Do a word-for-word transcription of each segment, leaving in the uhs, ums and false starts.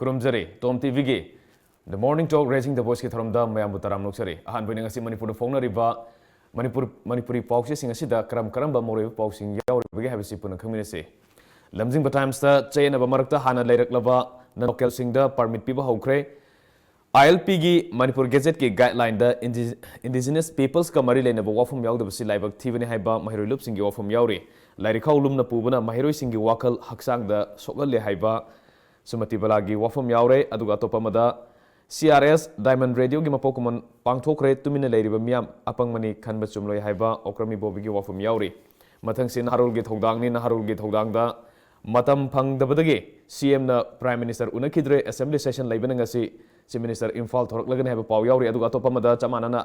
ꯈꯨꯔꯨꯝꯖꯔꯤ꯫ Tom ꯇꯤꯚꯤꯒꯤ The Morning Talk Raising the Voiceꯀꯤ ꯊꯧꯔꯝꯗ ꯃꯌꯥꯝꯕꯨ ꯇꯔꯥꯝꯅ ꯑꯣꯛꯆꯔꯤ꯫ ꯑꯍꯥꯟꯕ ꯑꯣꯏꯅ ꯉꯁꯤ ꯃꯅꯤꯄꯨꯔꯗ ꯐꯣꯡꯅꯔꯤꯕ ꯃꯅꯤꯄꯨꯔ, ꯃꯅꯤꯄꯨꯔꯤ ꯄꯥꯎꯆꯦꯁꯤꯡ ꯑꯁꯤꯗ ꯀꯔꯝ ꯀꯔꯝꯕ ꯃꯔꯨꯑꯣꯏꯕ ꯄꯥꯎꯁꯤꯡ ꯌꯥꯎꯔꯤꯕꯒꯦ ꯍꯥꯏꯕꯁꯤ ꯄꯨꯟꯅ ꯈꯪꯃꯤꯟꯅꯁꯤ꯫ ꯂꯝꯖꯤꯡꯕ ꯇꯥꯏꯝꯁꯇ ꯆꯌꯦꯠꯅꯕ ꯃꯔꯛꯇ ꯍꯥꯟꯅ ꯂꯩꯔꯛꯂꯕ ꯅꯟ ꯂꯣꯀꯦꯜꯁꯤꯡꯗ ꯄꯔꯃꯤꯠ ꯄꯤꯕ ꯍꯧꯈ꯭ꯔꯦ꯫ ꯑꯥꯏ ꯑꯦꯜ ꯄꯤꯒꯤ ꯃꯅꯤꯄꯨꯔ ꯒꯦꯖꯦꯠꯀꯤ ꯒꯥꯏꯗꯂꯥꯏꯟꯗ ꯏꯟꯗꯤ-, ꯏꯟꯗꯤꯖꯤꯅꯁ ꯄꯤꯄꯜꯁꯀ ꯃꯔꯤ ꯂꯩꯅꯕ ꯋꯥꯐꯝ ꯌꯥꯎꯗꯕꯁꯤ ꯂꯥꯏꯕꯛ ꯊꯤꯕꯅꯤ ꯍꯥꯏꯕ ꯃꯍꯩꯔꯣꯏ ꯂꯨꯞꯁꯤꯡꯒꯤ ꯋꯥꯐꯝ ꯌꯥꯎꯔꯤ꯫ ꯂꯥꯏꯔꯤꯛꯈꯥꯎ ꯂꯨꯝꯅ ꯄꯨꯕꯅ ꯃꯍꯩꯔꯣꯏꯁꯤꯡꯒꯤ ꯋꯥꯈꯜ ꯍꯛꯆꯥꯡꯗ ꯁꯣꯛꯍꯜꯂꯦ ꯍꯥꯏꯕ ꯁꯨꯃꯇꯤ ꯕꯂꯥꯒꯤ ꯋꯥꯐꯝ ꯌꯥꯎꯔꯦ꯫ ꯑꯗꯨꯒ ꯑꯇꯣꯞꯄ ꯑꯃꯗ, ꯁꯤ ꯑꯥꯔ ꯑꯦꯁ ꯗꯥꯏꯃꯟ ꯔꯦꯗꯤꯑꯣꯒꯤ ꯃꯄꯣꯛ ꯀꯨꯝꯑꯣꯟ ꯄꯥꯡꯊꯣꯛꯈ꯭ꯔꯦ, ꯇꯨꯃꯤꯟꯅ ꯂꯩꯔꯤꯕ ꯃꯤꯌꯥꯝ ꯑꯄꯪꯕꯅꯤ ꯈꯟꯕ ꯆꯨꯝꯂꯣꯏ ꯍꯥꯏꯕ ꯑꯣꯀ꯭ꯔꯝ ꯏꯕꯣꯕꯤꯒꯤ ꯋꯥꯐꯝ ꯌꯥꯎꯔꯤ꯫ ꯃꯊꯪꯁꯤ ꯅꯍꯥꯔꯣꯜꯒꯤ ꯊꯧꯗꯥꯡꯅꯤ꯫ ꯅꯍꯥꯔꯣꯜꯒꯤ ꯊꯧꯗꯥꯡꯗ, ꯃꯇꯝ ꯐꯪꯗꯕꯗꯒꯤ ꯁꯤ ꯑꯦꯝꯅ ꯄ꯭ꯔꯥꯏꯝ ꯃꯤꯅꯤꯁꯇꯔ ꯎꯅꯈꯤꯗ꯭ꯔꯦ, ꯑꯦꯁꯦꯝꯕ꯭ꯂꯤ ꯁꯦꯁꯟ ꯂꯩꯕꯅ ꯉꯁꯤ ꯆꯤꯐ ꯃꯤꯅꯤꯁꯇꯔ ꯏꯝꯐꯥꯜ ꯊꯣꯔꯛꯂꯒꯅꯤ ꯍꯥꯏꯕ ꯄꯥꯎ ꯌꯥꯎꯔꯤ꯫ ꯑꯗꯨꯒ ꯑꯇꯣꯞꯄ ꯑꯃꯗ, ꯆꯞ ꯃꯥꯟꯅꯅ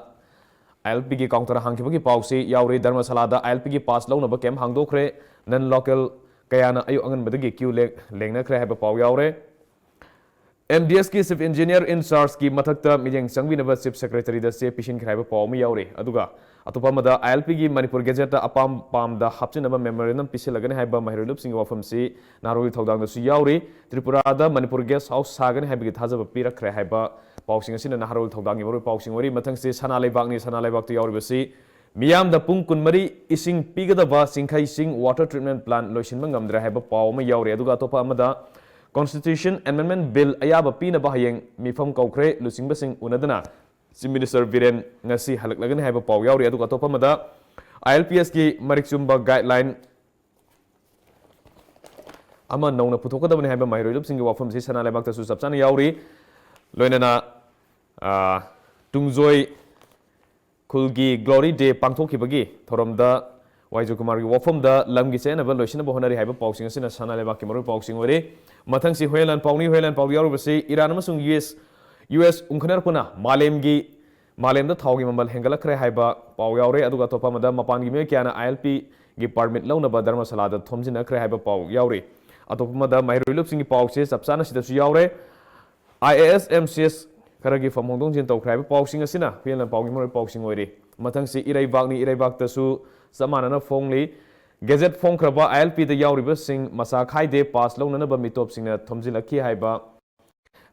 ꯑꯥꯏ ꯑꯦꯜ ꯄꯤꯒꯤ ꯀꯥꯎꯟꯇꯔ ꯍꯥꯡꯈꯤꯕꯒꯤ ꯄꯥꯎꯁꯤ ꯌꯥꯎꯔꯤ꯫ ꯙꯔꯃꯁꯥꯂꯥꯗ ꯑꯥꯏ ꯑꯦꯜ ꯄꯤꯒꯤ ꯄꯥꯁ ꯂꯧꯅꯕ ꯀꯦꯝꯞ ꯍꯥꯡꯗꯣꯛꯈ꯭ꯔꯦ꯫ ꯅꯟ ꯂꯣꯀꯦꯜ ꯀꯌꯥꯅ ꯑꯌꯨꯛ ꯑꯉꯟꯕꯗꯒꯤ ꯀ꯭ꯌꯨ ꯂꯦꯡ-, ꯂꯦꯡꯅꯈ꯭ꯔꯦ ꯍꯥꯏꯕ ꯄꯥꯎ ꯌꯥꯎꯔꯦ꯫ ꯑꯦꯝ ꯗꯤ ꯑꯦꯁꯀꯤ ꯆꯤꯐ ꯏꯟꯖꯤꯅꯤꯌꯔ ꯏꯟ ꯆꯥꯔꯖꯀꯤ ꯃꯊꯛꯇ ꯃꯤꯠꯌꯦꯡ ꯆꯪꯕꯤꯅꯕ ꯆꯤꯐ ꯁꯦꯀ꯭ꯔꯦꯇꯔꯤꯗ ꯆꯦ ꯄꯤꯁꯤꯟꯈ꯭ꯔꯦ ꯍꯥꯏꯕ ꯄꯥꯎ ꯑꯃ ꯌꯥꯎꯔꯤ꯫ ꯑꯗꯨꯒ ꯑꯇꯣꯞꯄ ꯑꯃꯗ, ꯑꯥꯏ ꯑꯦꯜ ꯄꯤꯒꯤ ꯃꯅꯤꯄꯨꯔ ꯒꯦꯖꯦꯠꯇ ꯑꯄꯥꯝ ꯄꯥꯝꯗ ꯍꯥꯞꯆꯤꯟꯅꯕ ꯃꯦꯃꯣꯔꯦꯟꯗꯝ ꯄꯤꯁꯤꯜꯂꯒꯅꯤ ꯍꯥꯏꯕ ꯃꯍꯩꯔꯣꯏ ꯂꯨꯞꯁꯤꯡꯒꯤ ꯋꯥꯐꯝꯁꯤ ꯅꯍꯥꯔꯣꯜꯒꯤ ꯊꯧꯗꯥꯡꯗꯁꯨ ꯌꯥꯎꯔꯤ꯫ ꯇ꯭ꯔꯤꯄꯨꯔꯥꯗ ꯃꯅꯤꯄꯨꯔ ꯒꯦꯁ ꯍꯥꯎꯁ ꯁꯥꯒꯅꯤ ꯍꯥꯏꯕꯒꯤ ꯊꯥꯖꯕ ꯄꯤꯔꯛꯈ꯭ꯔꯦ ꯍꯥꯏꯕ ꯄꯥꯎꯁꯤꯡ ꯑꯁꯤꯅ ꯅꯍꯥꯔꯣꯜ ꯊꯧꯗꯥꯡꯒꯤ ꯃꯔꯨꯑꯣꯏꯕ ꯄꯥꯎꯁꯤꯡ ꯑꯣꯏꯔꯤ꯫ ꯃꯊꯪꯁꯤ ꯁꯅꯥ ꯂꯩꯕꯥꯛꯅꯤ꯫ ꯁꯅꯥ ꯂꯩꯕꯥꯛꯇ ꯌꯥꯎꯔꯤꯕꯁꯤ, ꯃꯤꯌꯥꯝꯗ ꯄꯨꯡ ꯀꯨꯟꯃꯔꯤ ꯏꯁꯤꯡ ꯄꯤꯒꯗꯕ ꯆꯤꯡꯈꯩ ꯆꯤꯡ ꯋꯥꯇꯔ ꯇ꯭ꯔꯤꯠꯃꯦꯟ ꯄ꯭ꯂꯥꯟ ꯂꯣꯏꯁꯤꯟꯕ ꯉꯝꯗ꯭ꯔꯦ ꯍꯥꯏꯕ ꯄꯥꯎ ꯑꯃ ꯌꯥꯎꯔꯤ꯫ ꯑꯗꯨꯒ ꯑꯇꯣꯞꯄ ꯑꯃꯗ, ꯀꯣꯟꯁꯇꯤꯇ꯭ꯌꯨꯁꯟ ꯑꯦꯃꯦꯟꯗꯃꯦꯟ ꯕꯤꯜ ꯑꯌꯥꯕ ꯄꯤꯅꯕ ꯍꯌꯦꯡ ꯃꯤꯐꯝ ꯀꯧꯈ꯭ꯔꯦ꯫ ꯂꯨꯆꯤꯡꯕꯁꯤꯡ ꯎꯅꯗꯨꯅ ꯆꯤꯐ ꯃꯤꯅꯤꯁꯇꯔ ꯕꯤꯔꯦꯟ ꯉꯁꯤ ꯍꯜꯂꯛꯂꯒꯅꯤ ꯍꯥꯏꯕ ꯄꯥꯎ ꯌꯥꯎꯔꯤ꯫ ꯑꯗꯨꯒ ꯑꯇꯣꯞꯄ ꯑꯃꯗ, ꯑꯥꯏ ꯑꯦꯜ ꯄꯤ ꯑꯦꯁꯀꯤ ꯃꯔꯤꯛ ꯆꯨꯝꯕ ꯒꯥꯏꯗꯂꯥꯏꯟ ꯑꯃ ꯅꯧꯅ ꯄꯨꯊꯣꯛꯀꯗꯕꯅꯤ ꯍꯥꯏꯕ ꯃꯍꯩꯔꯣꯏ ꯂꯨꯞꯁꯤꯡꯒꯤ ꯋꯥꯐꯝꯁꯤ ꯁꯅꯥ ꯂꯩꯕꯥꯛꯇꯁꯨ ꯆꯞ ꯆꯥꯅ ꯌꯥꯎꯔꯤ꯫ ꯂꯣꯏꯅꯅ, ꯑ, ꯇꯨꯡꯖꯣꯏ ꯈꯨꯜꯒꯤ ꯒ꯭ꯂꯣꯔꯤ ꯗꯦ ꯄꯥꯡꯊꯣꯛꯈꯤꯕꯒꯤ ꯊꯧꯔꯝꯗ ꯋꯥꯏ ꯖꯣꯏꯀꯨꯃꯥꯔꯒꯤ ꯋꯥꯐꯝꯗ ꯂꯝꯒꯤ ꯆꯌꯦꯠꯅꯕ ꯂꯣꯏꯁꯤꯟꯅꯕ ꯍꯣꯠꯅꯔꯤ ꯍꯥꯏꯕ ꯄꯥꯎꯁꯤꯡ ꯑꯁꯤꯅ ꯁꯅꯥ ꯂꯩꯕꯥꯛꯀꯤ ꯃꯔꯨꯑꯣꯏꯕ ꯄꯥꯎꯁꯤꯡ ꯑꯣꯏꯔꯤ꯫ ꯃꯊꯪꯁꯤ ꯍꯨꯌꯦꯟꯂꯥꯟ ꯄꯥꯎꯅꯤ꯫ ꯍꯨꯌꯦꯟꯂꯥꯟ ꯄꯥꯎꯗ ꯌꯥꯎꯔꯤꯕꯁꯤ, ꯏꯔꯥꯟ ꯑꯃꯁꯨꯡ ꯌꯨ ꯑꯦꯁ, ꯌꯨ ꯑꯦꯁ ꯎꯪꯈꯠꯅꯔꯛꯄꯅ ꯃꯥꯂꯦꯝꯒꯤ, ꯃꯥꯂꯦꯝꯗ ꯊꯥꯎꯒꯤ ꯃꯃꯜ ꯍꯦꯟꯒꯠꯂꯛꯈ꯭ꯔꯦ ꯍꯥꯏꯕ ꯄꯥꯎ ꯌꯥꯎꯔꯦ꯫ ꯑꯗꯨꯒ ꯑꯇꯣꯞꯄ ꯑꯃꯗ, ꯃꯄꯥꯟꯒꯤ ꯃꯤꯑꯣꯏ ꯀꯌꯥꯅ ꯑꯥꯏ ꯑꯦꯜ ꯄꯤꯒꯤ ꯄꯔꯃꯤꯠ ꯂꯧꯅꯕ ꯙꯔꯃꯁꯥꯂꯥꯗ ꯊꯣꯝꯖꯤꯟꯅꯈ꯭ꯔꯦ ꯍꯥꯏꯕ ꯄꯥꯎ ꯌꯥꯎꯔꯤ꯫ ꯑꯇꯣꯞꯄ ꯑꯃꯗ, ꯃꯍꯩꯔꯣꯏ ꯂꯨꯞꯁꯤꯡꯒꯤ ꯄꯥꯎꯁꯦ ꯆꯞ ꯆꯥꯅ ꯁꯤꯗꯁꯨ ꯌꯥꯎꯔꯦ꯫ I A S, M C S ꯈꯔꯒꯤ ꯐꯝ ꯍꯣꯡꯗꯣꯛ ꯍꯣꯡꯖꯤꯟ ꯇꯧꯈ꯭ꯔꯦ ꯍꯥꯏꯕ ꯄꯥꯎꯁꯤꯡ ꯑꯁꯤꯅ ꯍꯨꯌꯦꯟꯂꯥꯟ ꯄꯥꯎꯒꯤ ꯃꯔꯨꯑꯣꯏꯕ ꯄꯥꯎꯁꯤꯡ ꯑꯣꯏꯔꯤ꯫ ꯃꯊꯪꯁꯤ ꯏꯔꯩꯕꯥꯛꯅꯤ꯫ ꯏꯔꯩꯕꯥꯛꯇꯁꯨ ꯆꯞ ꯃꯥꯟꯅꯅ ꯐꯣꯡꯂꯤ꯫ ꯒꯦꯖꯦꯠ ꯐꯣꯡꯈ꯭ꯔꯕ ꯑꯥꯏ ꯑꯦꯜ ꯄꯤꯗ ꯌꯥꯎꯔꯤꯕꯁꯤꯡ ꯃꯁꯥ ꯈꯥꯏꯗꯦ, ꯄꯥꯁ ꯂꯧꯅꯅꯕ ꯃꯤꯇꯣꯞꯁꯤꯡꯅ ꯊꯣꯝꯖꯤꯜꯂꯛꯈꯤ ꯍꯥꯏꯕ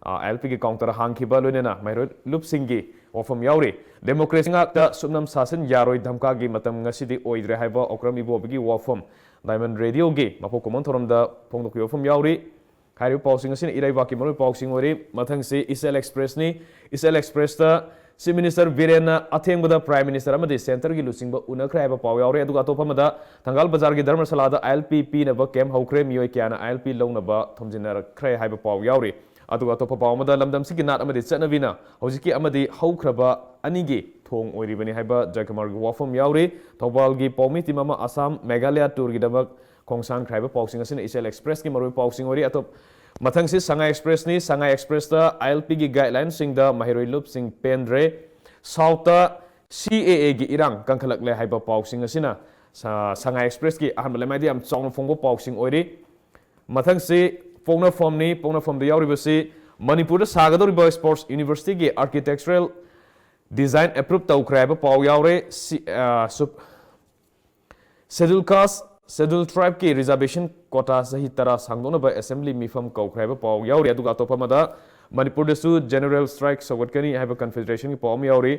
ꯑꯥꯏ ꯑꯦꯜ ꯄꯤꯒꯤ ꯀꯥꯎꯟꯇꯔ ꯍꯥꯡꯈꯤꯕ, ꯂꯣꯏꯅꯅ ꯃꯍꯩꯔꯣꯏ ꯂꯨꯞꯁꯤꯡꯒꯤ ꯋꯥꯐꯝ ꯌꯥꯎꯔꯤ꯫ ꯗꯦꯃꯣꯀ꯭ꯔꯦꯁꯤ ꯉꯥꯛꯇ, ꯁꯨꯞꯅꯝ ꯁꯥꯁꯟ ꯌꯥꯔꯣꯏ, ꯙꯝꯀꯥꯒꯤ ꯃꯇꯝ ꯉꯁꯤꯗꯤ ꯑꯣꯏꯗ꯭ꯔꯦ ꯍꯥꯏꯕ ꯑꯣꯀ꯭ꯔꯝ ꯏꯕꯣꯕꯤꯒꯤ ꯋꯥꯐꯝ꯫ ꯗꯥꯏꯃꯟ ꯔꯦꯗꯤꯑꯣꯒꯤ ꯃꯄꯣꯛ ꯀꯨꯝꯑꯣꯟ ꯊꯧꯔꯝꯗ ꯐꯣꯡꯗꯣꯛꯈꯤꯕ ꯋꯥꯐꯝ ꯌꯥꯎꯔꯤ꯫ ꯍꯥꯏꯔꯤꯕ ꯄꯥꯎꯁꯤꯡ ꯑꯁꯤꯅ ꯏꯔꯩꯕꯥꯛꯀꯤ ꯃꯔꯨꯑꯣꯏꯕ ꯄꯥꯎꯁꯤꯡ ꯑꯣꯏꯔꯤ꯫ ꯃꯊꯪꯁꯤ ꯏꯆꯦꯜ ꯑꯦꯛꯁꯄ꯭ꯔꯦꯁꯅꯤ꯫ ꯏꯆꯦꯜ ꯑꯦꯛꯁꯄ꯭ꯔꯦꯁꯇ Chief Minister ꯕꯤꯔꯦꯟꯅ ꯑꯊꯦꯡꯕꯗ Prime Minister ꯑꯃꯗꯤ centreꯒꯤ ꯂꯨꯆꯤꯡꯕ ꯎꯅꯈ꯭ꯔꯦ ꯍꯥꯏꯕ ꯄꯥꯎ ꯌꯥꯎꯔꯦ꯫ ꯑꯗꯨꯒ ꯑꯇꯣꯞꯄ ꯑꯃꯗ, ꯊꯪꯒꯥꯜ ꯕꯖꯥꯔꯒꯤ ꯙꯔꯃꯁꯥꯂꯥꯗ ꯑꯥꯏ ꯑꯦꯜ ꯄꯤ ꯄꯤꯅꯕ ꯀꯦꯝꯞ ꯍꯧꯈ꯭ꯔꯦ꯫ ꯃꯤꯑꯣꯏ ꯀꯌꯥꯅ ꯑꯥꯏ ꯑꯦꯜ ꯄꯤ ꯂꯧꯅꯕ ꯊꯣꯝꯖꯤꯟꯅꯔꯛꯈ꯭ꯔꯦ ꯍꯥꯏꯕ ꯄꯥꯎ ꯌꯥꯎꯔꯤ꯫ ꯑꯗꯨꯒ ꯑꯇꯣꯞꯄ ꯄꯥꯎ ꯑꯃꯗ, ꯂꯝꯗꯝꯁꯤꯒꯤ ꯅꯥꯠ ꯑꯃꯗꯤ ꯆꯠꯅꯕꯤꯅ ꯍꯧꯖꯤꯛꯀꯤ ꯑꯃꯗꯤ ꯍꯧꯈ꯭ꯔꯕ ꯑꯅꯤꯒꯤ ꯊꯣꯡ ꯑꯣꯏꯔꯤꯕꯅꯤ ꯍꯥꯏꯕ ꯖꯌꯀꯨꯃꯥꯔꯒꯤ ꯋꯥꯐꯝ ꯌꯥꯎꯔꯤ꯫ ꯊꯧꯕꯥꯜꯒꯤ ꯄꯥꯎꯃꯤ team ꯑꯃ ꯑꯁꯥꯝ, ꯃꯦꯘꯥꯂꯌꯥ tourꯒꯤꯗꯃꯛ ꯈꯣꯡꯁꯥꯟꯈ꯭ꯔꯦ ꯍꯥꯏꯕ ꯄꯥꯎꯁꯤꯡ ꯑꯁꯤꯅ ꯏꯆꯦꯜ ꯑꯦꯛꯁꯄ꯭ꯔꯦꯁꯀꯤ ꯃꯔꯨꯑꯣꯏꯕ ꯄꯥꯎꯁꯤꯡ ꯑꯣꯏꯔꯤ꯫ ꯑꯇꯣꯞ-, ꯃꯊꯪꯁꯤ ꯁꯉꯥꯏ ꯑꯦꯛꯁꯄ꯭ꯔꯦꯁꯅꯤ꯫ ꯁꯉꯥꯏ ꯑꯦꯛꯁꯄ꯭ꯔꯦꯁꯇ ꯑꯥꯏ ꯑꯦꯜ ꯄꯤꯒꯤ ꯒꯥꯏꯗꯂꯥꯏꯟꯁꯤꯡꯗ ꯃꯍꯩꯔꯣꯏ ꯂꯨꯞꯁꯤꯡ ꯄꯦꯟꯗ꯭ꯔꯦ꯫ ꯁꯥꯎꯠꯇ ꯁꯤ ꯑꯦ ꯑꯦꯒꯤ ꯏꯔꯥꯡ ꯀꯟꯈꯠꯂꯛꯂꯦ ꯍꯥꯏꯕ ꯄꯥꯎꯁꯤꯡ ꯑꯁꯤꯅ ꯁ-, ꯁꯉꯥꯏ ꯑꯦꯛꯁꯄ꯭ꯔꯦꯁꯀꯤ ꯑꯍꯥꯟꯕ ꯂꯩꯃꯥꯏꯗ ꯌꯥꯝ ꯆꯥꯎꯅ ꯐꯣꯡꯕ ꯄꯥꯎꯁꯤꯡ ꯑꯣꯏꯔꯤ꯫ ꯃꯊꯪꯁꯤ ꯄꯣꯛꯅꯐꯝꯅꯤ꯫ ꯄꯣꯛꯅꯐꯝꯗ ꯌꯥꯎꯔꯤꯕꯁꯤ ꯃꯅꯤꯄꯨꯔꯗ ꯁꯥꯒꯗꯧꯔꯤꯕ ꯁ꯭ꯄꯣꯔꯠꯁ ꯌꯨꯅꯤꯚꯔꯁꯤꯇꯤꯒꯤ ꯑꯥꯔꯀꯤꯇꯦꯛꯆꯔꯦꯜ ꯗꯤꯖꯥꯏꯟ ꯑꯦꯄ꯭ꯔꯨꯞ ꯇꯧꯈ꯭ꯔꯦ ꯍꯥꯏꯕ ꯄꯥꯎ ꯌꯥꯎꯔꯦ꯫ ꯁꯤ-, ꯑ, soup-, Scheduled Caste, Scheduled Tribeꯀꯤ reservation quota ꯆꯍꯤ ꯇꯔꯥ ꯁꯥꯡꯗꯣꯛꯅꯕ assembly ꯃꯤꯐꯝ ꯀꯧꯈ꯭ꯔꯦ ꯍꯥꯏꯕ ꯄꯥꯎ ꯌꯥꯎꯔꯤ꯫ ꯑꯗꯨꯒ ꯑꯇꯣꯞꯄ ꯑꯃꯗ, ꯃꯅꯤꯄꯨꯔꯗꯁꯨ general strike ꯁꯧꯒꯠꯀꯅꯤ ꯍꯥꯏꯕ confederationꯒꯤ ꯄꯥꯎ ꯑꯃ ꯌꯥꯎꯔꯤ꯫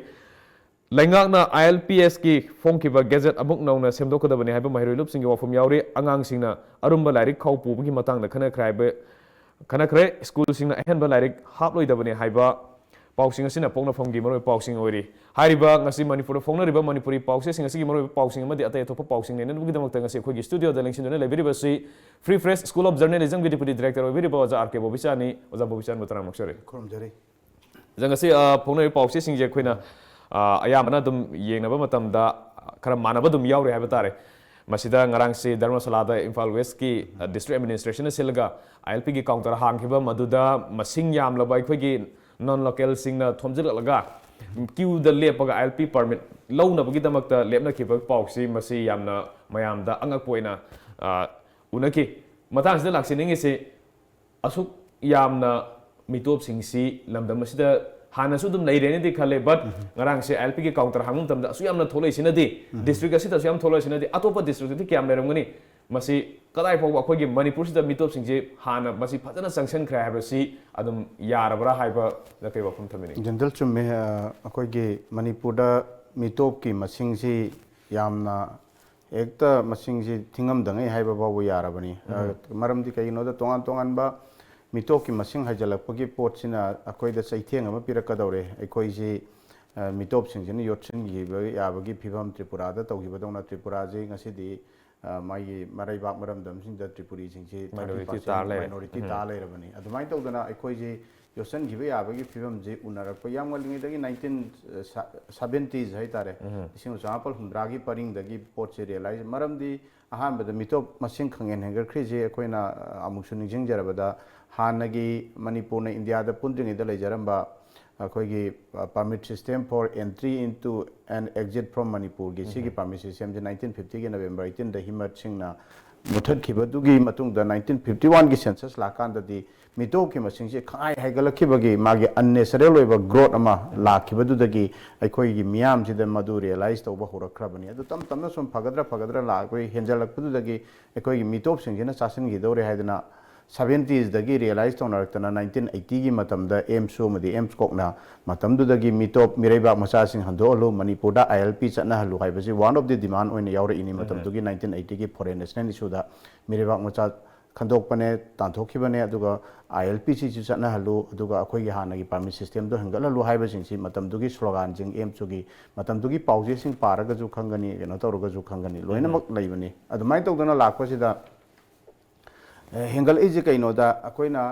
ꯂꯩꯉꯥꯛꯅ ꯑꯥꯏ ꯑꯦꯜ ꯄꯤ ꯑꯦꯁꯀꯤ ꯐꯣꯡꯈꯤꯕ gazette ꯑꯃꯨꯛ ꯅꯧꯅ ꯁꯦꯝꯗꯣꯛꯀꯗꯕꯅꯤ ꯍꯥꯏꯕ ꯃꯍꯩꯔꯣꯏ ꯂꯨꯞꯁꯤꯡꯒꯤ ꯋꯥꯐꯝ ꯌꯥꯎꯔꯤ꯫ ꯑꯉꯥꯡꯁꯤꯡꯅ ꯑꯔꯨꯝꯕ ꯂꯥꯏꯔꯤꯛ ꯈꯥꯎ ꯄꯨꯕꯒꯤ ꯃꯇꯥꯡꯗ ꯈꯟꯅꯈ꯭ꯔꯦ ꯍꯥꯏꯕ, ꯈꯟꯅꯈ꯭ꯔꯦ꯫ ꯁ꯭ꯀꯨꯜꯁꯤꯡꯅ ꯑꯍꯦꯟꯕ ꯂꯥꯏꯔꯤꯛ ꯍꯥꯞꯂꯣꯏꯗꯕꯅꯤ ꯍꯥꯏꯕ ꯄꯥꯎꯁꯤꯡ ꯑꯁꯤꯅ ꯄꯣꯛꯅꯐꯝꯒꯤ ꯃꯔꯨꯑꯣꯏꯕ ꯄꯥꯎꯁꯤꯡ ꯑꯣꯏꯔꯤ꯫ ꯍꯥꯏꯔꯤꯕ ꯉꯁꯤ ꯃꯅꯤꯄꯨꯔꯗ ꯐꯣꯡꯅꯔꯤꯕ ꯃꯅꯤꯄꯨꯔꯤ ꯄꯥꯎꯆꯦꯁꯤꯡ ꯑꯁꯤꯒꯤ ꯃꯔꯨꯑꯣꯏꯕ ꯄꯥꯎꯁꯤꯡ ꯑꯃꯗꯤ ꯑꯇꯩ ꯑꯇꯣꯞꯄ ꯄꯥꯎꯁꯤꯡ ꯅꯩꯅꯅꯕꯒꯤꯗꯃꯛꯇ ꯉꯁꯤ ꯑꯩꯈꯣꯏꯒꯤ studioꯗ ꯂꯦꯡꯁꯤꯟꯗꯨꯅ ꯂꯩꯕꯤꯔꯤꯕꯁꯤ Free Press School of Journalismꯒꯤ deputy director ꯑꯣꯏꯕꯤꯔꯤꯕ ꯑꯣꯖꯥ ꯑꯥꯔ ꯀꯦ ꯕꯣꯕꯤꯆꯥꯅꯤ꯫ ꯑꯣꯖꯥ ꯕꯣꯕꯤꯆꯥꯟꯕꯨ ꯇꯔꯥꯝꯅ ꯑꯣꯛꯆꯔꯤ꯫ ꯈꯨꯔꯨꯝꯖꯔꯤ꯫ ꯑꯣꯖꯥ, ꯉꯁꯤ, ꯑ, ꯐꯣꯡꯅꯔꯤꯕ ꯄꯥꯎꯆꯦꯁꯤꯡꯁꯦ ꯑꯩꯈꯣꯏꯅ, ꯑ, ꯑꯌꯥꯝꯕꯅ ꯑꯗꯨꯝ ꯌꯦꯡꯅꯕ ꯃꯇꯝꯗ, ꯑ, ꯈꯔ ꯃꯥꯟꯅꯕ ꯑꯗꯨꯝ ꯌꯥꯎꯔꯤ ꯍꯥꯏꯕ ꯇꯥꯔꯦ꯫ ꯃꯁꯤꯗ ꯉꯔꯥꯡꯁꯤ ꯙꯔꯃꯁꯥꯂꯥꯗ ꯏꯝꯐꯥꯜ ꯋꯦꯁꯀꯤ, ꯑ, district administrationꯅ ꯁꯤꯜꯂꯒ ꯑꯥꯏ ꯑꯦꯜ ꯄꯤꯒꯤ counter ꯍꯥꯡꯈꯤꯕ, ꯃꯗꯨꯗ ꯃꯁꯤꯡ ꯌꯥꯝꯂꯕ ꯑꯩꯈꯣꯏꯒꯤ non localꯁꯤꯡꯅ ꯊꯣꯝꯖꯤꯜꯂꯛꯂꯒ queueꯗ ꯂꯦꯞꯄꯒ ꯑꯥꯏ ꯑꯦꯜ ꯄꯤ permit ꯂꯧꯅꯕꯒꯤꯗꯃꯛꯇ ꯂꯦꯞꯅꯈꯤꯕ ꯄꯥꯎꯁꯤ, ꯃꯁꯤ ꯌꯥꯝꯅ ꯃꯌꯥꯝꯗ ꯑꯉꯛꯄ ꯑꯣꯏꯅ, ꯑ, ꯎꯅꯈꯤ꯫ ꯃꯇꯥꯡꯁꯤꯗ ꯂꯥꯛꯆꯅꯤꯡꯉꯤꯁꯤ, ꯑꯁꯨꯛ ꯌꯥꯝꯅ ꯃꯤꯇꯣꯞꯁꯤꯡꯁꯤ ꯂꯝꯗꯝ ꯑꯁꯤꯗ ꯍꯥꯟꯅꯁꯨ ꯑꯗꯨꯝ ꯂꯩꯔꯦꯅꯗꯤ ꯈꯜꯂꯦ, but ꯉꯔꯥꯡꯁꯦ ꯑꯥꯏ ꯑꯦꯜ ꯄꯤꯒꯤ counter ꯍꯥꯡꯕ ꯃꯇꯝꯗ ꯑꯁꯨꯛ ꯌꯥꯝꯅ ꯊꯣꯛꯂꯛꯏꯁꯤꯅꯗꯤ, district ꯑꯁꯤꯗ ꯑꯁꯨꯛ ꯌꯥꯝ ꯊꯣꯛꯂꯛꯏꯁꯤꯅꯗꯤ ꯑꯇꯣꯞꯄ districtꯇꯗꯤ ꯀꯌꯥꯝ ꯂꯩꯔꯝꯒꯅꯤ? ꯃꯁꯤ ꯀꯗꯥꯏ ꯐꯥꯎꯕ ꯑꯩꯈꯣꯏꯒꯤ ꯃꯅꯤꯄꯨꯔꯁꯤꯗ ꯃꯤꯇꯣꯞꯁꯤꯡꯁꯦ ꯍꯥꯟꯅ ꯃꯁꯤ ꯐꯖꯅ ꯆꯪꯁꯤꯟꯈ꯭ꯔꯦ ꯍꯥꯏꯕꯁꯤ ꯑꯗꯨꯝ ꯌꯥꯔꯕ꯭ꯔꯥ ꯍꯥꯏꯕꯗ ꯀꯔꯤ ꯋꯥꯐꯝ ꯊꯝꯕꯤꯅꯤꯡꯉꯤ? ꯖꯦꯅꯔꯦꯜ ꯆꯨꯝꯃꯦ꯫ ꯑ, ꯑꯩꯈꯣꯏꯒꯤ ꯃꯅꯤꯄꯨꯔꯗ ꯃꯤꯇꯣꯞꯀꯤ ꯃꯁꯤꯡꯁꯤ ꯌꯥꯝꯅ ꯍꯦꯛꯇ ꯃꯁꯤꯡꯁꯤ ꯊꯤꯉꯝꯗꯉꯩ ꯍꯥꯏꯕ ꯐꯥꯎꯕ ꯌꯥꯔꯕꯅꯤ꯫ ꯑ, ꯃꯔꯝꯗꯤ ꯀꯩꯒꯤꯅꯣꯗ ꯇꯣꯉꯥꯟ ꯇꯣꯉꯥꯟꯕ ꯃꯤꯇꯣꯞꯀꯤ ꯃꯁꯤꯡ ꯍꯥꯏꯖꯤꯜꯂꯛꯄꯒꯤ ꯄꯣꯠꯁꯤꯅ ꯑꯩꯈꯣꯏꯗ ꯆꯩꯊꯦꯡ ꯑꯃ ꯄꯤꯔꯛꯀꯗꯧꯔꯦ꯫ ꯑꯩꯈꯣꯏꯁꯤ, ꯑ, ꯃꯤꯇꯣꯞꯁꯤꯡꯁꯤꯅ ꯌꯣꯠꯁꯤꯟꯈꯤꯕ ꯌꯥꯕꯒꯤ ꯐꯤꯕꯝ ꯇ꯭ꯔꯤꯄꯨꯔꯥꯗ ꯇꯧꯈꯤꯕꯗꯧꯅ ꯇ꯭ꯔꯤꯄꯨꯔꯥꯁꯤ ꯉꯁꯤꯗꯤ, ꯑ, ꯃꯥꯒꯤ ꯃꯔꯩꯕꯥꯛ ꯃꯔꯝꯗꯝꯁꯤꯡꯗ ꯇ꯭ꯔꯤꯄꯨꯔꯤꯁꯤꯡꯁꯤ Minority ꯇꯥꯔ ꯂꯩꯔꯦ꯫ ꯃꯥꯏꯅꯣꯔꯤꯇꯤ ꯇꯥ ꯂꯩꯔꯕꯅꯤ꯫ ꯑꯗꯨꯃꯥꯏꯅ ꯇꯧꯗꯅ ꯑꯩꯈꯣꯏꯁꯤ ꯌꯣꯠꯁꯤꯟꯈꯤꯕ ꯌꯥꯕꯒꯤ ꯐꯤꯕꯝꯁꯤ ꯎꯅꯔꯛꯄ ꯌꯥꯝ ꯉꯜꯂꯤꯉꯩꯗꯒꯤ ꯅꯥꯏꯟꯇꯤꯟ ꯁꯕꯦꯟꯇꯤꯁ ꯍꯥꯏꯇꯥꯔꯦ, ꯂꯤꯁꯤꯡ ꯑꯃ ꯆꯃꯥꯄꯜ ꯍꯨꯝꯗ꯭ꯔꯥꯒꯤ ꯄꯔꯤꯡꯗꯒꯤ ꯄꯣꯠꯁꯦ ꯔꯤꯌꯦꯂꯥꯏꯖ, ꯃꯔꯝꯗꯤ ꯑꯍꯥꯟꯕꯗ ꯃꯤꯇꯣꯞ ꯃꯁꯤꯡ ꯈꯪꯍꯦꯟ ꯍꯦꯟꯒꯠꯈ꯭ꯔꯤꯁꯦ ꯑꯩꯈꯣꯏꯅ, ꯑ, ꯑꯃꯨꯛꯁꯨ ꯅꯤꯡꯁꯤꯡꯖꯔꯕꯗ ꯍꯥꯟꯅꯒꯤ ꯃꯅꯤꯄꯨꯔꯅ ꯏꯟꯗꯤꯌꯥꯗ ꯄꯨꯟꯗ꯭ꯔꯤꯉꯩꯗ ꯂꯩꯖꯔꯝꯕ ꯑꯩꯈꯣꯏꯒꯤ, ꯑ, permit system for entry into and exit from ꯃꯅꯤꯄꯨꯔꯒꯤ ꯁꯤꯒꯤ ꯄꯥꯔꯃꯤꯠ ꯁꯤꯁꯇꯦꯝꯁꯦ ꯅꯥꯏꯟꯇꯤꯟ ꯐꯤꯐꯇꯤꯒꯤ ꯅꯕꯦꯝꯕꯔ ꯑꯩꯠꯇꯤꯟꯗ ꯍꯤꯃꯠ ꯁꯤꯡꯅ ꯃꯨꯊꯠꯈꯤꯕꯗꯨꯒꯤ ꯃꯇꯨꯡꯗ ꯅꯥꯏꯟꯇꯤꯟ ꯐꯤꯐꯇꯤ ꯋꯥꯟꯒꯤ ꯁꯦꯟꯁꯁ ꯂꯥꯛꯀꯥꯟꯗꯗꯤ ꯃꯤꯇꯣꯞꯀꯤ ꯃꯁꯤꯡꯁꯦ ꯈꯪꯍꯥꯏ ꯍꯥꯏꯒꯠꯂꯛꯈꯤꯕꯒꯤ ꯃꯥꯒꯤ ꯑꯟꯅꯦꯆꯔꯦꯜ ꯑꯣꯏꯕ ꯒ꯭ꯔꯣꯠ ꯑꯃ ꯂꯥꯛꯈꯤꯕꯗꯨꯗꯒꯤ ꯑꯩꯈꯣꯏꯒꯤ ꯃꯤꯌꯥꯝꯁꯤꯗ ꯃꯗꯨ ꯔꯤꯌꯦꯂꯥꯏꯁ ꯇꯧꯕ ꯍꯧꯔꯛꯈ꯭ꯔꯕꯅꯤ꯫ ꯑꯗꯨ ꯇꯞ ꯇꯞꯅ ꯁꯨꯝ ꯐꯒꯠꯇ꯭ꯔ ꯐꯒꯠꯇ꯭ꯔ ꯂꯥꯛꯄꯒꯤ ꯍꯦꯟꯖꯜꯂꯛꯄꯗꯨꯗꯒꯤ ꯑꯩꯈꯣꯏꯒꯤ ꯃꯤꯇꯣꯞꯁꯤꯡꯁꯤꯅ ꯆꯥꯁꯤꯟꯈꯤꯗꯧꯔꯦ ꯍꯥꯏꯗꯅ ꯁꯕꯦꯟꯇꯤꯁꯗꯒꯤ ꯔꯤꯌꯦꯂꯥꯏꯁ ꯇꯧꯅꯔꯛꯇꯅ ꯅꯥꯏꯟꯇꯤꯟ ꯑꯩꯠꯇꯤꯒꯤ ꯃꯇꯝꯗ ꯑꯦꯝꯁꯨ ꯑꯃꯗꯤ ꯑꯦꯝꯁ ꯀꯣꯛꯅ ꯃꯇꯝꯗꯨꯗꯒꯤ ꯃꯤꯇꯣꯞ ꯃꯤꯔꯩꯕꯥꯛ ꯃꯆꯥꯁꯤꯡ ꯍꯟꯗꯣꯛꯍꯜꯂꯨ, ꯃꯅꯤꯄꯨꯔꯗ ꯑꯥꯏ ꯑꯦꯜ ꯄꯤ ꯆꯠꯅꯍꯜꯂꯨ ꯍꯥꯏꯕꯁꯤ ꯋꯥꯟ ꯑꯣꯐ ꯗꯤ ꯗꯤꯃꯥꯟ ꯑꯣꯏꯅ ꯌꯥꯎꯔꯛꯏꯅꯤ꯫ ꯃꯇꯝꯗꯨꯒꯤ ꯅꯥꯏꯟꯇꯤꯟ ꯑꯩꯠꯇꯤꯒꯤ ꯐꯣꯔꯦꯟ ꯅꯦꯁꯅꯦꯜ ꯏꯁꯨꯗ ꯃꯤꯔꯩꯕꯥꯛ ꯃꯆꯥ ꯈꯟꯗꯣꯛꯄꯅꯦ, ꯇꯥꯟꯊꯣꯛꯈꯤꯕꯅꯦ, ꯑꯗꯨꯒ ꯑꯥꯏ ꯑꯦꯜ ꯄꯤ ꯁꯤꯁꯨ ꯆꯠꯅꯍꯜꯂꯨ, ꯑꯗꯨꯒ ꯑꯩꯈꯣꯏꯒꯤ ꯍꯥꯟꯅꯒꯤ ꯄꯥꯔꯃꯤꯠ ꯁꯤꯁꯇꯦꯝꯗꯣ ꯍꯦꯟꯒꯠꯍꯜꯂꯨ ꯍꯥꯏꯕꯁꯤꯡꯁꯤ ꯃꯇꯝꯗꯨꯒꯤ ꯁ꯭ꯂꯣꯒꯥꯟꯁꯤꯡ ꯑꯦꯝꯁꯨꯒꯤ ꯃꯇꯝꯗꯨꯒꯤ ꯄꯥꯎꯆꯦꯁꯤꯡ ꯄꯥꯔꯒꯁꯨ ꯈꯪꯒꯅꯤ, ꯀꯩꯅꯣ ꯇꯧꯔꯒꯁꯨ ꯈꯪꯒꯅꯤ, ꯂꯣꯏꯅꯃꯛ ꯂꯩꯕꯅꯤ꯫ ꯑꯗꯨꯃꯥꯏꯅ ꯇꯧꯗꯅ ꯂꯥꯛꯄꯁꯤꯗ ꯑꯦ, ꯍꯦꯟꯒꯠꯂꯛꯏꯁꯦ ꯀꯩꯅꯣꯗ ꯑꯩꯈꯣꯏꯅ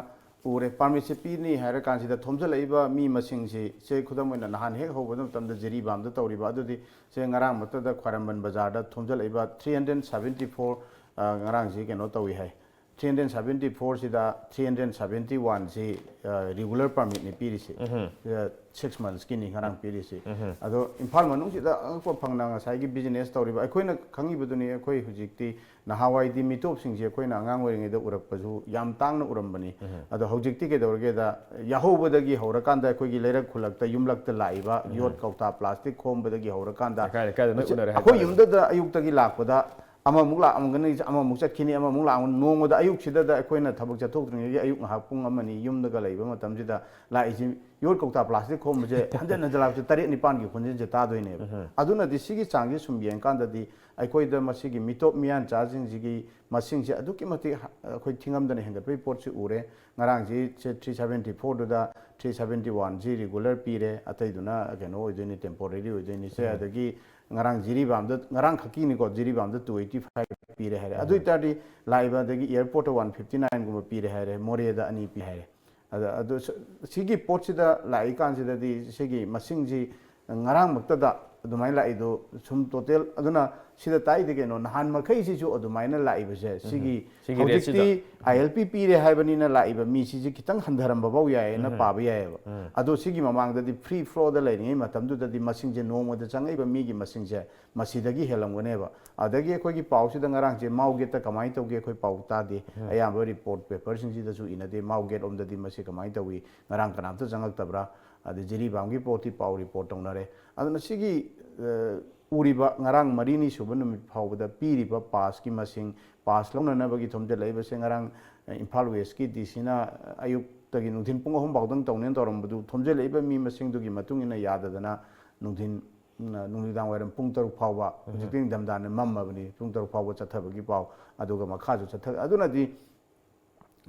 ꯎꯔꯦ, ꯄꯥꯔꯃꯤꯠꯁꯦ ꯄꯤꯅꯤ ꯍꯥꯏꯔ ꯀꯥꯟꯁꯤꯗ ꯊꯣꯝꯖꯤꯜꯂꯛꯏꯕ ꯃꯤ ꯃꯁꯤꯡꯁꯤ, ꯁꯦ, ꯈꯨꯗꯝ ꯑꯣꯏꯅ ꯅꯍꯥꯟ ꯍꯦꯛ ꯍꯧꯕ ꯃꯇꯝꯗ ꯖꯤꯔꯤꯕꯥꯝꯗ ꯇꯧꯔꯤꯕ ꯑꯗꯨꯗꯤ, ꯁꯦ, ꯉꯔꯥꯡ ꯃꯛꯇꯗ ꯈ꯭ꯋꯥꯏꯔꯝꯕꯟ ꯕꯖꯥꯔꯗ ꯊꯣꯝꯖꯤꯜꯂꯛꯏꯕ ꯊ꯭ꯔꯤ ꯍꯟꯗ꯭ꯔꯦꯠ ꯁꯕꯦꯟꯇꯤ ꯐꯣꯔ, ꯑ, ꯉꯔꯥꯡꯁꯤ ꯀꯩꯅꯣ ꯇꯧꯏ ꯍꯥꯏ꯫ ꯊ꯭ꯔꯤ ꯍꯟꯗ꯭ꯔꯦꯠ ꯁꯕꯦꯟꯇꯤ ꯐꯣꯔꯁꯤꯗ ꯊ꯭ꯔꯤ ꯍꯟꯗ꯭ꯔꯦꯠ ꯁꯕꯦꯟꯇꯤ ꯋꯥꯟꯁꯤ, ꯑ, ꯔꯤꯒꯨꯂꯔ ꯄꯥꯔꯃꯤꯠꯅꯤ ꯄꯤꯔꯤꯁꯤ꯫ ꯁꯤꯗ ꯁꯤꯛꯁ ꯃꯟꯁꯀꯤꯅꯤ ꯉꯔꯥꯡ ꯄꯤꯔꯤꯁꯤ꯫ ꯑꯗꯣ ꯏꯝꯐꯥꯜ ꯃꯅꯨꯡꯁꯤꯗ ꯑꯉꯛꯄ ꯐꯪꯅ ꯉꯁꯥꯏꯒꯤ ꯕꯤꯖꯤꯅꯦꯁ ꯇꯧꯔꯤꯕ ꯑꯩꯈꯣꯏꯅ ꯈꯪꯉꯤꯕꯗꯨꯅꯤ꯫ ꯑꯩꯈꯣꯏ ꯍꯧꯖꯤꯛꯇꯤ ꯅꯍꯥꯟꯋꯥꯏꯗꯤ ꯃꯤꯇꯣꯞꯁꯤꯡꯁꯦ ꯑꯩꯈꯣꯏꯅ ꯑꯉꯥꯡ ꯑꯣꯏꯔꯤꯉꯩꯗ ꯎꯔꯛꯄꯁꯨ ꯌꯥꯝ ꯇꯥꯡꯅ ꯎꯔꯝꯕꯅꯤ꯫ ꯑꯗꯣ ꯍꯧꯖꯤꯛꯇꯤ ꯀꯩꯗꯧꯔꯒꯦꯗ, ꯌꯥꯍꯧꯕꯗꯒꯤ ꯍꯧꯔꯀꯥꯟꯗ ꯑꯩꯈꯣꯏꯒꯤ ꯂꯩꯔꯛ ꯈꯨꯜꯂꯛꯇ, ꯌꯨꯝꯂꯛꯇ ꯂꯥꯛꯏꯕ ꯌꯣꯠ ꯀꯧꯇꯥ, ꯄ꯭ꯂꯥꯁꯇꯤꯛ ꯈꯣꯝꯕꯗꯒꯤ ꯍꯧꯔꯀꯥꯟꯗ, ꯂꯩꯀꯥꯏ ꯂꯩꯀꯥꯏꯗ ꯂꯣꯏ ꯃꯁꯤ ꯎꯅꯔꯦ ꯑꯩꯈꯣꯏ ꯍꯥꯏꯇꯥꯔꯦ꯫ ꯌꯨꯝꯗꯗ ꯑꯌꯨꯛꯇꯒꯤ ꯂꯥꯛꯄꯗ ꯑꯃꯃꯨꯛ ꯂꯥꯛꯑꯝꯒꯅꯤ, ꯑꯃꯃꯨꯛ ꯆꯠꯈꯤꯅꯤ, ꯑꯃꯃꯨꯛ ꯂꯥꯛꯑꯝꯒꯅꯤ꯫ ꯅꯣꯡꯃꯗ ꯑꯌꯨꯛꯁꯤꯗꯗ ꯑꯩꯈꯣꯏꯅ ꯊꯕꯛ ꯆꯠꯊꯣꯛꯇ꯭ꯔꯤꯉꯩꯒꯤ ꯑꯌꯨꯛ ꯉꯥꯏꯍꯥꯛ ꯄꯨꯡ ꯑꯃ ꯑꯅꯤ ꯌꯨꯝꯗꯒ ꯂꯩꯕ ꯃꯇꯝꯁꯤꯗ ꯂꯥꯛꯏꯁꯤ, ꯌꯣꯠ ꯀꯧꯇꯥ ꯄ꯭ꯂꯥꯁꯇꯤꯛ ꯈꯣꯝꯕꯁꯦ ꯍꯟꯖꯟ ꯍꯟꯖꯜꯂꯛꯄꯁꯦ ꯇꯔꯦꯠ ꯅꯤꯄꯥꯟꯒꯤ ꯈꯣꯟꯖꯦꯜꯁꯦ ꯇꯥꯗꯣꯏꯅꯦꯕ꯫ ꯑꯗꯨꯅꯗꯤ ꯁꯤꯒꯤ ꯆꯥꯡꯁꯦ ꯁꯨꯝ ꯌꯦꯡꯀꯥꯟꯗꯗꯤ ꯑꯩꯈꯣꯏꯗ ꯃꯁꯤꯒꯤ ꯃꯤꯇꯣꯞ ꯃꯤꯌꯥꯟꯆꯥꯁꯤꯡꯁꯤꯒꯤ ꯃꯁꯤꯡꯁꯦ ꯑꯗꯨꯛꯀꯤ ꯃꯇꯤꯛ ꯍ-, ꯑꯩꯈꯣꯏ ꯊꯤꯉꯝꯗꯅ ꯍꯦꯟꯒꯠꯄꯒꯤ ꯄꯣꯠꯁꯤ ꯎꯔꯦ꯫ ꯉꯔꯥꯡꯁꯤ ꯊ꯭ꯔꯤ ꯁꯕꯦꯟꯇꯤ ꯐꯣꯔꯗꯨꯗ ꯊ꯭ꯔꯤ ꯁꯕꯦꯟꯇꯤ ꯋꯥꯟꯁꯤ ꯔꯤꯒꯨꯂꯔ ꯄꯤꯔꯦ, ꯑꯇꯩꯗꯨꯅ ꯀꯩꯅꯣ ꯑꯣꯏꯗꯣꯏꯅꯤ, ꯇꯦꯝꯄꯣꯔꯦꯔꯤ ꯑꯣꯏꯗꯣꯏꯅꯤ꯫ ꯁꯦ, ꯑꯗꯒꯤ ꯉꯔꯥꯡ ꯖꯤꯔꯤꯕꯥꯝꯗ, ꯉꯔꯥꯡ ꯈꯛꯀꯤꯅꯤꯀꯣ, ꯖꯤꯔꯤꯕꯥꯝꯗ ꯇꯨ ꯑꯩꯠꯇꯤ ꯐꯥꯏꯚ ꯄꯤꯔꯦ ꯍꯥꯏꯔꯦ꯫ ꯑꯗꯨ ꯑꯣꯏꯇꯥꯔꯗꯤ ꯂꯥꯛꯏꯕ, ꯑꯗꯒꯤ ꯑꯦꯌꯔꯄꯣꯔꯠꯇ ꯋꯥꯟ ꯐꯤꯐꯇꯤ ꯅꯥꯏꯟꯒꯨꯝꯕ ꯄꯤꯔꯦ ꯍꯥꯏꯔꯦ, ꯃꯣꯔꯦꯗ ꯑꯅꯤ ꯄꯤ ꯍꯥꯏꯔꯦ꯫ ꯑꯗ, ꯑꯗꯨ ꯁ-, ꯁꯤꯒꯤ ꯄꯣꯠꯁꯤꯗ ꯂꯥꯛꯏꯀꯥꯟꯁꯤꯗꯗꯤ ꯁꯤꯒꯤ ꯃꯁꯤꯡꯁꯤ ꯉꯔꯥꯡꯃꯛꯇꯗ ꯑꯗꯨꯃꯥꯏꯅ ꯂꯥꯛꯏꯗꯣ ꯁꯨꯝ ꯇꯣꯇꯦꯜ, ꯑꯗꯨꯅ ꯁꯤꯗ ꯇꯥꯛꯏꯗꯤ ꯀꯩꯅꯣ, ꯅꯍꯥꯟ ꯃꯈꯩꯁꯤꯁꯨ ꯑꯗꯨꯃꯥꯏꯅ ꯂꯥꯛꯏꯕꯁꯦ, ꯁꯤꯒꯤ ꯁꯤꯒꯤ ꯍꯧꯖꯤꯛꯇꯤ ꯔꯦꯠꯁꯤꯗ꯫ ꯑꯥꯏ ꯑꯦꯜ ꯄꯤ ꯄꯤꯔꯦ ꯍꯥꯏꯕꯅꯤꯅ ꯂꯥꯛꯏꯕ ꯃꯤꯁꯤꯁꯦ ꯈꯤꯇꯪ ꯍꯟꯊꯔꯝꯕ ꯐꯥꯎ ꯌꯥꯏꯌꯦꯅ ꯄꯥꯕ ꯌꯥꯏꯌꯦꯕ꯫ ꯑꯗꯣ ꯁꯤꯒꯤ ꯃꯃꯥꯡꯗꯗꯤ ꯐ꯭ꯔꯤ ꯐ꯭ꯂꯣꯗ ꯂꯩꯔꯤꯉꯩ ꯃꯇꯝꯗꯨꯗꯗꯤ ꯃꯁꯤꯡꯁꯦ, ꯅꯣꯡꯃꯗ ꯆꯪꯉꯛꯏꯕ ꯃꯤꯒꯤ ꯃꯁꯤꯡꯁꯦ ꯃꯁꯤꯗꯒꯤ ꯍꯦꯜꯂꯝꯒꯅꯦꯕ꯫ ꯑꯗꯒꯤ ꯑꯩꯈꯣꯏꯒꯤ ꯄꯥꯎꯁꯤꯗ ꯉꯔꯥꯡꯁꯦ ꯃꯥꯎꯒꯦꯠꯇ ꯀꯃꯥꯏꯅ ꯇꯧꯒꯦ, ꯑꯩꯈꯣꯏ ꯄꯥꯎ ꯇꯥꯗꯦ꯫ ꯑꯌꯥꯝꯕ ꯔꯤꯄꯣꯔꯠ ꯄꯦꯄꯔꯁꯤꯡꯁꯤꯗꯁꯨ ꯏꯅꯗꯦ, ꯃꯥꯎꯒꯦꯠ ꯂꯣꯝꯗꯗꯤ ꯃꯁꯤ ꯀꯃꯥꯏꯅ ꯇꯧꯏ, ꯉꯔꯥꯡ ꯀꯅꯥꯝꯇ ꯆꯪꯉꯛꯇꯕ꯭ꯔꯥ? ꯑꯗꯩ ꯖꯤꯔꯤꯕꯥꯝꯒꯤ ꯄꯣꯠꯇꯤ ꯄꯥꯎ ꯔꯤꯄꯣꯔꯠ ꯇꯧꯅꯔꯦ꯫ ꯑꯗꯨꯅ ꯁꯤꯒꯤ, ꯑ, ꯎꯔꯤꯕ ꯉꯔꯥꯡ ꯃꯔꯤꯅꯤ ꯁꯨꯕ ꯅꯨꯃꯤꯠ ꯐꯥꯎꯕꯗ ꯄꯤꯔꯤꯕ ꯄꯥꯁꯀꯤ ꯃꯁꯤꯡ, ꯄꯥꯁ ꯂꯧꯅꯅꯕꯒꯤ ꯊꯣꯝꯖꯤꯜꯂꯛꯏꯕꯁꯦ ꯉꯔꯥꯡ, ꯑ, ꯏꯝꯐꯥꯜ ꯋꯦꯁꯀꯤ ꯗꯤ ꯁꯤꯅ ꯑꯌꯨꯛꯇꯒꯤ ꯅꯨꯡꯊꯤꯟ ꯄꯨꯡ ꯑꯍꯨꯝ ꯐꯥꯎꯗꯪ ꯇꯧꯅꯦꯅ ꯇꯧꯔꯝꯕꯗꯨ, ꯊꯣꯝꯖꯤꯜꯂꯛꯏꯕ ꯃꯤ ꯃꯁꯤꯡꯗꯨꯒꯤ ꯃꯇꯨꯡ ꯏꯟꯅ ꯌꯥꯗꯗꯅ ꯅꯨꯡꯊꯤꯟ, ꯎꯝ, ꯅꯨꯃꯤꯗꯥꯡ ꯋꯥꯏꯔꯝ ꯄꯨꯡ ꯇꯔꯨꯛ ꯐꯥꯎꯕ, ꯍꯧꯖꯤꯛꯇꯤ ꯅꯤꯡꯊꯝꯊꯥꯅ ꯃꯝꯃꯕꯅꯤ, ꯄꯨꯡ ꯇꯔꯨꯛ ꯐꯥꯎꯕ ꯆꯠꯊꯕꯒꯤ ꯄꯥꯎ, ꯑꯗꯨꯒ ꯃꯈꯥꯁꯨ ꯆꯠꯊ-, ꯑꯗꯨꯅꯗꯤ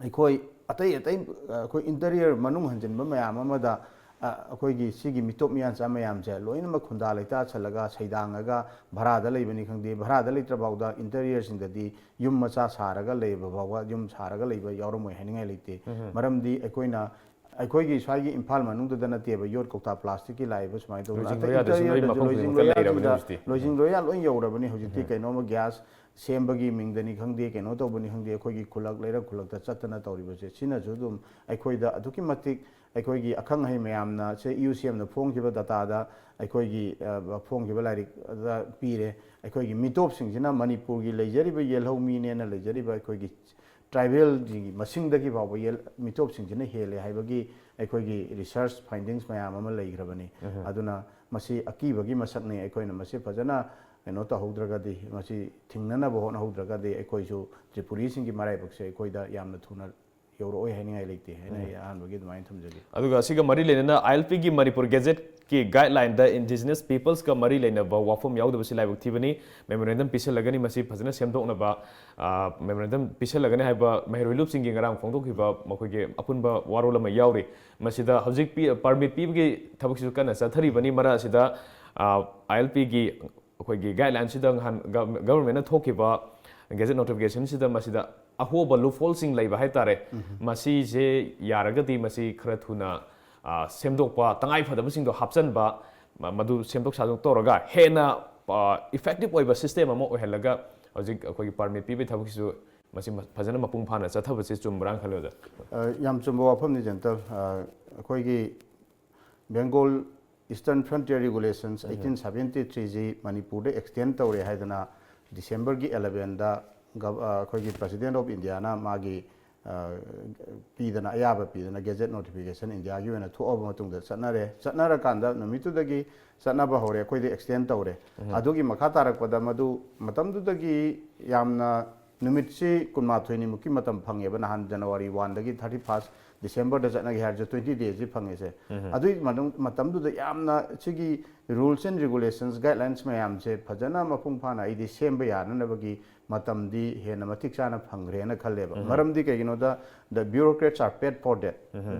ꯑꯩꯈꯣꯏ ꯑꯇꯩ ꯑꯇꯩ, ꯑ, ꯑꯩꯈꯣꯏ ꯏꯟꯇꯔꯤꯌꯔ ꯃꯅꯨꯡ ꯍꯟꯖꯤꯟꯕ ꯃꯌꯥꯝ ꯑꯃꯗ, ꯑ, ꯑꯩꯈꯣꯏꯒꯤ ꯁꯤꯒꯤ ꯃꯤꯇꯣꯞ ꯃꯤꯌꯥꯟꯆꯥ ꯃꯌꯥꯝꯁꯦ ꯂꯣꯏꯅꯃꯛ ꯈꯨꯟꯗꯥ ꯂꯩꯇꯥ ꯁꯜꯂꯒ, ꯁꯩꯗꯥꯡꯉꯒ, ꯚꯔꯥꯗ ꯂꯩꯕꯅꯤ ꯈꯪꯗꯦ, ꯚꯔꯥꯗ ꯂꯩꯇ꯭ꯔ ꯐꯥꯎꯗ ꯏꯟꯇꯔꯤꯌꯔꯁꯤꯡꯗꯗꯤ ꯌꯨꯝ ꯃꯆꯥ ꯁꯥꯔꯒ ꯂꯩꯕ ꯐꯥꯎꯕ, ꯌꯨꯝ ꯁꯥꯔꯒ ꯂꯩꯕ ꯌꯥꯎꯔꯝꯃꯣꯏ ꯍꯥꯏꯅꯤꯡꯉꯥꯏ ꯂꯩꯇꯦ꯫ ꯃꯔꯝꯗꯤ ꯑꯩꯈꯣꯏꯅ, ꯑꯩꯈꯣꯏꯒꯤ ꯁ꯭ꯋꯥꯏꯒꯤ ꯏꯝꯐꯥꯜ ꯃꯅꯨꯡꯗꯨꯗ ꯅꯠꯇꯦꯕ, ꯌꯣꯠ ꯀꯧꯇꯥ ꯄ꯭ꯂꯥꯁꯇꯤꯛꯀꯤ ꯂꯥꯛꯏꯕ ꯁꯨꯃꯥꯏꯅ ꯇꯧꯗꯅ, ꯂꯣꯏꯖꯤꯡ ꯑꯇꯩ ꯂꯣꯌꯥꯗꯁꯨ ꯂꯣꯏ ꯏꯟꯇꯔꯤꯌꯔꯗꯁꯨ ꯃꯐꯝ ꯂꯣꯏꯖꯤꯡ ꯈꯨꯗꯤꯡꯃꯛꯇ ꯂꯣꯌꯥ ꯂꯩꯔꯕꯅꯤ ꯁꯤꯗ ꯍꯧꯖꯤꯛꯇꯤ꯫ ꯂꯣꯏꯖꯤꯡ ꯂꯣꯌꯥ ꯂꯣꯏ ꯌꯧꯔꯕꯅꯤ ꯍꯧꯖꯤꯛꯇꯤ꯫ ꯀꯩꯅꯣꯝꯃ ꯒ꯭ꯌꯥꯁ ꯁꯦꯝꯕꯒꯤ ꯃꯤꯡꯗꯅꯤ ꯈꯪꯗꯦ, ꯀꯩꯅꯣ ꯇꯧꯕꯅꯤ ꯈꯪꯗꯦ, ꯑꯩꯈꯣꯏꯒꯤ ꯈꯨꯜꯂꯛ ꯂꯩꯔꯛ ꯈꯨꯜꯂꯛꯇ ꯆꯠꯇꯅ ꯇꯧꯔꯤꯕꯁꯦ, ꯁꯤꯅꯁꯨ ꯑꯗꯨꯝ ꯑꯩꯈꯣꯏꯗ ꯑꯗꯨꯛꯀꯤ ꯃꯇꯤꯛ, ꯑꯩꯈꯣꯏꯒꯤ ꯑꯈꯪ ꯑꯍꯩ ꯃꯌꯥꯝꯅ, ꯁꯦ, ꯏ ꯌꯨ ꯁꯤ ꯑꯦꯝꯅ ꯐꯣꯡꯈꯤꯕ ꯗꯇꯥꯗ, ꯑꯩꯈꯣꯏꯒꯤ, ꯑ, ꯐꯣꯡꯈꯤꯕ ꯂꯥꯏꯔꯤꯛꯇ ꯄꯤꯔꯦ꯫ ꯑꯩꯈꯣꯏꯒꯤ ꯃꯤꯇꯣꯞꯁꯤꯡꯁꯤꯅ ꯃꯅꯤꯄꯨꯔꯒꯤ ꯂꯩꯖꯔꯤꯕ ꯌꯦꯜꯍꯧꯃꯤꯅꯦꯅ ꯂꯩꯖꯔꯤꯕ ꯑꯩꯈꯣꯏꯒꯤ ꯇ꯭ꯔꯥꯏꯕꯦꯜꯒꯤ ꯃꯁꯤꯡꯗꯒꯤ ꯐꯥꯎꯕ ꯌꯦꯜ-, ꯃꯤꯇꯣꯞꯁꯤꯡꯁꯤꯅ ꯍꯦꯜꯂꯦ ꯍꯥꯏꯕꯒꯤ ꯑꯩꯈꯣꯏꯒꯤ ꯔꯤꯁꯔꯁ ꯐꯥꯏꯟꯗꯤꯡꯁ ꯃꯌꯥꯝ ꯑꯃ ꯂꯩꯈ꯭ꯔꯕꯅꯤ꯫ ꯑꯗꯨꯅ ꯃꯁꯤ ꯑꯀꯤꯕꯒꯤ ꯃꯁꯛꯅꯤ꯫ ꯑꯩꯈꯣꯏꯅ ꯃꯁꯤ ꯐꯖꯅ ꯀꯩꯅꯣ ꯇꯧꯍꯧꯗ꯭ꯔꯒꯗꯤ, ꯃꯁꯤ ꯊꯤꯡꯅꯅꯕ ꯍꯣꯠꯅꯍꯧꯗ꯭ꯔꯒꯗꯤ, ꯑꯩꯈꯣꯏꯁꯨ ꯇ꯭ꯔꯤꯄꯨꯔꯤꯁꯤꯡꯒꯤ ꯃꯔꯥꯏꯕꯛꯁꯦ ꯑꯩꯈꯣꯏꯗ ꯌꯥꯝꯅ ꯊꯨꯅ ꯌꯧꯔꯛꯑꯣꯏ ꯍꯥꯏꯅꯤꯡꯉꯥꯏ ꯂꯩꯇꯦ ꯍꯥꯏꯅ ꯑꯩ ꯑꯍꯥꯟꯕꯒꯤ ꯑꯗꯨꯃꯥꯏꯅ ꯊꯝꯖꯒꯦ꯫ ꯑꯗꯨꯒ ꯑꯁꯤꯒ ꯃꯔꯤ ꯂꯩꯅꯅ ꯑꯥꯏ ꯑꯦꯜ ꯄꯤꯒꯤ ꯃꯅꯤꯄꯨꯔ ꯒꯦꯖꯦꯠꯀꯤ ꯒꯥꯏꯗꯂꯥꯏꯟꯗ ꯏꯟꯗꯤꯖꯤꯅꯁ ꯄꯤꯄꯜꯁꯀ ꯃꯔꯤ ꯂꯩꯅꯕ ꯋꯥꯐꯝ ꯌꯥꯎꯗꯕꯁꯤ ꯂꯥꯏꯕꯛ ꯊꯤꯕꯅꯤ꯫ ꯃꯦꯃꯣꯔꯦꯟꯗꯝ ꯄꯤꯁꯜꯂꯒꯅꯤ, ꯃꯁꯤ ꯐꯖꯅ ꯁꯦꯝꯗꯣꯛꯅꯕ ꯃꯦꯃꯣꯔꯦꯟꯗꯝ ꯄꯤꯁꯜꯂꯒꯅꯤ ꯍꯥꯏꯕ ꯃꯍꯩꯔꯣꯏ ꯂꯨꯞꯁꯤꯡꯒꯤ ꯉꯔꯥꯡ ꯐꯣꯡꯗꯣꯛꯈꯤꯕ ꯃꯈꯣꯏꯒꯤ ꯑꯄꯨꯟꯕ ꯋꯥꯔꯣꯜ ꯑꯃ ꯌꯥꯎꯔꯤ꯫ ꯃꯁꯤꯗ ꯍꯧꯖꯤꯛ ꯄꯤ-, ꯄꯥꯔꯃꯤꯠ ꯄꯤꯕꯒꯤ ꯊꯕꯛꯁꯤꯁꯨ ꯀꯟꯅ ꯆꯠꯊꯔꯤꯕꯅꯤ꯫ ꯃꯔꯛ ꯑꯁꯤꯗ ꯑꯥꯏ ꯑꯦꯜ ꯄꯤꯒꯤ ꯑꯩꯈꯣꯏꯒꯤ ꯒꯥꯏꯗꯂꯥꯏꯟꯁꯤꯗ ꯉꯍꯥꯟ ꯒ-, ꯒꯚꯔꯟꯃꯦꯟꯠꯅ ꯊꯣꯛꯈꯤꯕ ꯒꯦꯖꯦꯠ ꯅꯣꯇꯤꯐꯤꯀꯦꯁꯟꯁꯤꯗ ꯃꯁꯤꯗ ꯑꯍꯣꯕ ꯂꯨꯞꯍꯣꯜꯁꯤꯡ ꯂꯩꯕ ꯍꯥꯏꯇꯥꯔꯦ꯫ ꯃꯁꯤꯁꯦ ꯌꯥꯔꯒꯗꯤ ꯃꯁꯤ ꯈꯔ ꯊꯨꯅ, ꯑ, ꯁꯦꯝꯗꯣꯛꯄ, ꯇꯉꯥꯏ ꯐꯗꯕꯁꯤꯡꯗꯣ ꯍꯥꯞꯆꯤꯟꯕ, ꯃ-, ꯃꯗꯨ ꯁꯦꯝꯗꯣꯛ ꯁꯥꯗꯣꯛ ꯇꯧꯔꯒ ꯍꯦꯟꯅ, ꯑ, ꯏꯐꯦꯛꯇꯤꯚ ꯑꯣꯏꯕ ꯁꯤꯁꯇꯦꯝ ꯑꯃ ꯑꯣꯏꯍꯜꯂꯒ ꯍꯧꯖꯤꯛ ꯑꯩꯈꯣꯏꯒꯤ ꯄꯥꯔꯃꯤꯠ ꯄꯤꯕꯒꯤ ꯊꯕꯛꯁꯤꯁꯨ ꯃꯁꯤ ꯃ-, ꯐꯖꯅ ꯃꯄꯨꯡ ꯐꯥꯅ ꯆꯠꯊꯕꯁꯦ ꯆꯨꯝꯕ꯭ꯔꯥꯅ ꯈꯜꯂꯤ, ꯑꯣꯖꯥ? ꯑ, ꯌꯥꯝ ꯆꯨꯝꯕ ꯋꯥꯐꯝꯅꯤ, ꯖꯦꯟꯇꯜ꯫ ꯑ, ꯑꯩꯈꯣꯏꯒꯤ Bengal Eastern Frontier Regulations eighteen seventy-three ꯁꯤ ꯃꯅꯤꯄꯨꯔꯗ ꯑꯦꯛꯁꯇꯦꯟ ꯇꯧꯔꯦ ꯍꯥꯏꯗꯅ ꯗꯤꯁꯦꯝꯕꯔꯒꯤ elevenꯗ ꯒꯚ-, ꯑ, ꯑꯩꯈꯣꯏꯒꯤ President of Indiaꯅ ꯃꯥꯒꯤ, ꯑ, ꯄꯤꯗꯅ, ꯑꯌꯥꯕ ꯄꯤꯗꯅ ꯒꯦꯖꯦꯠ ꯅꯣꯇꯤꯐꯤꯀꯦꯁꯟ ꯏꯟꯗꯤꯌꯥꯒꯤ ꯑꯣꯏꯅ ꯊꯣꯛꯑꯕ ꯃꯇꯨꯡꯗ ꯆꯠꯅꯔꯦ꯫ ꯆꯠꯅꯔꯀꯥꯟꯗ ꯅꯨꯃꯤꯠꯇꯨꯗꯒꯤ ꯆꯠꯅꯕ ꯍꯧꯔꯦ, ꯑꯩꯈꯣꯏꯗ ꯑꯦꯛꯁꯇꯦꯟ ꯇꯧꯔꯦ꯫ ꯑꯗꯨꯒꯤ ꯃꯈꯥ ꯇꯥꯔꯛꯄꯗ ꯃꯗꯨ ꯃꯇꯝꯗꯨꯗꯒꯤ ꯌꯥꯝꯅ ꯅꯨꯃꯤꯠꯁꯤ ꯀꯨꯟꯃꯥꯊꯣꯏꯅꯤꯃꯨꯛꯀꯤ ꯃꯇꯝ ꯐꯪꯉꯦꯕ, ꯅꯍꯥꯟ ꯖꯅꯋꯥꯔꯤ oneꯗꯒꯤ thirty first Decemberꯗ ꯆꯠꯅꯒꯦ ꯍꯥꯏꯔꯁꯨ twenty daysꯁꯤ ꯐꯪꯉꯦꯁꯦ꯫ ꯑꯗꯨꯒꯤ ꯃꯅꯨꯡ-, ꯃꯇꯝꯗꯨꯗ ꯌꯥꯝꯅ ꯁꯤꯒꯤ rules and regulations, guidelines ꯃꯌꯥꯝꯁꯦ ꯐꯖꯅ ꯃꯄꯨꯡ ꯐꯥꯅ ꯑꯩꯗꯤ ꯁꯦꯝꯕ ꯌꯥꯅꯅꯕꯒꯤ ꯃꯇꯝꯗꯤ ꯍꯦꯟꯅ ꯃꯇꯤꯛ ꯆꯥꯅ ꯐꯪꯈ꯭ꯔꯦꯅ ꯈꯜꯂꯦꯕ꯫ ꯃꯔꯝꯗꯤ ꯀꯩꯒꯤꯅꯣꯗ, the bureaucrats are paid for that꯫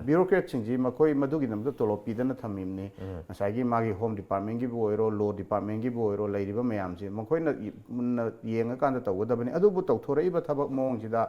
Bureaucratꯁꯤꯡꯁꯤ ꯃꯈꯣꯏ ꯃꯗꯨꯒꯤ ꯅꯝꯗ ꯇꯣꯂꯣꯞ ꯄꯤꯗꯅ ꯊꯝꯃꯤꯕꯅꯤ꯫ ꯉꯁꯥꯏꯒꯤ ꯃꯥꯒꯤ Home Departmentꯒꯤꯕꯨ ꯑꯣꯏꯔꯣ, Law Departmentꯒꯤꯕꯨ ꯑꯣꯏꯔꯣ, ꯂꯩꯔꯤꯕ ꯃꯌꯥꯝꯁꯤ ꯃꯈꯣꯏꯅ ꯏ-, ꯃꯨꯟꯅ ꯌꯦꯡꯉꯀꯥꯟꯗ ꯇꯧꯒꯗꯕꯅꯤ꯫ ꯑꯗꯨꯕꯨ ꯇꯧꯊꯣꯔꯛꯏꯕ ꯊꯕꯛ ꯃꯑꯣꯡꯁꯤꯗ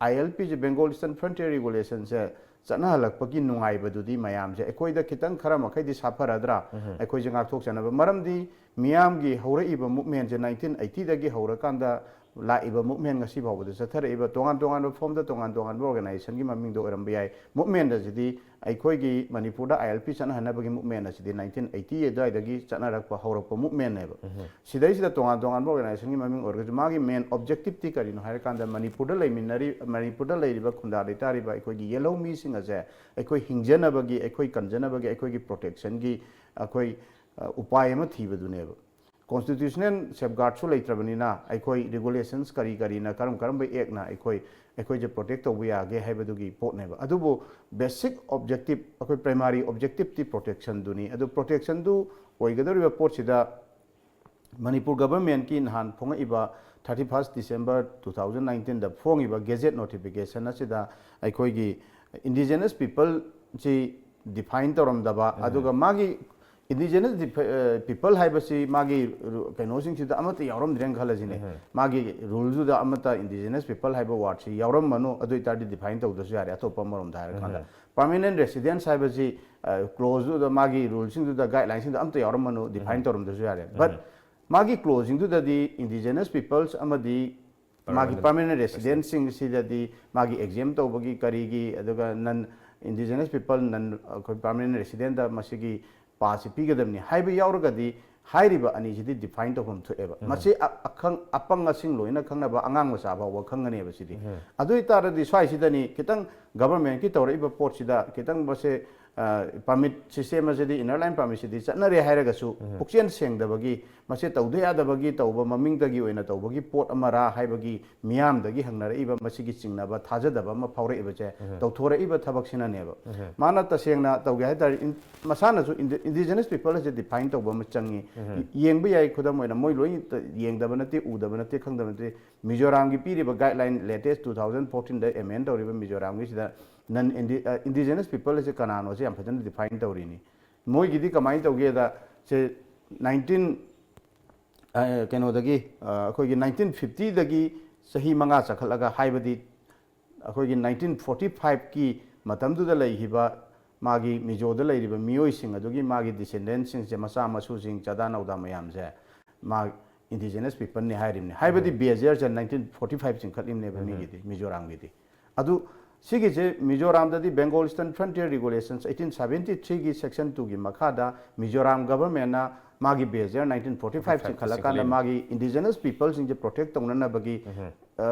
ILPꯁꯦ, Bengal Eastern Frontier Regulationꯁꯦ ꯆꯠꯅꯍꯜꯂꯛꯄꯒꯤ ꯅꯨꯡꯉꯥꯏꯕꯗꯨꯗꯤ ꯃꯌꯥꯝꯁꯦ ꯑꯩꯈꯣꯏꯗ ꯈꯤꯇꯪ ꯈꯔ ꯃꯈꯩꯗꯤ ꯁꯥꯐꯔꯗ꯭ꯔꯥ? ꯑꯩꯈꯣꯏꯁꯦ ꯉꯥꯛꯊꯣꯛꯆꯅꯕ꯫ ꯃꯔꯝꯗꯤ ꯃꯤꯌꯥꯝꯒꯤ ꯍꯧꯔꯛꯏꯕ movementꯁꯦ nineteen eightyꯗꯒꯤ ꯍꯧꯔꯀꯥꯟꯗ ꯂꯥꯛꯏꯕ movement ꯉꯁꯤ ꯐꯥꯎꯕꯗ ꯆꯠꯊꯔꯛꯏꯕ ꯇꯣꯉꯥꯟ ꯇꯣꯉꯥꯟꯕ formꯗ ꯇꯣꯉꯥꯟ ꯇꯣꯉꯥꯟꯕ organizationꯒꯤ ꯃꯃꯤꯡꯗ ꯑꯣꯏꯔꯝꯕ ꯌꯥꯏ꯫ Movement ꯑꯁꯤꯗꯤ ꯑꯩꯈꯣꯏꯒꯤ ꯃꯅꯤꯄꯨꯔꯗ ILP ꯆꯠꯅꯍꯟꯅꯕꯒꯤ movement ꯑꯁꯤꯗꯤ nineteen eighty ꯑꯗꯨꯋꯥꯏꯗꯒꯤ ꯆꯠꯅꯔꯛꯄ ꯍꯧꯔꯛꯄ movementꯅꯦꯕ꯫ ꯁꯤꯗꯩꯁꯤꯗ ꯇꯣꯉꯥꯟ ꯇꯣꯉꯥꯟꯕ organizationꯒꯤ ꯃꯃꯤꯡ ꯑꯣꯏꯔꯒꯁꯨ ꯃꯥꯒꯤ main objectiveꯇꯤ ꯀꯔꯤꯅꯣ ꯍꯥꯏꯔꯀꯥꯟꯗ ꯃꯅꯤꯄꯨꯔꯗ ꯂꯩꯃꯤꯟꯅꯔꯤ-, ꯃꯅꯤꯄꯨꯔꯗ ꯂꯩꯔꯤꯕ ꯈꯨꯟꯗꯥ ꯂꯩꯇꯥꯔꯤꯕ ꯑꯩꯈꯣꯏꯒꯤ ꯌꯦꯜꯍꯧꯃꯤꯁꯤꯡ ꯑꯁꯦ ꯑꯩꯈꯣꯏ ꯍꯤꯡꯖꯅꯕꯒꯤ, ꯑꯩꯈꯣꯏ ꯀꯟꯖꯅꯕꯒꯤ, ꯑꯩꯈꯣꯏꯒꯤ protectionꯒꯤ ꯑꯩꯈꯣꯏ, ꯑ, ꯎꯄꯥꯏ ꯑꯃ ꯊꯤꯕꯗꯨꯅꯦꯕ꯫ constitutional safeguardꯁꯨ ꯂꯩꯇ꯭ꯔꯕꯅꯤꯅ ꯑꯩꯈꯣꯏ regulations ꯀꯔꯤ ꯀꯔꯤꯅ, ꯀꯔꯝ ꯀꯔꯝꯕ actꯅ ꯑꯩꯈꯣꯏ ꯑꯩꯈꯣꯏꯁꯦ protect ꯇꯧꯕ ꯌꯥꯒꯦ ꯍꯥꯏꯕꯗꯨꯒꯤ ꯄꯣꯠꯅꯦꯕ꯫ ꯑꯗꯨꯕꯨ basic objective, ꯑꯩꯈꯣꯏ primary objectiveꯇꯤ protectionꯗꯨꯅꯤ꯫ ꯑꯗꯨ protectionꯗꯨ ꯑꯣꯏꯒꯗꯧꯔꯤꯕ ꯄꯣꯠꯁꯤꯗ ꯃꯅꯤꯄꯨꯔ governmentꯀꯤ ꯅꯍꯥꯟ ꯐꯣꯡꯉꯛꯏꯕ thirty first December two thousand nineteenꯗ ꯐꯣꯡꯉꯤꯕ gazette notification ꯑꯁꯤꯗ ꯑꯩꯈꯣꯏꯒꯤ indigenous peopleꯁꯤ define ꯇꯧꯔꯝꯗꯕ, ꯑꯗꯨꯒ ꯃꯥꯒꯤ indigenous dif-, ꯑ, people ꯍꯥꯏꯕꯁꯤ ꯃꯥꯒꯤ ꯔꯨ-, ꯀꯩꯅꯣꯁꯤꯡꯁꯤꯗ ꯑꯃꯠꯇ ꯌꯥꯎꯔꯝꯗ꯭ꯔꯦꯅ ꯈꯜꯂꯁꯤꯅꯦ꯫ ꯃꯥꯒꯤ ruleꯗꯨꯗ ꯑꯃꯠꯇ indigenous people ꯍꯥꯏꯕ wordꯁꯤ ꯌꯥꯎꯔꯝꯃꯅꯨ, ꯑꯗꯨ ꯑꯣꯏꯇꯥꯔꯗꯤ define ꯇꯧꯗ꯭ꯔꯁꯨ ꯌꯥꯔꯦ꯫ ꯑꯇꯣꯞꯄ ꯑꯃꯔꯣꯝꯗ ꯍꯥꯏꯔꯀꯥꯟꯗ permanent residence ꯍꯥꯏꯕꯁꯤ, ꯑ, clauseꯗꯨꯗ, ꯃꯥꯒꯤ ruleꯁꯤꯡꯗꯨꯗ, guidelineꯁꯤꯡꯗꯨꯗ ꯑꯝꯇ ꯌꯥꯎꯔꯝꯃꯅꯨ, define ꯇꯧꯔꯝꯗ꯭ꯔꯁꯨ ꯌꯥꯔꯦ꯫ But ꯃꯥꯒꯤ clauseꯁꯤꯡꯗꯨꯗꯗꯤ indigenous peoples ꯑꯃꯗꯤ ꯃꯥꯒꯤ permanent residentꯁꯤꯡꯁꯤꯗꯗꯤ ꯃꯥꯒꯤ exempt ꯇꯧꯕꯒꯤ ꯀꯔꯤꯒꯤ, ꯑꯗꯨꯒ non indigenous people, non, ꯑꯩꯈꯣꯏ permanent residentꯇ ꯃꯁꯤꯒꯤ passꯁꯤ ꯄꯤꯒꯗꯕꯅꯤ ꯍꯥꯏꯕ ꯌꯥꯎꯔꯒꯗꯤ ꯍꯥꯏꯔꯤꯕ ꯑꯅꯤꯁꯤꯗꯤ define ꯇꯧꯐꯝ ꯊꯣꯛꯑꯦꯕ꯫ ꯃꯁꯤ ꯑ-, ꯑꯈꯪ-, ꯑꯄꯪ ꯑꯁꯤꯡ ꯂꯣꯏꯅ ꯈꯪꯅꯕ ꯑꯉꯥꯡ ꯃꯆꯥ ꯐꯥꯎꯕ ꯈꯪꯒꯅꯦꯕ ꯁꯤꯗꯤ꯫ ꯑꯗꯨ ꯑꯣꯏꯇꯥꯔꯗꯤ ꯁ꯭ꯋꯥꯏꯁꯤꯗꯅꯤ ꯈꯤꯇꯪ governmentꯀꯤ ꯇꯧꯔꯛꯏꯕ ꯄꯣꯠꯁꯤꯗ ꯈꯤꯇꯪ ꯃꯁꯦ, ꯑ, permit system ꯑꯁꯤꯗꯤ, inner line permitꯁꯤꯗꯤ ꯆꯠꯅꯔꯦ ꯍꯥꯏꯔꯒꯁꯨ ꯄꯨꯛꯆꯦꯜ ꯁꯦꯡꯗꯕꯒꯤ, ꯃꯁꯤ ꯇꯧꯗ ꯌꯥꯗꯕꯒꯤ ꯇꯧꯕ, ꯃꯃꯤꯡꯗꯒꯤ ꯑꯣꯏꯅ ꯇꯧꯕꯒꯤ ꯄꯣꯠ ꯑꯃꯔꯥ ꯍꯥꯏꯕꯒꯤ ꯃꯤꯌꯥꯝꯗꯒꯤ ꯍꯪꯅꯔꯛꯏꯕ ꯃꯁꯤꯒꯤ ꯆꯤꯡꯅꯕ, ꯊꯥꯖꯗꯕ ꯑꯃ ꯐꯥꯎꯔꯛꯏꯕꯁꯦ ꯇꯧꯊꯣꯔꯛꯏꯕ ꯊꯕꯛꯁꯤꯅꯅꯦꯕ꯫ ꯃꯥꯅ ꯇꯁꯦꯡꯅ ꯇꯧꯒꯦ ꯍꯥꯏ ꯇꯥꯔꯗꯤ ꯏꯟ-, ꯃꯁꯥꯅꯁꯨ indi-, indigenous people ꯑꯁꯦ define ꯇꯧꯕ ꯑꯃ ꯆꯪꯉꯤ꯫ ꯌꯦꯡꯕ ꯌꯥꯏ, ꯈꯨꯗꯝ ꯑꯣꯏꯅ ꯃꯣꯏ ꯂꯣꯏ ꯌꯦꯡꯗꯕ ꯅꯠꯇꯦ, ꯎꯗꯕ ꯅꯠꯇꯦ, ꯈꯪꯗꯕ ꯅꯠꯇꯦ꯫ ꯃꯤꯖꯣꯔꯥꯝꯒꯤ ꯄꯤꯔꯤꯕ guideline, latest two thousand fourteenꯗ amend ꯇꯧꯔꯤꯕ ꯃꯤꯖꯣꯔꯥꯝꯒꯤꯁꯤꯗ non indi-, ꯑ, indigenous people ꯑꯁꯦ ꯀꯅꯥꯅꯣꯁꯦ ꯌꯥꯝ ꯐꯖꯅ define ꯇꯧꯔꯤꯅꯤ꯫ ꯃꯣꯏꯒꯤꯗꯤ ꯀꯃꯥꯏꯅ ꯇꯧꯒꯦꯗ, ꯁꯦ nineteen, ꯑ, ꯀꯩꯅꯣꯗꯒꯤ, ꯑ, ꯑꯩꯈꯣꯏꯒꯤ nineteen fiftyꯗꯒꯤ ꯆꯍꯤ ꯃꯉꯥ ꯆꯈꯠꯂꯒ, ꯍꯥꯏꯕꯗꯤ ꯑꯩꯈꯣꯏꯒꯤ nineteen forty fiveꯀꯤ ꯃꯇꯝꯗꯨꯗ ꯂꯩꯈꯤꯕ ꯃꯥꯒꯤ ꯃꯤꯖꯣꯗ ꯂꯩꯔꯤꯕ ꯃꯤꯑꯣꯏꯁꯤꯡ ꯑꯗꯨꯒꯤ ꯃꯥꯒꯤ descendantꯁꯤꯡꯁꯦ, ꯃꯆꯥ ꯃꯁꯨꯁꯤꯡ, ꯆꯥꯗꯥ ꯅꯧꯗꯥ ꯃꯌꯥꯝꯁꯦ ꯃꯥ indigenous peopleꯅꯤ ꯍꯥꯏꯔꯤꯕꯅꯤ꯫ ꯍꯥꯏꯕꯗꯤ ꯕꯦꯖꯤꯌꯔꯁꯦ nineteen forty five ꯆꯤꯡꯈꯠꯂꯤꯕꯅꯦꯕ ꯃꯤꯒꯤꯗꯤ, ꯃꯤꯖꯣꯔꯥꯝꯒꯤꯗꯤ꯫ ꯑꯗꯨ ꯁꯤꯒꯤꯁꯦ ꯃꯤꯖꯣꯔꯥꯝꯗꯗꯤ Bengal Eastern Frontier Regulations eighteen seventy threeꯒꯤ section twoꯒꯤ ꯃꯈꯥꯗ ꯃꯤꯖꯣꯔꯥꯝ governmentꯅ ꯃꯥꯒꯤ ꯕꯦꯁ ꯌꯔ ꯅꯥꯏꯟꯇꯤꯟ ꯐꯣꯔꯇꯤ ꯐꯥꯏꯚꯁꯤ ꯈꯜꯂꯀꯥꯟꯗ ꯃꯥꯒꯤ ꯏꯟꯗꯤꯖꯤꯅꯁ ꯄꯤꯄꯜꯁꯤꯡꯁꯦ ꯄ꯭ꯔꯣꯇꯦꯛ ꯇꯧꯅꯅꯕꯒꯤ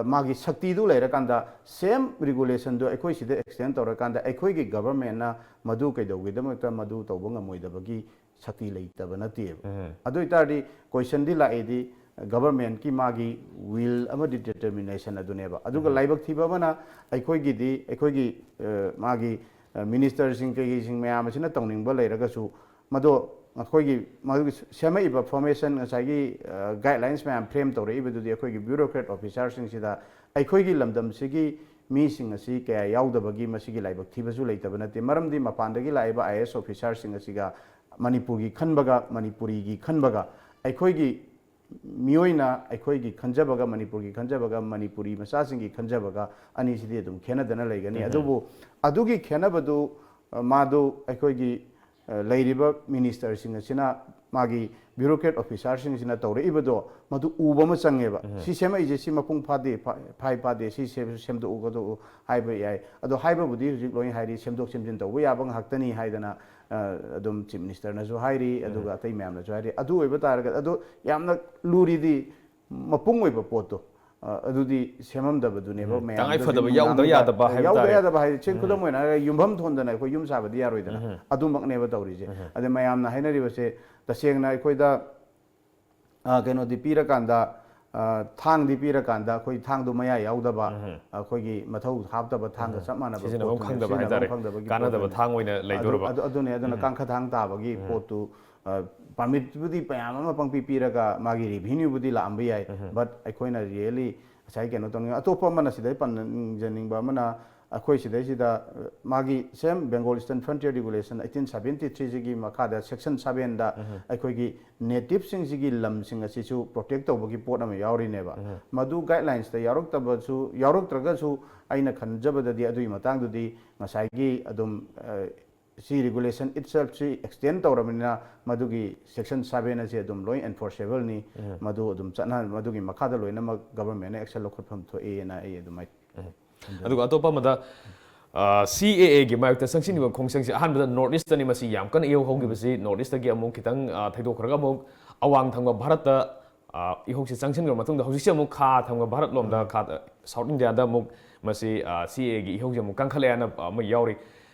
ꯃꯥꯒꯤ ꯁꯛꯇꯤꯗꯨ ꯂꯩꯔꯀꯥꯟꯗ ꯁꯦꯝ ꯔꯤꯒꯨꯂꯦꯁꯟꯗꯨ ꯑꯩꯈꯣꯏ ꯁꯤꯗ ꯑꯦꯛꯁꯇꯦꯟ ꯇꯧꯔꯀꯥꯟꯗ ꯑꯩꯈꯣꯏꯒꯤ ꯒꯚꯔꯟꯃꯦꯟꯅ ꯃꯗꯨ ꯀꯩꯗꯧꯕꯒꯤꯗꯃꯛꯇ ꯃꯗꯨ ꯇꯧꯕ ꯉꯝꯃꯣꯏꯗꯕꯒꯤ ꯁꯛꯇꯤ ꯂꯩꯇꯕ ꯅꯠꯇꯦꯕ꯫ ꯑꯗꯨ ꯑꯣꯏꯇꯥꯔꯗꯤ ꯀꯣꯏꯁꯟꯗꯤ ꯂꯥꯛꯏꯗꯤ ꯒꯚꯔꯟꯃꯦꯟꯠꯀꯤ ꯃꯥꯒꯤ ꯋꯤꯜ ꯑꯃꯗꯤ ꯗꯤꯇꯔꯃꯤꯅꯦꯁꯟ ꯑꯗꯨꯅꯦꯕ꯫ ꯑꯗꯨꯒ ꯂꯥꯏꯕꯛ ꯊꯤꯕ ꯑꯃꯅ ꯑꯩꯈꯣꯏꯒꯤꯗꯤ ꯑꯩꯈꯣꯏꯒꯤ ꯃꯥꯒꯤ ꯃꯤꯅꯤꯁꯇꯔꯁꯤꯡ ꯀꯩꯀꯩꯁꯤꯡ ꯃꯌꯥꯝ ꯑꯁꯤꯅ ꯇꯧꯅꯤꯡꯕ ꯂꯩꯔꯒꯁꯨ ꯃꯗꯣ ꯑꯩꯈꯣꯏꯒꯤ ꯃꯗꯨꯒꯤ ꯁꯦꯝꯃꯛꯏꯕ ꯐꯣꯔꯃꯦꯁꯟ ꯉꯁꯥꯏꯒꯤ ꯒꯥꯏꯗꯂꯥꯏꯟꯁ ꯃꯌꯥꯝ ꯐ꯭ꯔꯦꯝ ꯇꯧꯔꯛꯏꯕꯗꯨꯗꯤ ꯑꯩꯈꯣꯏꯒꯤ ꯕ꯭ꯌꯨꯔꯣꯀ꯭ꯔꯦꯠ ꯑꯣꯐꯤꯁꯥꯔꯁꯤꯡꯁꯤꯗ ꯑꯩꯈꯣꯏꯒꯤ ꯂꯝꯗꯝꯁꯤꯒꯤ ꯃꯤꯁꯤꯡ ꯑꯁꯤ ꯀꯌꯥ ꯌꯥꯎꯗꯕꯒꯤ ꯃꯁꯤꯒꯤ ꯂꯥꯏꯕꯛ ꯊꯤꯕꯁꯨ ꯂꯩꯇꯕ ꯅꯠꯇꯦ꯫ ꯃꯔꯝꯗꯤ ꯃꯄꯥꯟꯗꯒꯤ ꯂꯥꯛꯏꯕ ꯑꯥꯏ ꯑꯦ ꯑꯦꯁ ꯑꯣꯐꯤꯁꯥꯔꯁꯤꯡ ꯑꯁꯤꯒ ꯃꯅꯤꯄꯨꯔꯒꯤ ꯈꯟꯕꯒ ꯃꯅꯤꯄꯨꯔꯤꯒꯤ ꯈꯟꯕꯒ ꯑꯩꯈꯣꯏꯒꯤ ꯃꯤꯑꯣꯏꯅ ꯑꯩꯈꯣꯏꯒꯤ ꯈꯟꯖꯕꯒ ꯃꯅꯤꯄꯨꯔꯒꯤ ꯈꯟꯖꯕꯒ ꯃꯅꯤꯄꯨꯔꯤ ꯃꯆꯥꯁꯤꯡꯒꯤ ꯈꯟꯖꯕꯒ ꯑꯅꯤꯁꯤꯗꯤ ꯑꯗꯨꯝ ꯈꯦꯠꯅꯗꯅ ꯂꯩꯒꯅꯤ꯫ ꯑꯗꯨꯕꯨ ꯑꯗꯨꯒꯤ ꯈꯦꯠꯅꯕꯗꯨ ꯃꯥꯗꯨ ꯑꯩꯈꯣꯏꯒꯤ ꯂꯩꯔꯤꯕ ꯃꯤꯅꯤꯁꯇꯔꯁꯤꯡ ꯑꯁꯤꯅ ꯃꯥꯒꯤ ꯕ꯭ꯌꯨꯔꯣꯀ꯭ꯔꯦꯠ ꯑꯣꯐꯤꯁꯥꯔꯁꯤꯡꯁꯤꯅ ꯇꯧꯔꯛꯏꯕꯗꯣ ꯃꯗꯨ ꯎꯕ ꯑꯃ ꯆꯪꯉꯦꯕ꯫ ꯁꯤ ꯁꯦꯝꯃꯛꯏꯁꯦ ꯁꯤ ꯃꯄꯨꯡ ꯐꯥꯗꯦ, ꯐꯥꯏ ꯐꯥꯗꯦ, ꯁꯤ ꯁꯦꯝꯗꯣꯛꯎ ꯈꯣꯠꯇꯣꯛꯎ ꯍꯥꯏꯕ ꯌꯥꯏ꯫ ꯑꯗꯣ ꯍꯥꯏꯕꯕꯨꯗꯤ ꯍꯧꯖꯤꯛ ꯂꯣꯏ ꯍꯥꯏꯔꯤ, ꯁꯦꯝꯗꯣꯛ ꯁꯦꯝꯖꯤꯟ ꯇꯧꯕ ꯌꯥꯕ ꯉꯥꯛꯇꯅꯤ ꯍꯥꯏꯗꯅ ꯑꯗꯨꯝ ꯆꯤꯐ ꯃꯤꯅꯤꯁꯇꯔꯅꯁꯨ ꯍꯥꯏꯔꯤ, ꯑꯗꯨꯒ ꯑꯇꯩ ꯃꯌꯥꯝꯅꯁꯨ ꯍꯥꯏꯔꯤ꯫ ꯑꯗꯨ ꯑꯣꯏꯕ ꯇꯥꯔꯒꯗꯤ ꯑꯗꯣ ꯌꯥꯝꯅ ꯂꯨꯔꯤꯗꯤ ꯃꯄꯨꯡ ꯑꯣꯏꯕ ꯄꯣꯠꯇꯣ ꯑꯗꯨꯗꯤ ꯁꯦꯝꯃꯝꯗꯕꯗꯨꯅꯦꯕ꯫ ꯃꯌꯥꯝꯗ ꯇꯉꯥꯏ ꯐꯗꯕ ꯌꯥꯎꯗ ꯌꯥꯗꯕ ꯍꯥꯏꯕ ꯌꯥꯎꯗ ꯇꯥꯔꯦ꯫ ꯌꯥꯗꯕ ꯍꯥꯏꯗꯤ ꯁꯦ ꯈꯨꯗꯝ ꯑꯣꯏꯅ ꯍꯥꯏꯔꯒ ꯌꯨꯝꯐꯝ ꯊꯣꯟꯗꯅ ꯑꯩꯈꯣꯏ ꯌꯨꯝ ꯁꯥꯕꯗꯤ ꯌꯥꯔꯣꯏꯗꯅ꯫ ꯑꯗꯨꯃꯛꯅꯦꯕ ꯇꯧꯔꯤꯁꯦ꯫ ꯑꯗꯩ ꯃꯌꯥꯝꯅ ꯍꯥꯏꯅꯔꯤꯕꯁꯦ ꯇꯁꯦꯡꯅ ꯑꯩꯈꯣꯏꯗ ꯀꯩꯅꯣꯗꯤ ꯄꯤꯔꯀꯥꯟꯗ ꯊꯥꯡꯗꯤ ꯄꯤꯔꯀꯥꯟꯗ ꯑꯩꯈꯣꯏ ꯊꯥꯡꯗꯣ ꯃꯌꯥ ꯌꯥꯎꯗꯕ, ꯑꯩꯈꯣꯏꯒꯤ ꯃꯊꯧ ꯍꯥꯞꯇꯕ ꯊꯥꯡꯒ ꯆꯞ ꯃꯥꯟꯅꯕ ꯁꯤꯖꯤꯟꯅꯐꯝ ꯄꯣꯠꯇꯨꯅꯦꯕ꯫ ꯈꯪꯗꯕ ꯁꯤꯖꯤꯟꯅꯐꯝ ꯍꯥꯏꯇꯥꯔꯦ꯫ ꯈꯪꯗꯕꯒꯤ ꯀꯥꯟꯅꯗꯕ ꯄꯣꯠꯇꯨꯅꯦ꯫ ꯊꯥꯡ ꯑꯣꯏꯅ ꯑꯗꯨ- ꯂꯩꯗꯣꯔꯕ꯫ ꯑꯗꯨ- ꯑꯗꯨꯅꯦ꯫ ꯑꯗꯨꯅ ꯀꯥꯡꯈ ꯊꯥꯡ ꯇꯥꯕꯒꯤ ꯄꯣꯠꯇꯨ ꯄꯥꯔꯃꯤꯠꯄꯨꯗꯤ ꯃꯌꯥꯝ ꯑꯃ ꯄꯪꯄꯤ ꯄꯤꯔꯒ ꯃꯥꯒꯤ ꯔꯤꯚꯤꯅ꯭ꯌꯨꯕꯨꯗꯤ ꯂꯥꯛꯑꯝꯕ ꯌꯥꯏ꯫ But ꯑꯩꯈꯣꯏꯅ ꯔꯤꯌꯦꯂꯤ ꯉꯁꯥꯏ ꯀꯩꯅꯣ ꯇꯧꯅꯤꯡꯉꯤ꯫ ꯑꯇꯣꯞꯄ ꯑꯃꯅ ꯁꯤꯗꯩ ꯄꯟꯖꯅꯤꯡꯕ ꯑꯃꯅ ꯑꯩꯈꯣꯏ ꯁꯤꯗꯩꯁꯤꯗ ꯃꯥꯒꯤ ꯁꯦꯝ Bengal eastern frontier regulation eighteen seventy ꯊ꯭ꯔꯤꯁꯤꯒꯤ ꯃꯈꯥꯗ ꯁꯦꯛꯁꯟ ꯁꯕꯦꯟꯗ ꯑꯩꯈꯣꯏꯒꯤ ꯅꯦꯇꯤꯞꯁꯤꯡꯁꯤꯒꯤ ꯂꯝꯁꯤꯡ ꯑꯁꯤꯁꯨ ꯄ꯭ꯔꯣꯇꯦꯛ ꯇꯧꯕꯒꯤ ꯄꯣꯠ ꯑꯃ ꯌꯥꯎꯔꯤꯅꯦꯕ꯫ ꯃꯗꯨ ꯒꯥꯏꯗꯂꯥꯏꯟꯁꯇ ꯌꯥꯎꯔꯛꯇꯕꯁꯨ ꯌꯥꯎꯔꯛꯇ꯭ꯔꯒꯁꯨ ꯑꯩꯅ ꯈꯟꯖꯕꯗꯗꯤ ꯑꯗꯨꯒꯤ ꯃꯇꯥꯡꯗꯨꯗꯤ ꯉꯁꯥꯏꯒꯤ ꯑꯗꯨꯝ ꯁꯤ ꯔꯤꯒꯨꯂꯦꯁꯟ ꯏꯠꯁꯦꯜꯐꯁꯤ ꯑꯦꯛꯁꯇꯦꯟ ꯇꯧꯔꯕꯅꯤꯅ ꯃꯗꯨꯒꯤ ꯁꯦꯛꯁꯟ ꯁꯕꯦꯟ ꯑꯁꯤ ꯑꯗꯨꯝ ꯂꯣꯏ ꯑꯦꯟꯐꯣꯔꯁꯦꯕꯜꯅꯤ꯫ ꯃꯗꯨ ꯑꯗꯨꯝ ꯆꯠꯅ ꯃꯗꯨꯒꯤ ꯃꯈꯥꯗ ꯂꯣꯏꯅꯃꯛ ꯒꯚꯔꯟꯃꯦꯟꯅ ꯑꯦꯛꯁꯟ ꯂꯧꯈꯠꯐꯝ ꯊꯣꯛꯑꯦꯅ ꯑꯩ ꯑꯗꯨꯃꯥꯏꯅ ꯈꯟꯖꯩ꯫ ꯑꯗꯨꯒ ꯑꯇꯣꯞꯄ ꯑꯃꯗ ꯁꯤ ꯑꯦ ꯑꯦꯒꯤ ꯃꯥꯌꯣꯛꯇ ꯆꯪꯁꯤꯟꯈꯤꯕ ꯈꯣꯡꯖꯪꯁꯤ ꯑꯍꯥꯟꯕꯗ ꯅꯣꯔꯠ ꯏꯁꯇꯅꯤ ꯃꯁꯤ ꯌꯥꯝ ꯀꯟꯅ ꯏꯍꯧ ꯍꯧꯈꯤꯕꯁꯤ꯫ ꯅꯣꯔꯠ ꯏꯁꯇꯒꯤ ꯑꯃꯨꯛ ꯈꯤꯇꯪ ꯑ, ꯊꯩꯗꯣꯛꯈ꯭ꯔꯒ ꯑꯃꯨꯛ ꯑꯋꯥꯡ ꯊꯪꯕ ꯚꯥꯔꯠꯇ ꯑ, ꯏꯍꯧꯁꯤ ꯆꯪꯁꯤꯟꯈ꯭ꯔ ꯃꯇꯨꯡꯗ ꯍꯧꯖꯤꯛꯁꯦ ꯑꯃꯨꯛ ꯈꯥ ꯊꯪꯕ ꯚꯥꯔꯠ ꯂꯣꯝꯗ, ꯈꯥ ꯁꯥꯎꯠ ꯏꯟꯗꯤꯌꯥꯗ ꯑꯃꯨꯛ ꯃꯁꯤ ꯁꯤ ꯑꯦ ꯑꯦꯒꯤ ꯏꯍꯧꯁꯤ ꯑꯃꯨꯛ ꯀꯟꯈꯠꯂꯛꯑꯦ ꯍꯥꯏꯅ ꯑꯃ ꯌꯥꯎꯔꯤ꯫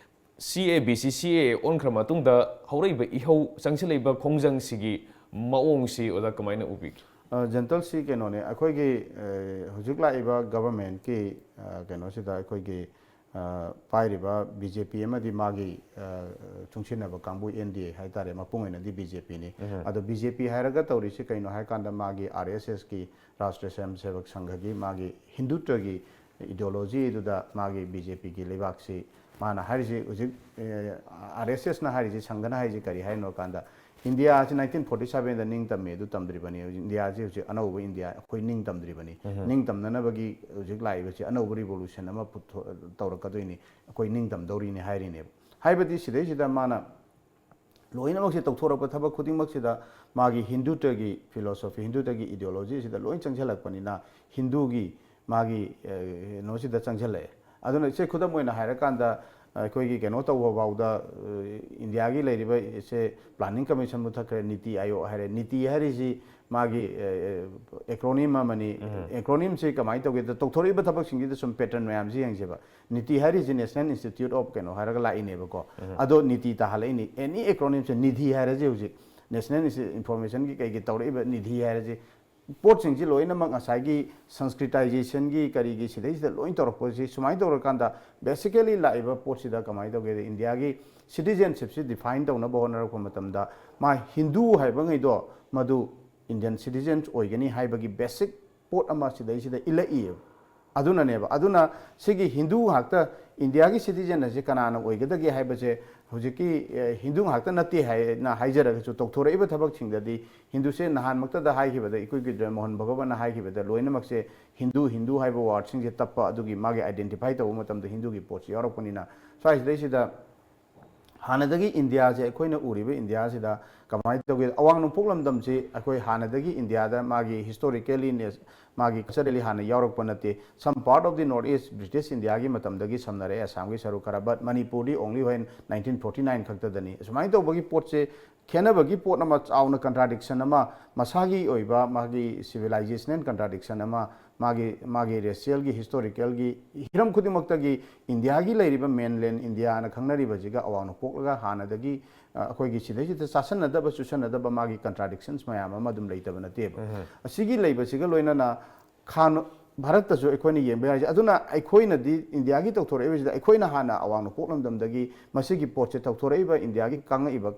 ꯁꯤ ꯑꯦ ꯕꯤ ꯁꯤ ꯁꯤ ꯑꯦ ꯑꯦ ꯑꯣꯟꯈ꯭ꯔ ꯃꯇꯨꯡꯗ ꯍꯧꯔꯛꯏꯕ ꯏꯍꯧ ꯆꯪꯁꯤꯜꯂꯛꯏꯕ ꯈꯣꯡꯖꯪꯁꯤꯒꯤ ꯃꯑꯣꯡꯁꯤ ꯑꯣꯖꯥ ꯀꯃꯥꯏꯅ ꯎꯕꯤꯒꯦ? ꯑ, ꯖꯦꯟꯇꯜꯁꯤ ꯀꯩꯅꯣꯅꯦ, ꯑꯩꯈꯣꯏꯒꯤ ꯑ, ꯍꯧꯖꯤꯛ ꯂꯥꯛꯏꯕ ꯒꯚꯔꯟꯃꯦꯟꯠꯀꯤ ꯑ, ꯀꯩꯅꯣꯁꯤꯗ ꯑꯩꯈꯣꯏꯒꯤ ꯑ, ꯄꯥꯏꯔꯤꯕ ꯕꯤ ꯖꯦ ꯄꯤ ꯑꯃꯗꯤ ꯃꯥꯒꯤ ꯑ, ꯆꯨꯡꯁꯤꯟꯅꯕ ꯀꯥꯡꯕꯨ ꯑꯦꯟ ꯗꯤ ꯑꯦ ꯍꯥꯏꯇꯥꯔꯦ, ꯃꯄꯨꯡ ꯑꯣꯏꯅꯗꯤ ꯕꯤ ꯖꯦ ꯄꯤꯅꯤ꯫ ꯑꯗꯣ ꯕꯤ ꯖꯦ ꯄꯤ ꯍꯥꯏꯔꯒ ꯇꯧꯔꯤꯁꯤ ꯀꯩꯅꯣ ꯍꯥꯏ ꯀꯥꯟꯗ ꯃꯥꯒꯤ ꯑꯥꯔ ꯑꯦꯁ ꯑꯦꯁꯀꯤ, ꯔꯥꯁꯇ꯭ꯔꯤꯌ ꯁ꯭ꯋꯌꯝ ꯁꯦꯕꯛ ꯁꯪꯘꯒꯤ ꯃꯥꯒꯤ ꯍꯤꯟꯗꯨꯇ꯭ꯋꯒꯤ ideology ꯗꯨꯗ ꯃꯥꯒꯤ ꯕꯤ ꯖꯦ ꯄꯤꯒꯤ ꯂꯩꯕꯥꯛꯁꯤ ꯃꯥꯅ ꯍꯥꯏꯔꯤꯁꯤ ꯍꯧꯖꯤꯛ ꯑꯥꯔ ꯑꯦꯁ ꯑꯦꯁꯅ ꯍꯥꯏꯔꯤꯁꯤ, ꯁꯪꯘꯅ ꯍꯥꯏꯔꯤꯁꯤ ꯀꯔꯤ ꯍꯥꯏꯅꯣ ꯀꯥꯟꯗ, ꯏꯟꯗꯤꯌꯥꯁꯤ ꯅꯥꯏꯟꯇꯤꯟ ꯐꯣꯔꯇꯤ ꯁꯚꯦꯟꯗ ꯅꯤꯡ ꯇꯝꯃꯤ, ꯑꯗꯨ ꯇꯝꯗ꯭ꯔꯤꯕꯅꯤ꯫ ꯍꯧꯖꯤꯛ ꯏꯟꯗꯤꯌꯥꯁꯤ ꯍꯧꯖꯤꯛ ꯑꯅꯧꯕ ꯏꯟꯗꯤꯌꯥ ꯑꯩꯈꯣꯏ ꯅꯤꯡ ꯇꯝꯗ꯭ꯔꯤꯕꯅꯤ꯫ ꯅꯤꯡ ꯇꯝꯅꯅꯕꯒꯤ ꯍꯧꯖꯤꯛ ꯂꯥꯛꯏꯕꯁꯤ ꯑꯅꯧꯕ revolution ꯑꯃ ꯄꯨꯊꯣ-, ꯇꯧꯔꯛꯀꯗꯣꯏꯅꯤ, ꯑꯩꯈꯣꯏ ꯅꯤꯡ ꯇꯝꯗꯧꯔꯤꯅꯤ ꯍꯥꯏꯔꯤꯅꯦꯕ꯫ ꯍꯥꯏꯕꯗꯤ ꯁꯤꯗꯩꯁꯤꯗ ꯃꯥꯅ ꯂꯣꯏꯅꯃꯛꯁꯦ ꯇꯧꯊꯣꯔꯛꯄ ꯊꯕꯛ ꯈꯨꯗꯤꯡꯃꯛꯁꯤꯗ ꯃꯥꯒꯤ ꯍꯤꯟꯗꯨꯇꯒꯤ philosophy, ꯍꯤꯟꯗꯨꯇꯒꯤ ideology ꯁꯤꯗ ꯂꯣꯏ ꯆꯪꯁꯤꯜꯂꯛꯄꯅꯤꯅ ꯍꯤꯟꯗꯨꯒꯤ ꯃꯥꯒꯤ, ꯑ, ꯀꯩꯅꯣꯁꯤꯗ ꯆꯪꯁꯤꯜꯂꯛꯑꯦ꯫ ꯑꯗꯨꯅ ꯏꯆꯦ, ꯈꯨꯗꯝ ꯑꯣꯏꯅ ꯍꯥꯏꯔꯀꯥꯟꯗ ꯑꯩꯈꯣꯏꯒꯤ ꯀꯩꯅꯣ ꯇꯧꯕ ꯐꯥꯎꯗ, ꯑ, ꯏꯟꯗꯤꯌꯥꯒꯤ ꯂꯩꯔꯤꯕ ꯏꯆꯦ planning commission ꯃꯨꯊꯠꯈ꯭ꯔꯦ, ꯅꯤꯇꯤ ꯑꯥꯌꯣꯒ ꯍꯥꯏꯔꯦ꯫ ꯅꯤꯇꯤ ꯍꯥꯏꯔꯤꯁꯤ ꯃꯥꯒꯤ, ꯑ, acronym ꯑꯃꯅꯤ꯫ Acronym ꯁꯤ ꯀꯃꯥꯏꯅ ꯇꯧꯒꯦꯗ, ꯇꯧꯊꯣꯔꯛꯏꯕ ꯊꯕꯛꯁꯤꯡꯁꯤꯗ ꯁꯨꯝ pattern ꯃꯌꯥꯝꯁꯤ ꯌꯦꯡꯁꯦꯕ꯫ ꯅꯤꯇꯤ ꯍꯥꯏꯔꯤꯁꯤ National Institute of ꯀꯩꯅꯣ ꯍꯥꯏꯔꯒ ꯂꯥꯛꯏꯅꯦꯕꯀꯣ꯫ ꯑꯗꯣ ꯅꯤꯇꯤ ꯇꯥꯍꯜꯂꯛꯏꯅꯤ꯫ Any acronym ꯁꯦ, ꯅꯤꯙꯤ ꯍꯥꯏꯔꯁꯤ ꯍꯧꯖꯤꯛ, National Insti-, Information ꯒꯤ ꯀꯩꯒꯤ ꯇꯧꯔꯛꯏꯕ ꯅꯤꯙꯤ ꯍꯥꯏꯔꯁꯤ, ꯄꯣꯠꯁꯤꯡꯁꯤ ꯂꯣꯏꯅꯃꯛ ꯉꯁꯥꯏꯒꯤ Sanskritization ꯒꯤ ꯀꯔꯤꯒꯤ ꯁꯤꯗꯩꯁꯤꯗ ꯂꯣꯏ ꯇꯧꯔꯛꯄꯁꯤ, ꯁꯨꯃꯥꯏꯅ ꯇꯧꯔꯀꯥꯟꯗ basically ꯂꯥꯛꯏꯕ ꯄꯣꯠꯁꯤꯗ ꯀꯃꯥꯏꯅ ꯇꯧꯒꯦꯗ, ꯏꯟꯗꯤꯌꯥꯒꯤ citizenship ꯁꯤ define ꯇꯧꯅꯕ ꯍꯣꯠꯅꯔꯛꯄ ꯃꯇꯝꯗ ꯃꯥ ꯍꯤꯟꯗꯨ ꯍꯥꯏꯕꯉꯩꯗꯣ ꯃꯗꯨ Indian citizens ꯑꯣꯏꯒꯅꯤ ꯍꯥꯏꯕꯒꯤ basic ꯄꯣꯠ ꯑꯃ ꯁꯤꯗꯩꯁꯤꯗ ꯏꯜꯂꯛꯏꯌꯦꯕ꯫ ꯑꯗꯨꯅꯅꯦꯕ꯫ ꯑꯗꯨꯅ ꯁꯤꯒꯤ ꯍꯤꯟꯗꯨ ꯉꯥꯛꯇ, ꯏꯟꯗꯤꯌꯥꯒꯤ citizen ꯑꯁꯤ ꯀꯅꯥꯅ ꯑꯣꯏꯒꯗꯒꯦ ꯍꯥꯏꯕꯁꯦ ꯍꯧꯖꯤꯛꯀꯤ, ꯑꯦ, ꯍꯤꯟꯗꯨ ꯉꯥꯛꯇ ꯅꯠꯇꯦ ꯍꯥꯏꯅ ꯍꯥꯏꯖꯔꯒꯁꯨ, ꯇꯧꯊꯣꯔꯛꯏꯕ ꯊꯕꯛꯁꯤꯡꯗꯗꯤ ꯍꯤꯟꯗꯨꯁꯦ ꯅꯍꯥꯟꯃꯛꯇꯗ ꯍꯥꯏꯈꯤꯕꯗ, ꯑꯩꯈꯣꯏꯒꯤ ꯃꯣꯍꯟ ꯚꯒꯋꯟꯅ ꯍꯥꯏꯈꯤꯕꯗ ꯂꯣꯏꯅꯃꯛꯁꯦ ꯍꯤꯟꯗꯨ, ꯍꯤꯟꯗꯨ ꯍꯥꯏꯕ word ꯁꯤꯡꯁꯦ ꯇꯞꯄ, ꯑꯗꯨꯒꯤ ꯃꯥꯒꯤ identify ꯇꯧꯕ ꯃꯇꯝꯗ ꯍꯤꯟꯗꯨꯒꯤ ꯄꯣꯠꯁꯤ ꯌꯥꯎꯔꯛꯄꯅꯤꯅ, ꯁ꯭ꯋꯥꯏꯁꯤꯗꯩꯁꯤꯗ ꯍꯥꯟꯅꯗꯒꯤ ꯏꯟꯗꯤꯌꯥꯁꯦ, ꯑꯩꯈꯣꯏꯅ ꯎꯔꯤꯕ ꯏꯟꯗꯤꯌꯥꯁꯤꯗ ꯀꯃꯥꯏꯅ ꯇꯧꯒꯦ? ꯑꯋꯥꯡ ꯅꯣꯡꯄꯣꯛ ꯂꯝꯗꯝꯁꯤ ꯑꯩꯈꯣꯏ ꯍꯥꯟꯅꯗꯒꯤ ꯏꯟꯗꯤꯌꯥꯗ ꯃꯥꯒꯤ historically, ꯃꯥꯒꯤ culturally ꯍꯥꯟꯅ ꯌꯥꯎꯔꯛꯄ ꯅꯠꯇꯦ꯫ Some part of the North East British Indiaꯒꯤ ꯃꯇꯝꯗꯒꯤ ꯁꯝꯅꯔꯛꯑꯦ, ꯑꯁꯥꯝꯒꯤ ꯁꯔꯨꯛ ꯈꯔ, but ꯃꯅꯤꯄꯨꯔꯗꯤ only when nineteen forty nine ꯈꯛꯇꯗꯅꯤ꯫ ꯑꯁꯨꯃꯥꯏꯅ ꯇꯧꯕꯒꯤ ꯄꯣꯠꯁꯦ, ꯈꯦꯠꯅꯕꯒꯤ ꯄꯣꯠ ꯑꯃ, ꯆꯥꯎꯅ contradiction ꯑꯃ, ꯃꯁꯥꯒꯤ ꯑꯣꯏꯕ ꯃꯥꯒꯤ civilizational contradiction ꯑꯃ, ꯃꯥꯒꯤ, ꯃꯥꯒꯤ racialꯒꯤ, historicalꯒꯤ ꯍꯤꯔꯝ ꯈꯨꯗꯤꯡꯃꯛꯇꯒꯤ ꯏꯟꯗꯤꯌꯥꯒꯤ ꯂꯩꯔꯤꯕ mainland ꯏꯟꯗꯤꯌꯥꯅ ꯈꯪꯅꯔꯤꯕꯁꯤꯒ ꯑꯋꯥꯡ ꯅꯣꯡꯄꯣꯛꯂꯒ ꯍꯥꯟꯅꯗꯒꯤ, ꯑ, ꯑꯩꯈꯣꯏꯒꯤ ꯁꯤꯗꯩꯁꯤꯗ ꯆꯥꯁꯟꯅꯗꯕ ꯆꯨꯁꯟꯅꯗꯕ ꯃꯥꯒꯤ contradictions ꯃꯌꯥꯝ ꯑꯃ ꯑꯗꯨꯝ ꯂꯩꯇꯕ ꯅꯠꯇꯦꯕ꯫ ꯑꯁꯤꯒꯤ ꯂꯩꯕꯁꯤꯒ ꯂꯣꯏꯅꯅ ꯈꯥ ꯅꯣ-, ꯚꯥꯔꯠꯇꯁꯨ ꯑꯩꯈꯣꯏꯅ ꯌꯦꯡꯕ ꯌꯥꯔꯤꯁꯦ꯫ ꯑꯗꯨꯅ ꯑꯩꯈꯣꯏꯅꯗꯤ ꯏꯟꯗꯤꯌꯥꯒꯤ ꯇꯧꯊꯣꯔꯛꯏꯕꯁꯤꯗ ꯑꯩꯈꯣꯏꯅ ꯍꯥꯟꯅ ꯑꯋꯥꯡ ꯅꯣꯡꯄꯣꯛ ꯂꯝꯗꯝꯗꯒꯤ ꯃꯁꯤꯒꯤ ꯄꯣꯠꯁꯦ ꯇꯧꯊꯣꯔꯛꯏꯕ ꯏꯟꯗꯤꯌꯥꯒꯤ ꯀꯥꯡꯉꯛꯏꯕ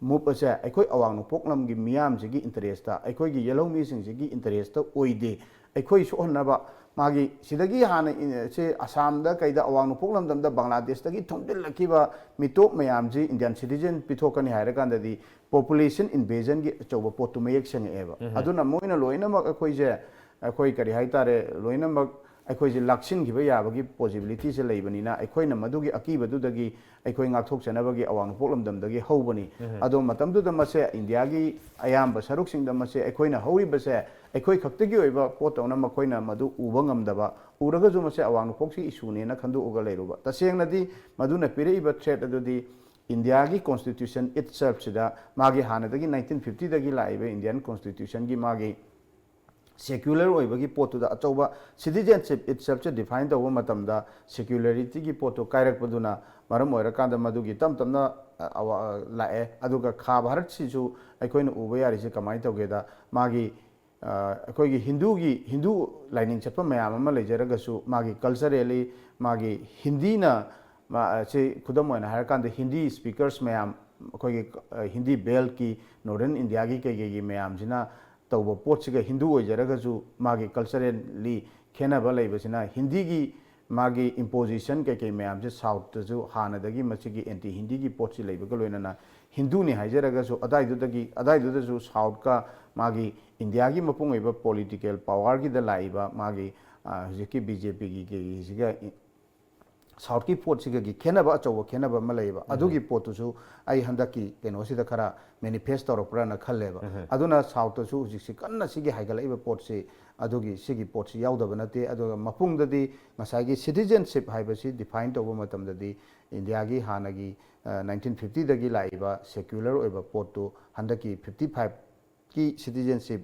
move ꯑꯁꯦ ꯑꯩꯈꯣꯏ ꯑꯋꯥꯡ ꯅꯣꯡꯄꯣꯛ ꯂꯝꯒꯤ ꯃꯤꯌꯥꯝꯁꯤꯒꯤ interest, ꯑꯩꯈꯣꯏꯒꯤ ꯌꯦꯜꯍꯧꯃꯤꯁꯤꯡꯁꯤꯒꯤ interest ꯑꯣꯏꯗꯦ꯫ ꯑꯩꯈꯣꯏ ꯁꯣꯛꯍꯟꯅꯕ ꯃꯥꯒꯤ ꯁꯤꯗꯒꯤ ꯍꯥꯟꯅ ꯏ-, ꯁꯦ ꯑꯁꯥꯝꯗ ꯀꯩꯗ ꯑꯋꯥꯡ ꯅꯣꯡꯄꯣꯛ ꯂꯝꯗꯝꯗ ꯕꯪꯒ꯭ꯂꯥꯗꯦꯁꯇꯒꯤ ꯊꯣꯝꯖꯤꯜꯂꯛꯈꯤꯕ ꯃꯤꯇꯣꯞ ꯃꯌꯥꯝꯁꯤ Indian citizen ꯄꯤꯊꯣꯛꯀꯅꯤ ꯍꯥꯏꯔꯀꯥꯟꯗꯗꯤ population invasionꯒꯤ ꯑꯆꯧꯕ ꯄꯣꯠꯇꯨ ꯃꯌꯦꯛ ꯁꯦꯡꯉꯛꯑꯦꯕ꯫ ꯑꯗꯨꯅ ꯃꯣꯏꯅ ꯂꯣꯏꯅꯃꯛ ꯑꯩꯈꯣꯏꯁꯦ, ꯑꯩꯈꯣꯏ ꯀꯔꯤ ꯍꯥꯏꯇꯥꯔꯦ, ꯂꯣꯏꯅꯃꯛ ꯑꯩꯈꯣꯏꯁꯦ ꯂꯥꯛꯁꯤꯟꯈꯤꯕ ꯌꯥꯕꯒꯤ possibilityꯁꯦ ꯂꯩꯕꯅꯤꯅ ꯑꯩꯈꯣꯏꯅ ꯃꯗꯨꯒꯤ ꯑꯀꯤꯕꯗꯨꯗꯒꯤ ꯑꯩꯈꯣꯏ ꯉꯥꯛꯊꯣꯛꯆꯅꯕꯒꯤ ꯑꯋꯥꯡ ꯅꯣꯡꯄꯣꯛ ꯂꯝꯗꯝꯗꯒꯤ ꯍꯧꯕꯅꯤ꯫ ꯑꯗꯣ ꯃꯇꯝꯗꯨꯗ ꯃꯁꯦ ꯏꯟꯗꯤꯌꯥꯒꯤ ꯑꯌꯥꯝꯕ ꯁꯔꯨꯛꯁꯤꯡꯗ ꯃꯁꯦ ꯑꯩꯈꯣꯏꯅ ꯍꯧꯔꯤꯕꯁꯦ ꯑꯩꯈꯣꯏ ꯈꯛꯇꯒꯤ ꯑꯣꯏꯕ ꯄꯣꯠꯇꯧꯅ ꯃꯈꯣꯏꯅ ꯃꯗꯨ ꯎꯕ ꯉꯝꯗꯕ, ꯎꯔꯒꯁꯨ ꯃꯁꯦ ꯑꯋꯥꯡ ꯅꯣꯡꯄꯣꯛꯁꯤ issueꯅꯦꯅ ꯈꯟꯗꯣꯛꯑꯒ ꯂꯩꯔꯨꯕ꯫ ꯇꯁꯦꯡꯅꯗꯤ ꯃꯗꯨꯅ ꯄꯤꯔꯛꯏꯕ threat ꯑꯗꯨꯗꯤ ꯏꯟꯗꯤꯌꯥꯒꯤ constitution itselfꯁꯤꯗ ꯃꯥꯒꯤ ꯍꯥꯟꯅꯗꯒꯤ nineteen fiftyꯗꯒꯤ ꯂꯥꯛꯏꯕ Indian constitutionꯒꯤ ꯃꯥꯒꯤ secular ꯑꯣꯏꯕꯒꯤ ꯄꯣꯠꯇꯨꯗ ꯑꯆꯧꯕ citizenship itselfꯁꯦ define ꯇꯧꯕ ꯃꯇꯝꯗ secularityꯒꯤ ꯄꯣꯠꯇꯨ ꯀꯥꯏꯔꯛꯄꯗꯨꯅ ꯃꯔꯝ ꯑꯣꯏꯔꯀꯥꯟꯗ ꯃꯗꯨꯒꯤ ꯇꯞ ꯇꯞꯅ, ꯑ, ꯑꯋꯥ-, ꯑ, ꯂꯥꯛꯑꯦ꯫ ꯑꯗꯨꯒ ꯈꯥ ꯚꯥꯔꯠꯁꯤꯁꯨ ꯑꯩꯈꯣꯏꯅ ꯎꯕ ꯌꯥꯔꯤꯁꯦ ꯀꯃꯥꯏꯅ ꯇꯧꯒꯦꯗ, ꯃꯥꯒꯤ, ꯑ, ꯑꯩꯈꯣꯏꯒꯤ ꯍꯤꯟꯗꯨꯒꯤ, ꯍꯤꯟꯗꯨ ꯂꯥꯏꯅꯤꯡ ꯆꯠꯄ ꯃꯌꯥꯝ ꯑꯃ ꯂꯩꯖꯔꯒꯁꯨ ꯃꯥꯒꯤ culturally ꯃꯥꯒꯤ ꯍꯤꯟꯗꯤꯅ ꯃꯥ-, ꯁꯤ ꯈꯨꯗꯝ ꯑꯣꯏꯅ ꯍꯥꯏꯔꯀꯥꯟꯗ ꯍꯤꯟꯗꯤ speakers ꯃꯌꯥꯝ ꯑꯩꯈꯣꯏꯒꯤ, ꯑ, ꯍꯤꯟꯗꯤ beltꯀꯤ Northern Indiaꯒꯤ ꯀꯩꯀꯩꯒꯤ ꯃꯌꯥꯝꯁꯤꯅ ꯇꯧꯕ ꯄꯣꯠꯁꯤꯒ ꯍꯤꯟꯗꯨ ꯑꯣꯏꯖꯔꯒꯁꯨ ꯃꯥꯒꯤ culturally ꯈꯦꯠꯅꯕ ꯂꯩꯕꯁꯤꯅ ꯍꯤꯟꯗꯤꯒꯤ ꯃꯥꯒꯤ imposition ꯀꯩꯀꯩ ꯃꯌꯥꯝꯁꯦ Southꯇꯁꯨ ꯍꯥꯟꯅꯗꯒꯤ ꯃꯁꯤꯒꯤ anti ꯍꯤꯟꯗꯤꯒꯤ ꯄꯣꯠꯁꯤ ꯂꯩꯕꯒ ꯂꯣꯏꯅꯅ ꯍꯤꯟꯗꯨꯅꯤ ꯍꯥꯏꯖꯔꯒꯁꯨ ꯑꯗꯥꯏꯗꯨꯗꯒꯤ, ꯑꯗꯥꯏꯗꯨꯗꯁꯨ Southꯀ ꯃꯥꯒꯤ ꯏꯟꯗꯤꯌꯥꯒꯤ ꯃꯄꯨꯡ ꯑꯣꯏꯕ political powerꯒꯤꯗ ꯂꯥꯛꯏꯕ ꯃꯥꯒꯤ, ꯑ, ꯍꯧꯖꯤꯛꯀꯤ BJPꯒꯤ ꯀꯩꯒꯤꯁꯤꯒ ꯏ-, ꯁꯥꯎꯠꯀꯤ ꯄꯣꯠꯁꯤꯒꯒꯤ ꯈꯦꯠꯅꯕ, ꯑꯆꯧꯕ ꯈꯦꯠꯅꯕ ꯑꯃ ꯂꯩꯌꯦꯕ꯫ ꯑꯗꯨꯒꯤ ꯄꯣꯠꯇꯨꯁꯨ ꯑꯩ ꯍꯟꯗꯛꯀꯤ ꯀꯩꯅꯣꯁꯤꯗ ꯈꯔ ꯃꯦꯅꯤꯐꯦꯁ ꯇꯧꯔꯛꯄ꯭ꯔꯥꯅ ꯈꯜꯂꯦꯕ꯫ ꯑꯗꯨꯅ ꯁꯥꯎꯠꯇꯁꯨ ꯍꯧꯖꯤꯛꯁꯤ ꯀꯟꯅ ꯁꯤꯒꯤ ꯍꯥꯏꯒꯠꯂꯛꯏꯕ ꯄꯣꯠꯁꯤ, ꯑꯗꯨꯒꯤ ꯁꯤꯒꯤ ꯄꯣꯠꯁꯤ ꯌꯥꯎꯗꯕ ꯅꯠꯇꯦ꯫ ꯑꯗꯨꯒ ꯃꯄꯨꯡꯗꯗꯤ ꯉꯁꯥꯏꯒꯤ ꯁꯤꯇꯤꯖꯦꯟꯁꯤꯞ ꯍꯥꯏꯕꯁꯤ ꯗꯤꯐꯥꯏꯟ ꯇꯧꯕ ꯃꯇꯝꯗꯗꯤ ꯏꯟꯗꯤꯌꯥꯒꯤ ꯍꯥꯟꯅꯒꯤ ꯅꯥꯏꯟꯇꯤꯟ ꯐꯤꯐꯇꯤꯗꯒꯤ ꯂꯥꯛꯏꯕ ꯁꯦꯀ꯭ꯌꯨꯂꯔ ꯑꯣꯏꯕ ꯄꯣꯠꯇꯨ ꯍꯟꯗꯛꯀꯤ ꯐꯤꯐꯇꯤ ꯐꯥꯏꯚꯀꯤ ꯁꯤꯇꯤꯖꯦꯟꯁꯤꯞ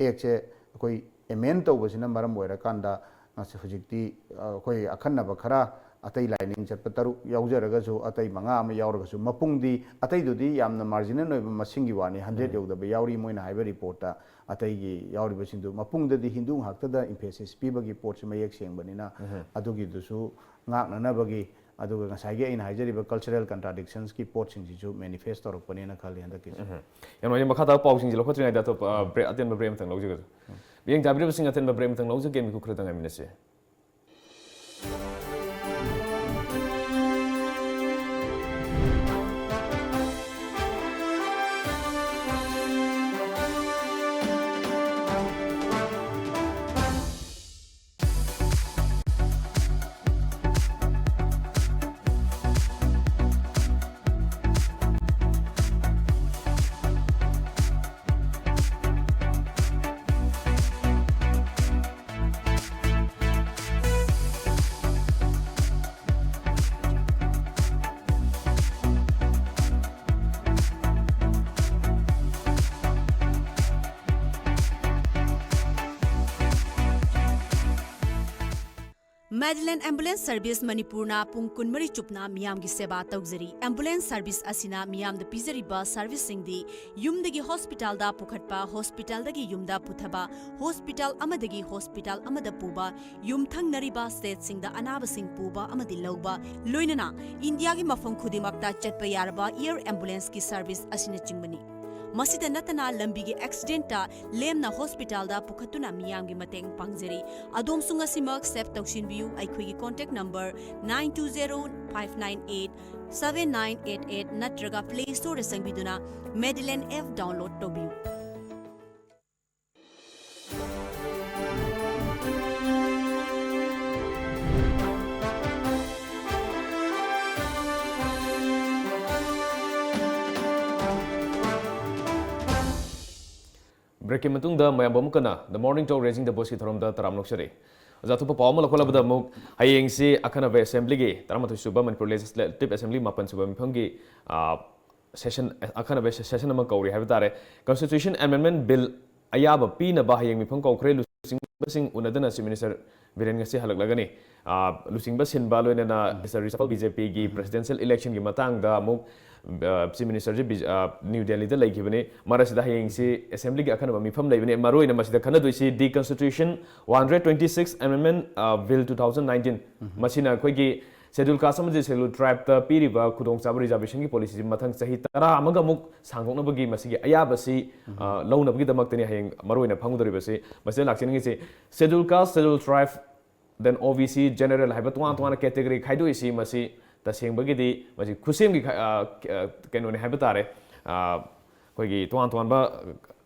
ꯑꯦꯛꯁꯦ ꯑꯩꯈꯣꯏ ꯑꯦꯃꯦꯟ ꯇꯧꯕꯁꯤꯅ ꯃꯔꯝ ꯑꯣꯏꯔꯀꯥꯟꯗ ꯉꯁꯤ ꯍꯧꯖꯤꯛꯇꯤ, ꯑ, ꯑꯩꯈꯣꯏ ꯑꯈꯟꯅꯕ ꯈꯔ, ꯑꯇꯩ ꯂꯥꯏꯅꯤꯡ ꯆꯠꯄ ꯇꯔꯨꯛ ꯌꯥꯎꯖꯔꯒꯁꯨ, ꯑꯇꯩ ꯃꯉꯥ ꯑꯃ ꯌꯥꯎꯔꯒꯁꯨ, ꯃꯄꯨꯡꯗꯤ ꯑꯇꯩꯗꯨꯗꯤ ꯌꯥꯝꯅ ꯃꯥꯔꯖꯤꯅꯦꯜ ꯑꯣꯏꯕ ꯃꯁꯤꯡꯒꯤ ꯋꯥꯅꯤ, ꯍꯟꯗ꯭ꯔꯦꯠ ꯌꯧꯗꯕ ꯌꯥꯎꯔꯤ ꯃꯣꯏꯅ ꯍꯥꯏꯕ ꯔꯤꯄꯣꯔꯠꯇ꯫ ꯑꯇꯩꯒꯤ ꯌꯥꯎꯔꯤꯕꯁꯤꯡꯗꯨ ꯃꯄꯨꯡꯗꯗꯤ ꯍꯤꯟꯗꯨ ꯉꯥꯛꯇꯗ ꯏꯝꯐꯦꯁꯤꯁ ꯄꯤꯕꯒꯤ ꯄꯣꯠꯁꯤ ꯃꯌꯦꯛ ꯁꯦꯡꯕꯅꯤꯅ, ꯑꯗꯨꯒꯤꯗꯨꯁꯨ ꯉꯥꯛꯅꯅꯕꯒꯤ, ꯑꯗꯨꯒ ꯉꯁꯥꯏꯒꯤ ꯑꯩꯅ ꯍꯥꯏꯖꯔꯤꯕ ꯀꯜꯆꯔꯦꯜ ꯀꯟꯇ꯭ꯔꯥꯗꯤꯛꯁꯟꯁꯀꯤ ꯄꯣꯠꯁꯤꯡꯁꯤꯁꯨ ꯃꯦꯅꯤꯐꯦꯁ ꯇꯧꯔꯛꯄꯅꯦꯅ ꯈꯜꯂꯤ ꯍꯟꯗꯛꯀꯤꯁꯦ꯫ ꯌꯥꯝ ꯅꯨꯡꯉꯥꯏꯖꯩ꯫ ꯃꯈꯥ ꯇꯥꯕ ꯄꯥꯎꯁꯤꯡꯁꯤ ꯂꯧꯈꯠꯇ꯭ꯔꯤꯉꯩꯗ ꯑꯇꯣꯞꯄ, ꯑ, ꯕ꯭ꯔꯦꯛ, ꯑꯇꯦꯟꯕ ꯕ꯭ꯔꯦꯛ ꯑꯃꯇꯪ ꯂꯧꯖꯒꯦ꯫ ꯃꯤꯠꯌꯦꯡ ꯆꯥꯕꯤꯔꯤꯕꯁꯤꯡ, ꯑꯇꯦꯟꯕ ꯕ꯭ꯔꯦꯛ ꯑꯃꯇꯪ ꯂꯧꯖꯒꯦ, ꯃꯤꯀꯨꯞ ꯈꯔꯇꯪ ꯉꯥꯏꯃꯤꯟꯅꯁꯤ꯫ Madeline Ambulance Service ꯃꯅꯤꯄꯨꯔꯅ ꯄꯨꯡ ꯀꯨꯟꯃꯔꯤ ꯆꯨꯞꯅ ꯃꯤꯌꯥꯝꯒꯤ ꯁꯦꯕꯥ ꯇꯧꯖꯔꯤ꯫ ꯑꯦꯝꯕꯨꯂꯦꯟꯁ ꯁꯔꯚꯤꯁ ꯑꯁꯤꯅ ꯃꯤꯌꯥꯝꯗ ꯄꯤꯖꯔꯤꯕ ꯁꯔꯚꯤꯁꯁꯤꯡꯗꯤ ꯌꯨꯝꯗꯒꯤ ꯍꯣꯁꯄꯤꯇꯥꯜꯗ ꯄꯨꯈꯠꯄ, ꯍꯣꯁꯄꯤꯇꯥꯜꯗꯒꯤ ꯌꯨꯝꯗ ꯄꯨꯊꯕ, ꯍꯣꯁꯄꯤꯇꯥꯜ ꯑꯃꯗꯒꯤ ꯍꯣꯁꯄꯤꯇꯥꯜ ꯑꯃꯗ ꯄꯨꯕ, ꯌꯨꯝꯊꯪꯅꯔꯤꯕ ꯁ꯭ꯇꯦꯠꯁꯤꯡꯗ ꯑꯅꯥꯕꯁꯤꯡ ꯄꯨꯕ ꯑꯃꯗꯤ ꯂꯧꯕ, ꯂꯣꯏꯅꯅ ꯏꯟꯗꯤꯌꯥꯒꯤ ꯃꯐꯝ ꯈꯨꯗꯤꯡꯃꯛꯇ ꯆꯠꯄ ꯌꯥꯔꯕ ꯑꯦꯌꯔ ꯑꯦꯝꯕꯨꯂꯦꯟꯁꯀꯤ ꯁꯔꯚꯤꯁ ꯑꯁꯤꯅꯆꯤꯡꯕꯅꯤ꯫ ꯃꯁꯤꯗ ꯅꯠꯇꯅ ꯂꯝꯕꯤꯒꯤ ꯑꯦꯛꯁꯤꯗꯦꯟꯇ ꯂꯦꯝꯅ ꯍꯣꯁꯄꯤꯇꯥꯜꯗ ꯄꯨꯈꯠꯇꯨꯅ ꯃꯤꯌꯥꯝꯒꯤ ꯃꯇꯦꯡ ꯄꯥꯡꯖꯔꯤ꯫ ꯑꯗꯣꯝꯁꯨ ꯉꯁꯤꯃꯛ ꯁꯦꯚ ꯇꯧꯁꯤꯟꯕꯤꯌꯨ꯫ ꯑꯩꯈꯣꯏꯒꯤ contact number nine two zero five nine eight seven nine eight eight ꯅꯠꯇ꯭ꯔꯒ ꯄ꯭ꯂꯦ ꯁ꯭ꯇꯣꯔꯗ ꯆꯪꯕꯤꯗꯨꯅ ꯃꯦꯗꯤꯂꯦꯟ ꯑꯦꯞ ꯗꯥꯎꯟꯂꯣꯗ ꯇꯧꯕꯤꯌꯨ꯫ Breakꯀꯤ ꯃꯇꯨꯡꯗ ꯃꯌꯥꯝꯕꯨ ꯑꯃꯨꯛꯀ ꯍꯟꯅ The Morning Talk Raising the Voiceꯀꯤ ꯊꯧꯔꯝꯗ ꯇꯔꯥꯝꯅ ꯑꯣꯛꯆꯔꯤ꯫ ꯑꯣꯖꯥ, ꯑꯇꯣꯞꯄ ꯄꯥꯎ ꯑꯃ ꯂꯧꯈꯠꯂꯕꯗ ꯑꯃꯨꯛ ꯍꯌꯦꯡꯁꯤ ꯑꯈꯟꯅꯕ assemblyꯒꯤ, ꯇꯔꯥꯃꯥꯊꯣꯏ ꯁꯨꯕ ꯃꯅꯤꯄꯨꯔ Legislative Assembly ꯃꯥꯄꯟ ꯁꯨꯕ ꯃꯤꯐꯝꯒꯤ, ꯑ, session, ꯑꯈꯟꯅꯕ session ꯑꯃ ꯀꯧꯔꯤ ꯍꯥꯏꯕ ꯇꯥꯔꯦ꯫ Constitution Amendment Bill ꯑꯌꯥꯕ ꯄꯤꯅꯕ ꯍꯌꯦꯡ ꯃꯤꯐꯝ ꯀꯧꯈ꯭ꯔꯦ꯫ ꯂꯨꯆꯤꯡꯕꯁꯤꯡ ꯎꯅꯗꯅ Chief Minister ꯕꯤꯔꯦꯟ ꯉꯁꯤ ꯍꯜꯂꯛꯂꯒꯅꯤ꯫ ꯑ, ꯂꯨꯆꯤꯡꯕ ꯁꯤꯟꯕ ꯂꯣꯏꯅꯅ Mister Reshuffle BJPꯒꯤ presidential electionꯒꯤ ꯃꯇꯥꯡꯗ ꯑꯃꯨꯛ, ꯑ, Chief Ministerꯁꯤ ꯕꯤ-, ꯑ, New Delhiꯗ ꯂꯩꯈꯤꯕꯅꯤ꯫ ꯃꯔꯛꯁꯤꯗ ꯍꯌꯦꯡꯁꯤ assemblyꯒꯤ ꯑꯈꯟꯅꯕ ꯃꯤꯐꯝ ꯂꯩꯕꯅꯤ꯫ ꯃꯔꯨꯑꯣꯏꯅ ꯃꯁꯤꯗ ꯈꯟꯅꯗꯣꯏꯁꯤ The Constitution one hundred twenty-six Amendment, ꯑ, Bill two thousand nineteen꯫ ꯃꯁꯤꯅ ꯑꯩꯈꯣꯏꯒꯤ Scheduled Caste ꯑꯃꯗꯤ Scheduled Tribeꯇ ꯄꯤꯔꯤꯕ ꯈꯨꯗꯣꯡꯆꯥꯕ reservationꯒꯤ policyꯁꯤ ꯃꯊꯪ ꯆꯍꯤ ꯇꯔꯥ ꯑꯃꯒ ꯑꯃꯨꯛ ꯁꯥꯡꯗꯣꯛꯅꯕꯒꯤ ꯃꯁꯤꯒꯤ ꯑꯌꯥꯕꯁꯤ, ꯑ, ꯂꯧꯅꯕꯒꯤꯗꯃꯛꯇꯅꯤ ꯍꯌꯦꯡ ꯃꯔꯨꯑꯣꯏꯅ ꯐꯝꯒꯗꯧꯔꯤꯕꯁꯤ꯫ ꯃꯁꯤꯗ ꯂꯥꯛꯆꯅꯤꯡꯉꯤꯁꯤ Scheduled Caste, Scheduled Tribe, then OBC, General ꯍꯥꯏꯕ ꯇꯣꯉꯥꯟ ꯇꯣꯉꯥꯟꯅ category ꯈꯥꯏꯗꯣꯛꯏꯁꯤ, ꯃꯁꯤ ꯇꯁꯦꯡꯕꯒꯤꯗꯤ ꯃꯁꯤ ꯈꯨꯠꯁꯦꯝꯒꯤ ꯈ-, ꯑ, ꯑ, ꯀꯩꯅꯣꯅꯤ ꯍꯥꯏꯕ ꯇꯥꯔꯦ꯫ ꯑ, ꯑꯩꯈꯣꯏꯒꯤ ꯇꯣꯉꯥꯟ ꯇꯣꯉꯥꯟꯕ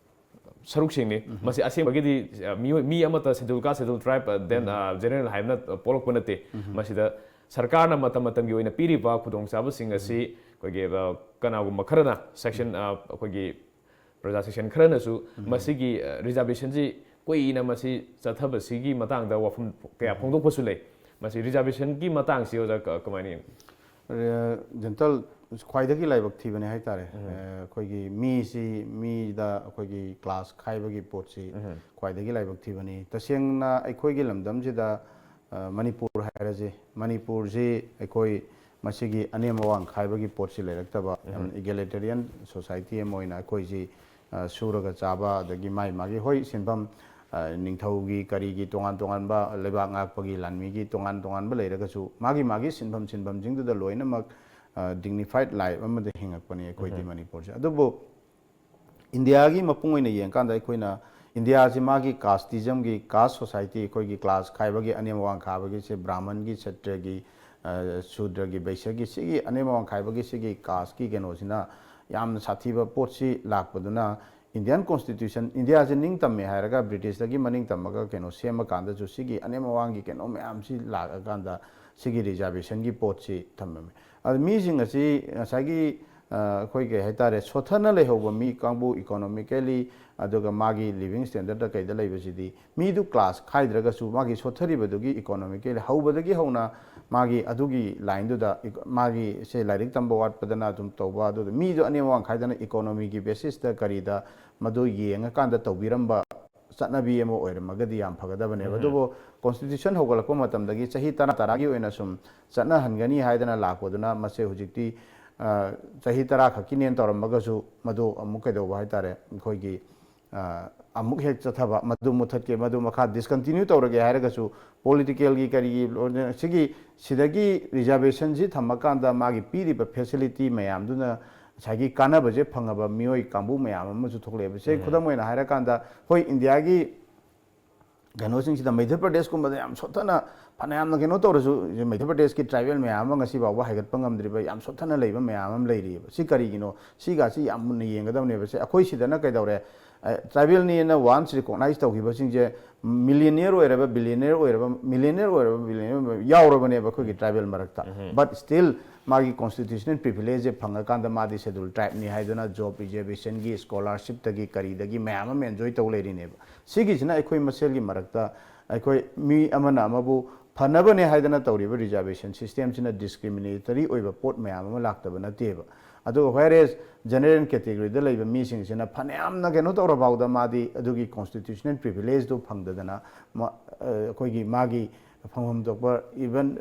ꯁꯔꯨꯛꯁꯤꯡꯅꯤ꯫ ꯃꯁꯤ ꯑꯁꯦꯡꯕꯒꯤꯗꯤ, ꯑ, ꯃꯤꯑꯣꯏ, ꯃꯤ ꯑꯃꯠꯇ Scheduled Caste, Scheduled Tribe, ꯑ, then, ꯑ, General ꯍꯥꯏꯕꯅ ꯄꯣꯛꯂꯛꯄ ꯅꯠꯇꯦ꯫ ꯃꯁꯤꯗ ꯁꯔꯀꯥꯔꯅ ꯃꯇꯝ ꯃꯇꯝꯒꯤ ꯑꯣꯏꯅ ꯄꯤꯔꯤꯕ ꯈꯨꯗꯣꯡꯆꯥꯕꯁꯤꯡ ꯑꯁꯤ ꯑꯩꯈꯣꯏꯒꯤ, ꯑ, ꯀꯅꯥꯒꯨꯝꯕ ꯈꯔꯅ section, ꯑ, ꯑꯩꯈꯣꯏꯒꯤ ꯄ꯭ꯔꯖꯥ section ꯈꯔꯅꯁꯨ ꯃꯁꯤꯒꯤ, ꯑ, reservationꯁꯤ ꯀꯨꯏꯅ ꯃꯁꯤ ꯆꯠꯊꯕꯁꯤꯒꯤ ꯃꯇꯥꯡꯗ ꯋꯥꯐꯝ ꯀꯌꯥ ꯐꯣꯡꯗꯣꯛꯄꯁꯨ ꯂꯩ꯫ ꯃꯁꯤ reservationꯒꯤ ꯃꯇꯥꯡꯁꯤ ꯑꯣꯖꯥ ꯀ-, ꯀꯃꯥꯏꯅ ꯌꯦꯡ? ꯔꯦ-, ꯖꯦꯟꯇꯜ, ꯈ꯭ꯋꯥꯏꯗꯒꯤ ꯂꯥꯏꯕꯛ ꯊꯤꯕꯅꯤ ꯍꯥꯏꯇꯥꯔꯦ꯫ ꯑ, ꯑꯩꯈꯣꯏꯒꯤ ꯃꯤꯁꯤ, ꯃꯤꯗ ꯑꯩꯈꯣꯏꯒꯤ class ꯈꯥꯏꯕꯒꯤ ꯄꯣꯠꯁꯤ ꯈ꯭ꯋꯥꯏꯗꯒꯤ ꯂꯥꯏꯕꯛ ꯊꯤꯕꯅꯤ꯫ ꯇꯁꯦꯡꯅ ꯑꯩꯈꯣꯏꯒꯤ ꯂꯝꯗꯝꯁꯤꯗ, ꯑ, ꯃꯅꯤꯄꯨꯔ ꯍꯥꯏꯔꯁꯤ, ꯃꯅꯤꯄꯨꯔꯁꯤ ꯑꯩꯈꯣꯏ ꯃꯁꯤꯒꯤ ꯑꯅꯦꯝ ꯑꯋꯥꯡ ꯈꯥꯏꯕꯒꯤ ꯄꯣꯠꯁꯤ ꯂꯩꯔꯛꯇꯕ, ꯌꯥꯝ egalitarian society ꯑꯃ ꯑꯣꯏꯅ ꯑꯩꯈꯣꯏꯁꯤ, ꯑ, ꯁꯨꯔꯒ ꯆꯥꯕ, ꯑꯗꯒꯤ ꯃꯥꯒꯤ ꯃꯥꯒꯤ, ꯍꯣꯏ, ꯁꯤꯟꯐꯝ, ꯑ, ꯅꯤꯡꯊꯧꯒꯤ ꯀꯔꯤꯒꯤ ꯇꯣꯉꯥꯟ ꯇꯣꯉꯥꯟꯕ, ꯂꯩꯕꯥꯛ ꯉꯥꯛꯄꯒꯤ ꯂꯥꯟꯃꯤꯒꯤ ꯇꯣꯉꯥꯟ ꯇꯣꯉꯥꯟꯕ ꯂꯩꯔꯒꯁꯨ, ꯃꯥꯒꯤ ꯃꯥꯒꯤ ꯁꯤꯟꯐꯝ ꯁꯤꯟꯐꯝꯁꯤꯡꯗꯨꯗ ꯂꯣꯏꯅꯃꯛ, ꯑ, dignified life ꯑꯃꯗ ꯍꯤꯡꯉꯛꯄꯅꯤ ꯑꯩꯈꯣꯏꯗꯤ ꯃꯅꯤꯄꯨꯔꯁꯦ꯫ ꯑꯗꯨꯕꯨ ꯏꯟꯗꯤꯌꯥꯒꯤ ꯃꯄꯨꯡ ꯑꯣꯏꯅ ꯌꯦꯡꯀꯥꯟꯗ ꯑꯩꯈꯣꯏꯅ ꯏꯟꯗꯤꯌꯥꯁꯤ ꯃꯥꯒꯤ casteismꯒꯤ, caste society, ꯑꯩꯈꯣꯏꯒꯤ class ꯈꯥꯏꯕꯒꯤ, ꯑꯅꯦꯝ ꯑꯋꯥꯡ ꯈꯥꯏꯕꯒꯤꯁꯦ, ꯕ꯭ꯔꯥꯍꯃꯟꯒꯤ, ꯁꯇ꯭ꯔꯒꯤ, ꯑ, ꯁꯨꯗ꯭ꯔꯒꯤ, ꯕꯩꯁ꯭ꯌꯒꯤ, ꯁꯤꯒꯤ ꯑꯅꯦꯝ ꯑꯋꯥꯡ ꯈꯥꯏꯕꯒꯤ ꯁꯤꯒꯤ casteꯀꯤ ꯀꯩꯅꯣꯁꯤꯅ ꯌꯥꯝꯅ ꯁꯥꯊꯤꯕ ꯄꯣꯠꯁꯤ ꯂꯥꯛꯄꯗꯨꯅ Indian Constitution, ꯏꯟꯗꯤꯌꯥꯁꯦ ꯅꯤꯡꯇꯝꯃꯦ ꯍꯥꯏꯔꯒ Britishꯇꯒꯤ ꯃꯅꯤꯡ ꯇꯝꯃꯒ ꯀꯩꯅꯣ ꯁꯦꯝꯃꯀꯥꯟꯗꯁꯨ ꯁꯤꯒꯤ ꯑꯅꯦꯝ ꯑꯋꯥꯡꯒꯤ ꯀꯩꯅꯣ ꯃꯌꯥꯝꯁꯤ ꯂꯥꯛꯑꯀꯥꯟꯗ ꯁꯤꯒꯤ reservationꯒꯤ ꯄꯣꯠꯁꯤ ꯊꯝꯃꯝꯃꯦ꯫ ꯑꯗ ꯃꯤꯁꯤꯡ ꯑꯁꯤ ꯉꯁꯥꯏꯒꯤ ꯑ, ꯑꯩꯈꯣꯏ ꯀꯩ ꯍꯥꯏꯇꯥꯔꯦ, ꯁꯣꯠꯊꯅ ꯂꯩꯍꯧꯕ ꯃꯤ ꯀꯥꯡꯕꯨ, economically ꯑꯗꯨꯒ ꯃꯥꯒꯤ living standardꯇ ꯀꯩꯗ ꯂꯩꯕꯁꯤꯗꯤ, ꯃꯤꯗꯨ class ꯈꯥꯏꯗ꯭ꯔꯒꯁꯨ ꯃꯥꯒꯤ ꯁꯣꯠꯊꯔꯤꯕꯗꯨꯒꯤ economically ꯍꯧꯕꯗꯒꯤ ꯍꯧꯅ ꯃꯥꯒꯤ ꯑꯗꯨꯒꯤ lineꯗꯨꯗ ꯏꯀ-, ꯃꯥꯒꯤ ꯁꯦ ꯂꯥꯏꯔꯤꯛ ꯇꯝꯕ ꯋꯥꯠꯄꯗꯅ ꯑꯗꯨꯝ ꯇꯧꯕ, ꯑꯗꯨꯗ ꯃꯤꯗꯣ ꯑꯅꯦꯝ ꯑꯋꯥꯡ ꯈꯥꯏꯗꯅ economyꯒꯤ basisꯇ ꯀꯔꯤꯗ ꯃꯗꯨ ꯌꯦꯡꯉꯀꯥꯟꯗ ꯇꯧꯕꯤꯔꯝꯕ ꯆꯠꯅꯕꯤ ꯑꯃ ꯑꯣꯏꯔꯝꯃꯒꯗꯤ ꯌꯥꯝ ꯐꯒꯗꯕꯅꯦꯕ꯫ ꯑꯗꯨꯕꯨ constitution ꯍꯧꯒꯠꯂꯛꯄ ꯃꯇꯝꯗꯒꯤ ꯆꯍꯤ ꯇꯔꯥ ꯇꯔꯥꯒꯤ ꯑꯣꯏꯅ ꯁꯨꯝ ꯆꯠꯅꯍꯟꯒꯅꯤ ꯍꯥꯏꯗꯅ ꯂꯥꯛꯄꯗꯨꯅ ꯃꯁꯦ ꯍꯧꯖꯤꯛꯇꯤ, ꯑ, ꯆꯍꯤ ꯇꯔꯥ ꯈꯛꯀꯤꯅꯦꯅ ꯇꯧꯔꯝꯃꯒꯁꯨ ꯃꯗꯨ ꯑꯃꯨꯛ ꯀꯩꯗꯧꯕ ꯍꯥꯏꯇꯥꯔꯦ, ꯑꯩꯈꯣꯏꯒꯤ, ꯑ, ꯑꯃꯨꯛ ꯍꯦꯛ ꯆꯠꯊꯕ, ꯃꯗꯨ ꯃꯨꯊꯠꯀꯦ, ꯃꯗꯨ ꯃꯈꯥ discontinue ꯇꯧꯔꯒꯦ ꯍꯥꯏꯔꯒꯁꯨ politicalꯒꯤ ꯀꯔꯤꯒꯤ ꯂꯣꯏꯅ ꯁꯤꯒꯤ, ꯁꯤꯗꯒꯤ reservationꯁꯤ ꯊꯝꯃꯀꯥꯟꯗ ꯃꯥꯒꯤ ꯄꯤꯔꯤꯕ facility ꯃꯌꯥꯝꯗꯨꯅ ꯉꯁꯥꯏꯒꯤ ꯀꯥꯟꯅꯕꯁꯦ ꯐꯪꯉꯕ ꯃꯤꯑꯣꯏ ꯀꯥꯡꯕꯨ ꯃꯌꯥꯝ ꯑꯃꯁꯨ ꯊꯣꯛꯂꯛꯑꯦꯕ꯫ ꯁꯦ, ꯈꯨꯗꯝ ꯑꯣꯏꯅ ꯍꯥꯏꯔꯀꯥꯟꯗ, ꯑꯩꯈꯣꯏ ꯏꯟꯗꯤꯌꯥꯒꯤ ꯀꯩꯅꯣꯁꯤꯡꯁꯤꯗ ꯃꯙ꯭ꯌ ꯄ꯭ꯔꯗꯦꯁꯀꯨꯝꯕꯗ ꯌꯥꯝ ꯁꯣꯠꯊꯅ, ꯐꯅꯌꯥꯝꯅ ꯀꯩꯅꯣ ꯇꯧꯔꯁꯨ, ꯃꯙ꯭ꯌ ꯄ꯭ꯔꯗꯦꯁꯀꯤ tribal ꯃꯌꯥꯝ ꯑꯃ ꯉꯁꯤ ꯐꯥꯎꯕ ꯍꯥꯏꯒꯠꯄ ꯉꯝꯗ꯭ꯔꯤꯕ ꯌꯥꯝ ꯁꯣꯠꯊꯅ ꯂꯩꯕ ꯃꯌꯥꯝ ꯑꯃ ꯂꯩꯔꯤꯑꯕ꯫ ꯁꯤ ꯀꯔꯤꯒꯤꯅꯣ? ꯁꯤꯒꯁꯤ ꯌꯥꯝ ꯃꯨꯟꯅ ꯌꯦꯡꯒꯗꯕꯅꯦꯕ꯫ ꯁꯦ, ꯑꯩꯈꯣꯏ ꯁꯤꯗꯅ ꯀꯩꯗꯧꯔꯦ? ꯑ, tribalꯅꯦꯅ once recognize ꯇꯧꯈꯤꯕꯁꯤꯡꯁꯦ, millionaire ꯑꯣꯏꯔꯕ, billionaire ꯑꯣꯏꯔꯕ, millionaire ꯑꯣꯏꯔꯕ, billionaire ꯑꯣꯏꯔꯕ ꯌꯥꯎꯔꯕꯅꯦꯕ ꯑꯩꯈꯣꯏꯒꯤ tribal ꯃꯔꯛꯇ꯫ But still ꯃꯥꯒꯤ constitutional privilegeꯁꯦ ꯐꯪꯉꯀꯥꯟꯗ ꯃꯥꯗꯤ schedule tribeꯅꯤ ꯍꯥꯏꯗꯨꯅ job reservationꯒꯤ, scholarshipꯇꯒꯤ, ꯀꯔꯤꯗꯒꯤ ꯃꯌꯥꯝ ꯑꯃ enjoy ꯇꯧ ꯂꯩꯔꯤꯅꯦꯕ꯫ ꯁꯤꯒꯤꯁꯤꯅ ꯑꯩꯈꯣꯏ ꯃꯁꯦꯜꯒꯤ ꯃꯔꯛꯇ ꯑꯩꯈꯣꯏ ꯃꯤ ꯑꯃꯅ ꯑꯃꯕꯨ ꯐꯅꯕꯅꯦ ꯍꯥꯏꯗꯅ ꯇꯧꯔꯤꯕ reservation systemꯁꯤꯅ discriminatory ꯑꯣꯏꯕ ꯄꯣꯠ ꯃꯌꯥꯝ ꯑꯃ ꯂꯥꯛꯇꯕ ꯅꯠꯇꯦꯕ꯫ ꯑꯗꯨꯒ whereas general categoryꯗ ꯂꯩꯕ ꯃꯤꯁꯤꯡꯁꯤꯅ ꯐꯅꯌꯥꯝꯅ ꯀꯩꯅꯣ ꯇꯧꯔꯐꯥꯎꯗ ꯃꯥꯗꯤ ꯑꯗꯨꯒꯤ constitutional privilegeꯗꯨ ꯐꯪꯗꯗꯅ ꯃ-, ꯑ, ꯑꯩꯈꯣꯏꯒꯤ ꯃꯥꯒꯤ ꯐꯪꯐꯝ ꯊꯣꯛꯄ even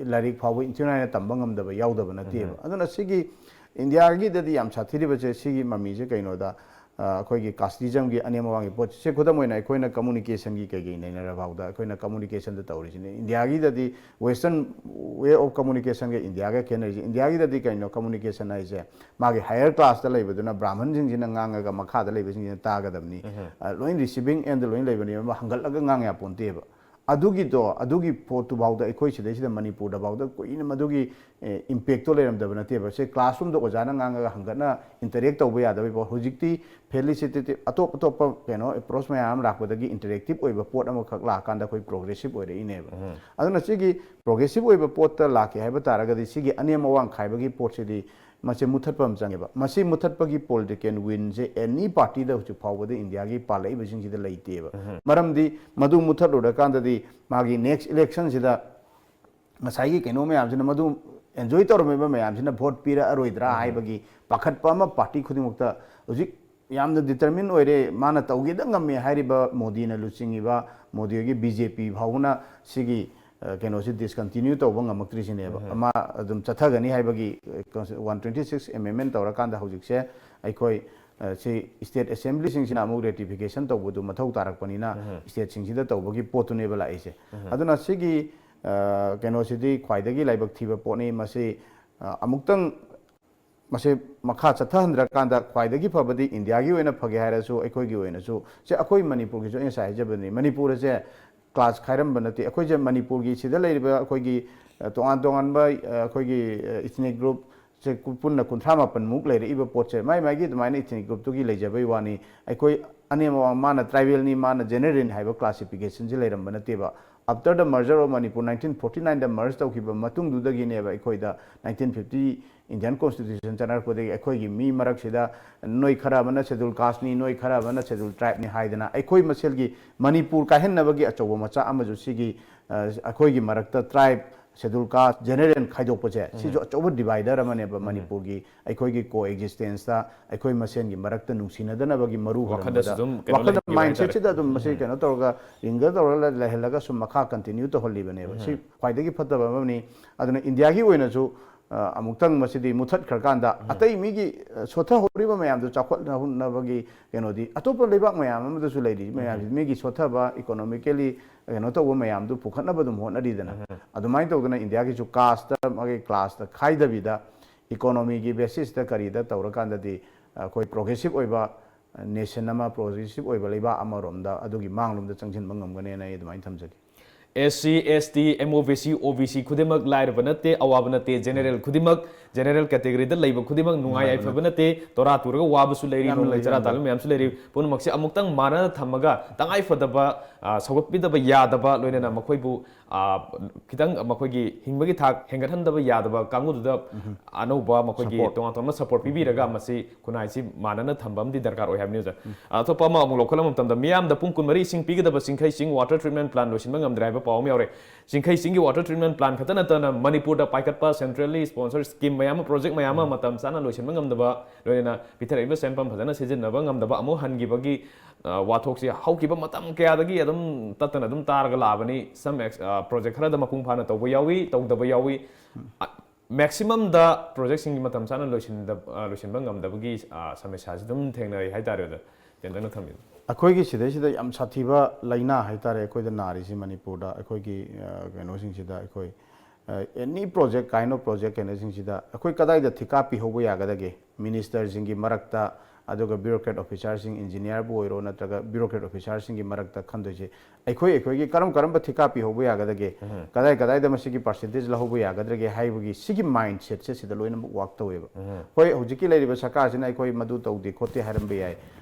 ꯂꯥꯏꯔꯤꯛ ꯐꯥꯎꯕ ꯏꯟꯊꯤ ꯅꯨꯡꯉꯥꯏꯅ ꯇꯝꯕ ꯉꯝꯗꯕ ꯌꯥꯎꯗꯕ ꯅꯠꯇꯦꯕ꯫ ꯑꯗꯨꯅ ꯁꯤꯒꯤ ꯏꯟꯗꯤꯌꯥꯒꯤꯗꯗꯤ ꯌꯥꯝ ꯁꯥꯊꯤꯔꯤꯕꯁꯦ ꯁꯤꯒꯤ ꯃꯃꯤꯁꯦ ꯀꯩꯅꯣꯗ, ꯑ, ꯑꯩꯈꯣꯏꯒꯤ casteismꯒꯤ ꯑꯅꯦꯝ ꯑꯋꯥꯡꯒꯤ ꯄꯣꯠꯁꯦ꯫ ꯈꯨꯗꯝ ꯑꯣꯏꯅ ꯑꯩꯈꯣꯏꯅ communicationꯒꯤ ꯀꯩꯀꯩ ꯅꯩꯅꯔ ꯐꯥꯎꯗ ꯑꯩꯈꯣꯏꯅ communicationꯗ ꯇꯧꯔꯤꯁꯤꯅꯦ꯫ ꯏꯟꯗꯤꯌꯥꯒꯤꯗꯗꯤ western way of communicationꯒ ꯏꯟꯗꯤꯌꯥꯒ ꯈꯦꯠꯅꯔꯤꯁꯦ, ꯏꯟꯗꯤꯌꯥꯒꯤꯗꯗꯤ ꯀꯩꯅꯣ communication ꯍꯥꯏꯁꯦ? ꯃꯥꯒꯤ higher classꯇ ꯂꯩꯕꯗꯨꯅ ꯕ꯭ꯔꯥꯍꯃꯟꯁꯤꯡꯁꯤꯅ ꯉꯥꯡꯉꯒ ꯃꯈꯥꯗ ꯂꯩꯕꯁꯤꯡꯁꯤꯅ ꯇꯥꯒꯗꯕꯅꯤ꯫ ꯑ, ꯂꯣꯏ receiving end ꯂꯣꯏ ꯂꯩꯕꯅꯦꯕ, ꯑꯃ ꯍꯪꯒꯠꯂꯒ ꯉꯥꯡ ꯌꯥꯄꯣꯟꯇꯦꯕ꯫ ꯑꯗꯨꯒꯤꯗꯣ, ꯑꯗꯨꯒꯤ ꯄꯣꯠꯇꯨꯐꯥꯎꯗ ꯑꯩꯈꯣꯏ ꯁꯤꯗꯩꯁꯤꯗ ꯃꯅꯤꯄꯨꯔꯗꯐꯥꯎꯗ ꯀꯨꯏꯅ ꯃꯗꯨꯒꯤ, ꯑꯦ, impactꯇꯣ ꯂꯩꯔꯝꯗꯕ ꯅꯠꯇꯦꯕ꯫ ꯁꯦ, classroomꯗ ꯑꯣꯖꯥꯅ ꯉꯥꯡꯉꯒ ꯍꯪꯒꯠꯅ interact ꯇꯧꯕ ꯌꯥꯗꯕꯒꯤ ꯄꯣꯠ꯫ ꯍꯧꯖꯤꯛꯇꯤ facilitative ꯑꯇꯣꯞ ꯑꯇꯣꯞꯄ ꯀꯩꯅꯣ approach ꯃꯌꯥꯝ ꯑꯃ ꯂꯥꯛꯄꯗꯒꯤ interactive ꯑꯣꯏꯕ ꯄꯣꯠ ꯑꯃꯈꯛ ꯂꯥꯛꯑꯀꯥꯟꯗ ꯑꯩꯈꯣꯏ progressive ꯑꯣꯏꯔꯛꯏꯅꯦꯕ꯫ ꯑꯗꯨꯅ ꯁꯤꯒꯤ progressive ꯑꯣꯏꯕ ꯄꯣꯠꯇ ꯂꯥꯛꯀꯦ ꯍꯥꯏꯕ ꯇꯥꯔꯒꯗꯤ ꯁꯤꯒꯤ ꯑꯅꯦꯝ ꯑꯋꯥꯡ ꯈꯥꯏꯕꯒꯤ ꯄꯣꯠꯁꯤꯗꯤ ꯃꯁꯦ ꯃꯨꯊꯠꯄ ꯑꯃ ꯆꯪꯉꯦꯕ꯫ ꯃꯁꯤ ꯃꯨꯊꯠꯄꯒꯤ political will say any party ꯗ ꯍꯧꯖꯤꯛ ꯐꯥꯎꯕꯗ ꯏꯟꯗꯤꯌꯥꯒꯤ ꯄꯥꯜꯂꯛꯏꯕꯁꯤꯡꯁꯤꯗ ꯂꯩꯇꯦꯕ꯫ ꯃꯔꯝꯗꯤ ꯃꯗꯨ ꯃꯨꯊꯠꯂꯨꯔꯀꯥꯟꯗꯗꯤ ꯃꯥꯒꯤ next election ꯁꯤꯗ ꯉꯁꯥꯏꯒꯤ ꯀꯩꯅꯣ ꯃꯌꯥꯝꯁꯤꯅ, ꯃꯗꯨ enjoy ꯇꯧꯔꯝꯃꯤꯕ ꯃꯌꯥꯝꯁꯤꯅ vote ꯄꯤꯔꯛꯑꯔꯣꯏꯗ꯭ꯔꯥ ꯍꯥꯏꯕꯒꯤ ꯄꯥꯈꯠꯄ ꯑꯃ party ꯈꯨꯗꯤꯡꯃꯛꯇ ꯍꯧꯖꯤꯛ ꯌꯥꯝꯅ determine ꯑꯣꯏꯔꯦ, ꯃꯥꯅ ꯇꯧꯒꯦꯗ ꯉꯝꯃꯦ ꯍꯥꯏꯔꯤꯕ ꯃꯣꯗꯤꯅ ꯂꯨꯆꯤꯡꯉꯤꯕ, ꯃꯣꯗꯤꯒꯤ ꯕꯤ ꯖꯦ ꯄꯤ ꯐꯥꯎꯕꯅ ꯁꯤꯒꯤ, ꯑ, ꯀꯩꯅꯣꯁꯤ discontinue ꯇꯧꯕ ꯉꯝꯃꯛꯇ꯭ꯔꯤꯁꯤꯅꯦꯕ꯫ ꯃꯥ ꯑꯗꯨꯝ ꯆꯠꯊꯒꯅꯤ ꯍꯥꯏꯕꯒꯤ, ꯑ, const-, one twenty six amendment ꯇꯧꯔꯀꯥꯟꯗ ꯍꯧꯖꯤꯛꯁꯦ ꯑꯩꯈꯣꯏ, ꯑ, ꯁꯤ state assembly ꯁꯤꯡꯁꯤꯅ ꯑꯃꯨꯛ ratification ꯇꯧꯕꯗꯨ ꯃꯊꯧ ꯇꯥꯔꯛꯄꯅꯤꯅ, state ꯁꯤꯡꯁꯤꯗ ꯇꯧꯕꯒꯤ ꯄꯣꯠꯇꯨꯅꯦꯕ ꯂꯥꯛꯏꯁꯦ꯫ ꯑꯗꯨꯅ ꯁꯤꯒꯤ, ꯑ, ꯀꯩꯅꯣꯁꯤꯗꯤ ꯈ꯭ꯋꯥꯏꯗꯒꯤ ꯂꯥꯏꯕꯛ ꯊꯤꯕ ꯄꯣꯠꯅꯤ꯫ ꯃꯁꯤ, ꯑ, ꯑꯃꯨꯛꯇꯪ ꯃꯁꯤ ꯃꯈꯥ ꯆꯠꯊꯍꯟꯗ꯭ꯔꯀꯥꯟꯗ ꯈ꯭ꯋꯥꯏꯗꯒꯤ ꯐꯕꯗꯤ ꯏꯟꯗꯤꯌꯥꯒꯤ ꯑꯣꯏꯅ ꯐꯒꯦ ꯍꯥꯏꯔꯁꯨ, ꯑꯩꯈꯣꯏꯒꯤ ꯑꯣꯏꯅꯁꯨ, ꯁꯦ, ꯑꯩꯈꯣꯏ ꯃꯅꯤꯄꯨꯔꯒꯤꯁꯨ ꯑꯩ ꯉꯁꯥꯏ ꯍꯥꯏꯖꯕꯅꯤ, ꯃꯅꯤꯄꯨꯔ ꯑꯁꯦ class ꯈꯥꯏꯔꯝꯕ ꯅꯠꯇꯦ꯫ ꯑꯩꯈꯣꯏꯁꯦ ꯃꯅꯤꯄꯨꯔꯒꯤ ꯁꯤꯗ ꯂꯩꯔꯤꯕ ꯑꯩꯈꯣꯏꯒꯤ, ꯑ, ꯇꯣꯉꯥꯟ ꯇꯣꯉꯥꯟꯕ, ꯑ, ꯑꯩꯈꯣꯏꯒꯤ, ꯑ, ethnic group ꯁꯦ ꯀꯨ-, ꯄꯨꯟꯅ ꯀꯨꯟꯊ꯭ꯔꯥ ꯃꯥꯄꯟꯃꯨꯛ ꯂꯩꯔꯛꯏꯕ ꯄꯣꯠꯁꯦ, ꯃꯥꯏ ꯃꯥꯏꯒꯤ ꯑꯗꯨꯃꯥꯏꯅ ethnic group ꯇꯨꯒꯤ ꯂꯩꯖꯕꯩ ꯋꯥꯅꯤ꯫ ꯑꯩꯈꯣꯏ ꯑꯅꯦꯝ ꯑꯋꯥꯡ, ꯃꯥꯅ tribal ꯅꯤ, ꯃꯥꯅ general ꯅꯤ ꯍꯥꯏꯕ classification ꯁꯦ ꯂꯩꯔꯝꯕ ꯅꯠꯇꯦꯕ꯫ After the merger of Manipur, nineteen forty nine the merge ꯇꯧꯈꯤꯕ ꯃꯇꯨꯡꯗꯨꯗꯒꯤꯅꯦꯕ ꯑꯩꯈꯣꯏꯗ nineteen fifty Indian Constitution ꯆꯠꯅꯔꯛꯄꯗꯒꯤ ꯑꯩꯈꯣꯏꯒꯤ ꯃꯤ ꯃꯔꯛꯁꯤꯗ ꯅꯣꯏ ꯈꯔ ꯑꯃꯅ schedule caste ꯅꯤ, ꯅꯣꯏ ꯈꯔ ꯑꯃꯅ schedule tribe ꯅꯤ ꯍꯥꯏꯗꯅ ꯑꯩꯈꯣꯏ ꯃꯁꯦꯜꯒꯤ ꯃꯅꯤꯄꯨꯔ ꯀꯥꯏꯍꯟꯅꯕꯒꯤ ꯑꯆꯧꯕ ꯃꯆꯥꯛ ꯑꯃꯁꯨ ꯁꯤꯒꯤ, ꯑ, ꯑꯩꯈꯣꯏꯒꯤ ꯃꯔꯛꯇ tribe, schedule caste, general ꯈꯥꯏꯗꯣꯛꯄꯁꯦ, ꯁꯤꯁꯨ ꯑꯆꯧꯕ divider ꯑꯃꯅꯦꯕ ꯃꯅꯤꯄꯨꯔꯒꯤ ꯑꯩꯈꯣꯏꯒꯤ co-existence ꯇ, ꯑꯩꯈꯣꯏ ꯃꯁꯦꯟꯒꯤ ꯃꯔꯛꯇ ꯅꯨꯡꯁꯤꯅꯗꯅꯕꯒꯤ ꯃꯔꯨ ꯋꯥꯈꯜꯗꯁꯨ ꯍꯣꯟꯕꯗ, ꯑꯗꯨꯝ ꯀꯩꯅꯣ ꯋꯥꯈꯜꯗ ꯂꯩꯍꯟꯈꯤꯕ mindset ꯍꯥꯏꯇꯥꯔꯦ꯫ ꯁꯤꯗ ꯑꯗꯨꯝ ꯃꯁꯤ ꯀꯩꯅꯣ ꯇꯧꯔꯒ, ꯂꯤꯡꯒ ꯇꯧꯔꯒ ꯂꯩꯍꯜꯂꯒ ꯁꯨꯝ ꯃꯈꯥ continue ꯇꯧꯍꯜꯂꯤꯕꯅꯦꯕ꯫ ꯁꯤ ꯈ꯭ꯋꯥꯏꯗꯒꯤ ꯐꯠꯇꯕ ꯑꯃꯅꯤ꯫ ꯑꯗꯨꯅ ꯏꯟꯗꯤꯌꯥꯒꯤ ꯑꯣꯏꯅꯁꯨ, ꯑ, ꯑꯃꯨꯛꯇꯪ ꯃꯁꯤꯗꯤ ꯃꯨꯊꯠꯈ꯭ꯔꯀꯥꯟꯗ, ꯑꯇꯩ ꯃꯤꯒꯤ, ꯑ, ꯁꯣꯠꯊꯍꯧꯔꯤꯕ ꯃꯌꯥꯝꯗꯨ ꯆꯥꯎꯈꯠꯍꯧꯅꯕꯒꯤ ꯀꯩꯅꯣꯗꯤ ꯑꯇꯣꯞꯄ ꯂꯩꯕꯥꯛ ꯃꯌꯥꯝ ꯑꯃꯗꯁꯨ ꯂꯩꯔꯤ ꯃꯌꯥꯝꯁꯤ, ꯃꯤꯒꯤ ꯁꯣꯠꯊꯕ, economically ꯀꯩꯅꯣ ꯇꯧꯕ ꯃꯌꯥꯝꯗꯨ ꯄꯨꯈꯠꯅꯕ ꯑꯗꯨꯝ ꯍꯣꯠꯅꯔꯤꯗꯅ꯫ ꯑꯗꯨꯃꯥꯏꯅ ꯇꯧꯗꯅ ꯏꯟꯗꯤꯌꯥꯒꯤꯁꯨ caste ꯇ, ꯃꯥꯒꯤ class ꯇ ꯈꯥꯏꯗꯕꯤꯗ, economy ꯒꯤ basis ꯇ ꯀꯔꯤꯗ ꯇꯧꯔꯀꯥꯟꯗꯗꯤ ꯑꯩꯈꯣꯏ progressive ꯑꯣꯏꯕ nation ꯑꯃ, progressive ꯑꯣꯏꯕ ꯂꯩꯕꯥꯛ ꯑꯃꯔꯣꯝꯗ, ꯑꯗꯨꯒꯤ ꯃꯥꯡꯂꯣꯝꯗ ꯆꯪꯁꯤꯟꯕ ꯉꯝꯒꯅꯦꯅ ꯑꯩ ꯑꯗꯨꯃꯥꯏꯅ ꯊꯝꯖꯒꯦ꯫ ꯑꯦꯁ ꯁꯤ, ꯑꯦꯁ T, M O B C, ꯑꯣ ꯕꯤ ꯁꯤ ꯈꯨꯗꯤꯡꯃꯛ ꯂꯥꯏꯔꯕ ꯅꯠꯇꯦ, ꯑꯋꯥꯕ ꯅꯠꯇꯦ, general ꯈꯨꯗꯤꯡꯃꯛ ꯖꯦꯅꯦꯔꯦꯜ ꯀꯦꯇꯦꯒꯣꯔꯤꯗ ꯂꯩꯕ ꯈꯨꯗꯤꯡꯃꯛ ꯅꯨꯡꯉꯥꯏ ꯌꯥꯏꯐꯕ ꯅꯠꯇꯦ꯫ ꯇꯣꯔꯥ ꯇꯨꯔꯒ ꯋꯥꯕꯁꯨ ꯂꯩꯔꯤ, ꯌꯥꯝ ꯅꯣꯡꯃꯩ ꯂꯩ, ꯆꯔꯥ ꯌꯥꯝ ꯇꯥꯟꯕ ꯂꯩ꯫ ꯃꯌꯥꯝꯁꯨ ꯂꯩꯔꯤ꯫ ꯄꯨꯝꯅꯃꯛꯁꯦ ꯑꯃꯨꯛꯇꯪ ꯃꯥꯟꯅꯅ ꯊꯝꯃꯒ ꯇꯉꯥꯏ ꯐꯗꯕ, ꯑ, ꯁꯧꯒꯠꯄꯤꯗꯕ ꯌꯥꯗꯕ, ꯂꯣꯏꯅꯅ ꯃꯈꯣꯏꯕꯨ, ꯑ, ꯈꯤꯇꯪ ꯃꯈꯣꯏꯒꯤ ꯍꯤꯡꯕꯒꯤ ꯊꯥꯛ ꯍꯦꯟꯒꯠꯍꯟꯗꯕ ꯌꯥꯗꯕ ꯀꯥꯡꯕꯨꯗꯨꯗ ꯑꯅꯧꯕ ꯃꯈꯣꯏꯒꯤ ꯁꯄꯣꯔꯠ꯫ ꯇꯣꯉꯥꯟ ꯇꯣꯉꯥꯟꯕ ꯁꯄꯣꯔꯠ ꯄꯤꯕꯤꯔꯒ ꯃꯁꯤ ꯈꯨꯟꯅꯥꯏꯁꯤ ꯃꯥꯟꯅꯅ ꯊꯝꯕ ꯑꯃꯗꯤ ꯗꯔꯀꯥꯔ ꯑꯣꯏ ꯍꯥꯏꯕꯅꯤ, ꯑꯣꯖꯥ꯫ ꯑꯇꯣꯞꯄ ꯑꯃ ꯑꯃꯨꯛ ꯂꯧꯈꯠꯂꯛꯄ ꯃꯇꯝꯗ, ꯃꯤꯌꯥꯝꯗ ꯄꯨꯡ ꯀꯨꯟꯃꯔꯤ ꯏꯁꯤꯡ ꯄꯤꯒꯗꯕ ꯆꯤꯡꯈꯩ ꯆꯤꯡ ꯋꯥꯇꯔ ꯇ꯭ꯔꯤꯠꯃꯦꯟ ꯄ꯭ꯂꯥꯟ ꯂꯣꯏꯁꯤꯟꯕ ꯉꯝꯗ꯭ꯔꯦ ꯍꯥꯏꯕ ꯄꯥꯎ ꯑꯃ ꯌꯥꯎꯔꯦ꯫ ꯆꯤꯡꯈꯩ ꯆꯤꯡꯒꯤ ꯋꯥꯇꯔ ꯇ꯭ꯔꯤꯠꯃꯦꯟ ꯄ꯭ꯂꯥꯟ ꯈꯛꯇ ꯅꯠꯇꯅ ꯃꯅꯤꯄꯨꯔꯗ ꯄꯥꯏꯈꯠꯄ ꯁꯦꯟꯇ꯭ꯔꯦꯜꯂꯤ ꯁ꯭ꯄꯣꯟꯁꯔ ꯁ꯭ꯀꯤꯝ ꯃꯌꯥꯝ ꯑꯃ, ꯄ꯭ꯔꯣꯖꯦꯛ ꯃꯌꯥꯝ ꯑꯃ ꯃꯇꯝ ꯆꯥꯅ ꯂꯣꯏꯁꯤꯟꯕ ꯉꯝꯗꯕ, ꯂꯣꯏꯅꯅ ꯄꯤꯊꯔꯛꯏꯕ ꯁꯦꯟꯐꯝ ꯐꯖꯅ ꯁꯤꯖꯤꯟꯅꯕ ꯉꯝꯗꯕ ꯑꯃꯨꯛ ꯍꯟꯈꯤꯕꯒꯤ, ꯑ, ꯋꯥꯊꯣꯛꯁꯤ ꯍꯧꯈꯤꯕ ꯃꯇꯝ ꯀꯌꯥꯗꯒꯤ ꯑꯗꯨꯝ ꯇꯠꯇꯅ ꯑꯗꯨꯝ ꯇꯥꯔꯒ ꯂꯥꯛꯑꯕꯅꯤ꯫ ꯁꯝ ꯑꯦꯛꯁ-, ꯑ, ꯄ꯭ꯔꯣꯖꯦꯛ ꯈꯔꯗ ꯃꯄꯨꯡ ꯐꯥꯅ ꯇꯧꯕ ꯌꯥꯎꯏ, ꯇꯧꯗꯕ ꯌꯥꯎꯏ꯫ ꯑ, ꯃꯦꯛꯁꯤꯃꯝꯗ ꯄ꯭ꯔꯣꯖꯦꯛꯁꯤꯡꯒꯤ ꯃꯇꯝ ꯆꯥꯅ ꯂꯣꯏꯁꯤꯟꯗ-, ꯑ, ꯂꯣꯏꯁꯤꯟꯕ ꯉꯝꯗꯕꯒꯤ, ꯑ, ꯁꯃꯁ꯭ꯌꯥꯁꯤ ꯑꯗꯨꯝ ꯊꯦꯡꯅꯔꯤ ꯍꯥꯏꯇꯥꯔꯦ, ꯑꯣꯖꯥ꯫ ꯇꯦꯟꯇꯛꯅ ꯊꯝꯕꯤꯌꯨ꯫ ꯑꯩꯈꯣꯏꯒꯤ ꯁꯤꯗꯩꯁꯤꯗ ꯌꯥꯝ ꯁꯥꯊꯤꯕ ꯂꯥꯏꯅꯥ ꯍꯥꯏꯇꯥꯔꯦ ꯑꯩꯈꯣꯏꯗ ꯅꯥꯔꯤꯁꯤ ꯃꯅꯤꯄꯨꯔꯗ, ꯑꯩꯈꯣꯏꯒꯤ, ꯑ, ꯀꯩꯅꯣꯁꯤꯡꯁꯤꯗ ꯑꯩꯈꯣꯏ, ꯑ, any project, kind of project ꯀꯩꯅꯣꯁꯤꯡꯁꯤꯗ ꯑꯩꯈꯣꯏ ꯀꯗꯥꯏꯗ ꯊꯤꯀꯥ ꯄꯤꯍꯧꯕ ꯌꯥꯒꯗꯒꯦ? ꯃꯤꯅꯤꯁꯇꯔꯁꯤꯡꯒꯤ ꯃꯔꯛꯇ, ꯑꯗꯨꯒ ꯕ꯭ꯌꯨꯔꯣꯀ꯭ꯔꯦꯠ ꯑꯣꯐꯤꯁꯥꯔꯁꯤꯡ, ꯏꯟꯖꯤꯅꯤꯌꯥꯔꯕꯨ ꯑꯣꯏꯔꯣ ꯅꯠꯇ꯭ꯔꯒ ꯕ꯭ꯌꯨꯔꯣꯀ꯭ꯔꯦꯠ ꯑꯣꯐꯤꯁꯥꯔꯁꯤꯡꯒꯤ ꯃꯔꯛꯇ ꯈꯟꯗꯣꯏꯁꯦ ꯑꯩꯈꯣꯏ, ꯑꯩꯈꯣꯏꯒꯤ ꯀꯔꯝ ꯀꯔꯝꯕ ꯊꯤꯀꯥ ꯄꯤꯍꯧꯕ ꯌꯥꯒꯗꯒꯦ? ꯀꯗꯥꯏ ꯀꯗꯥꯏꯗ ꯃꯁꯤꯒꯤ ꯄꯥꯔꯁꯦꯟꯇꯦꯖ ꯂꯧꯍꯧꯕ ꯌꯥꯒꯗꯒꯦ ꯍꯥꯏꯕꯒꯤ ꯁꯤꯒꯤ ꯃꯥꯏꯟ ꯁꯦꯠꯁꯦ ꯁꯤꯗ ꯂꯣꯏꯅꯃꯛ ꯋꯥꯔꯛ ꯇꯧꯋꯦꯕ꯫ ꯍꯣꯏ, ꯍꯧꯖꯤꯛꯀꯤ ꯂꯩꯔꯤꯕ ꯁꯔꯀꯥꯔꯁꯤꯅ ꯑꯩꯈꯣꯏ ꯃꯗꯨ ꯇꯧꯗꯦ ꯈꯣꯠꯇꯦ ꯍꯥꯏꯔꯝꯕ ꯌꯥꯏ꯫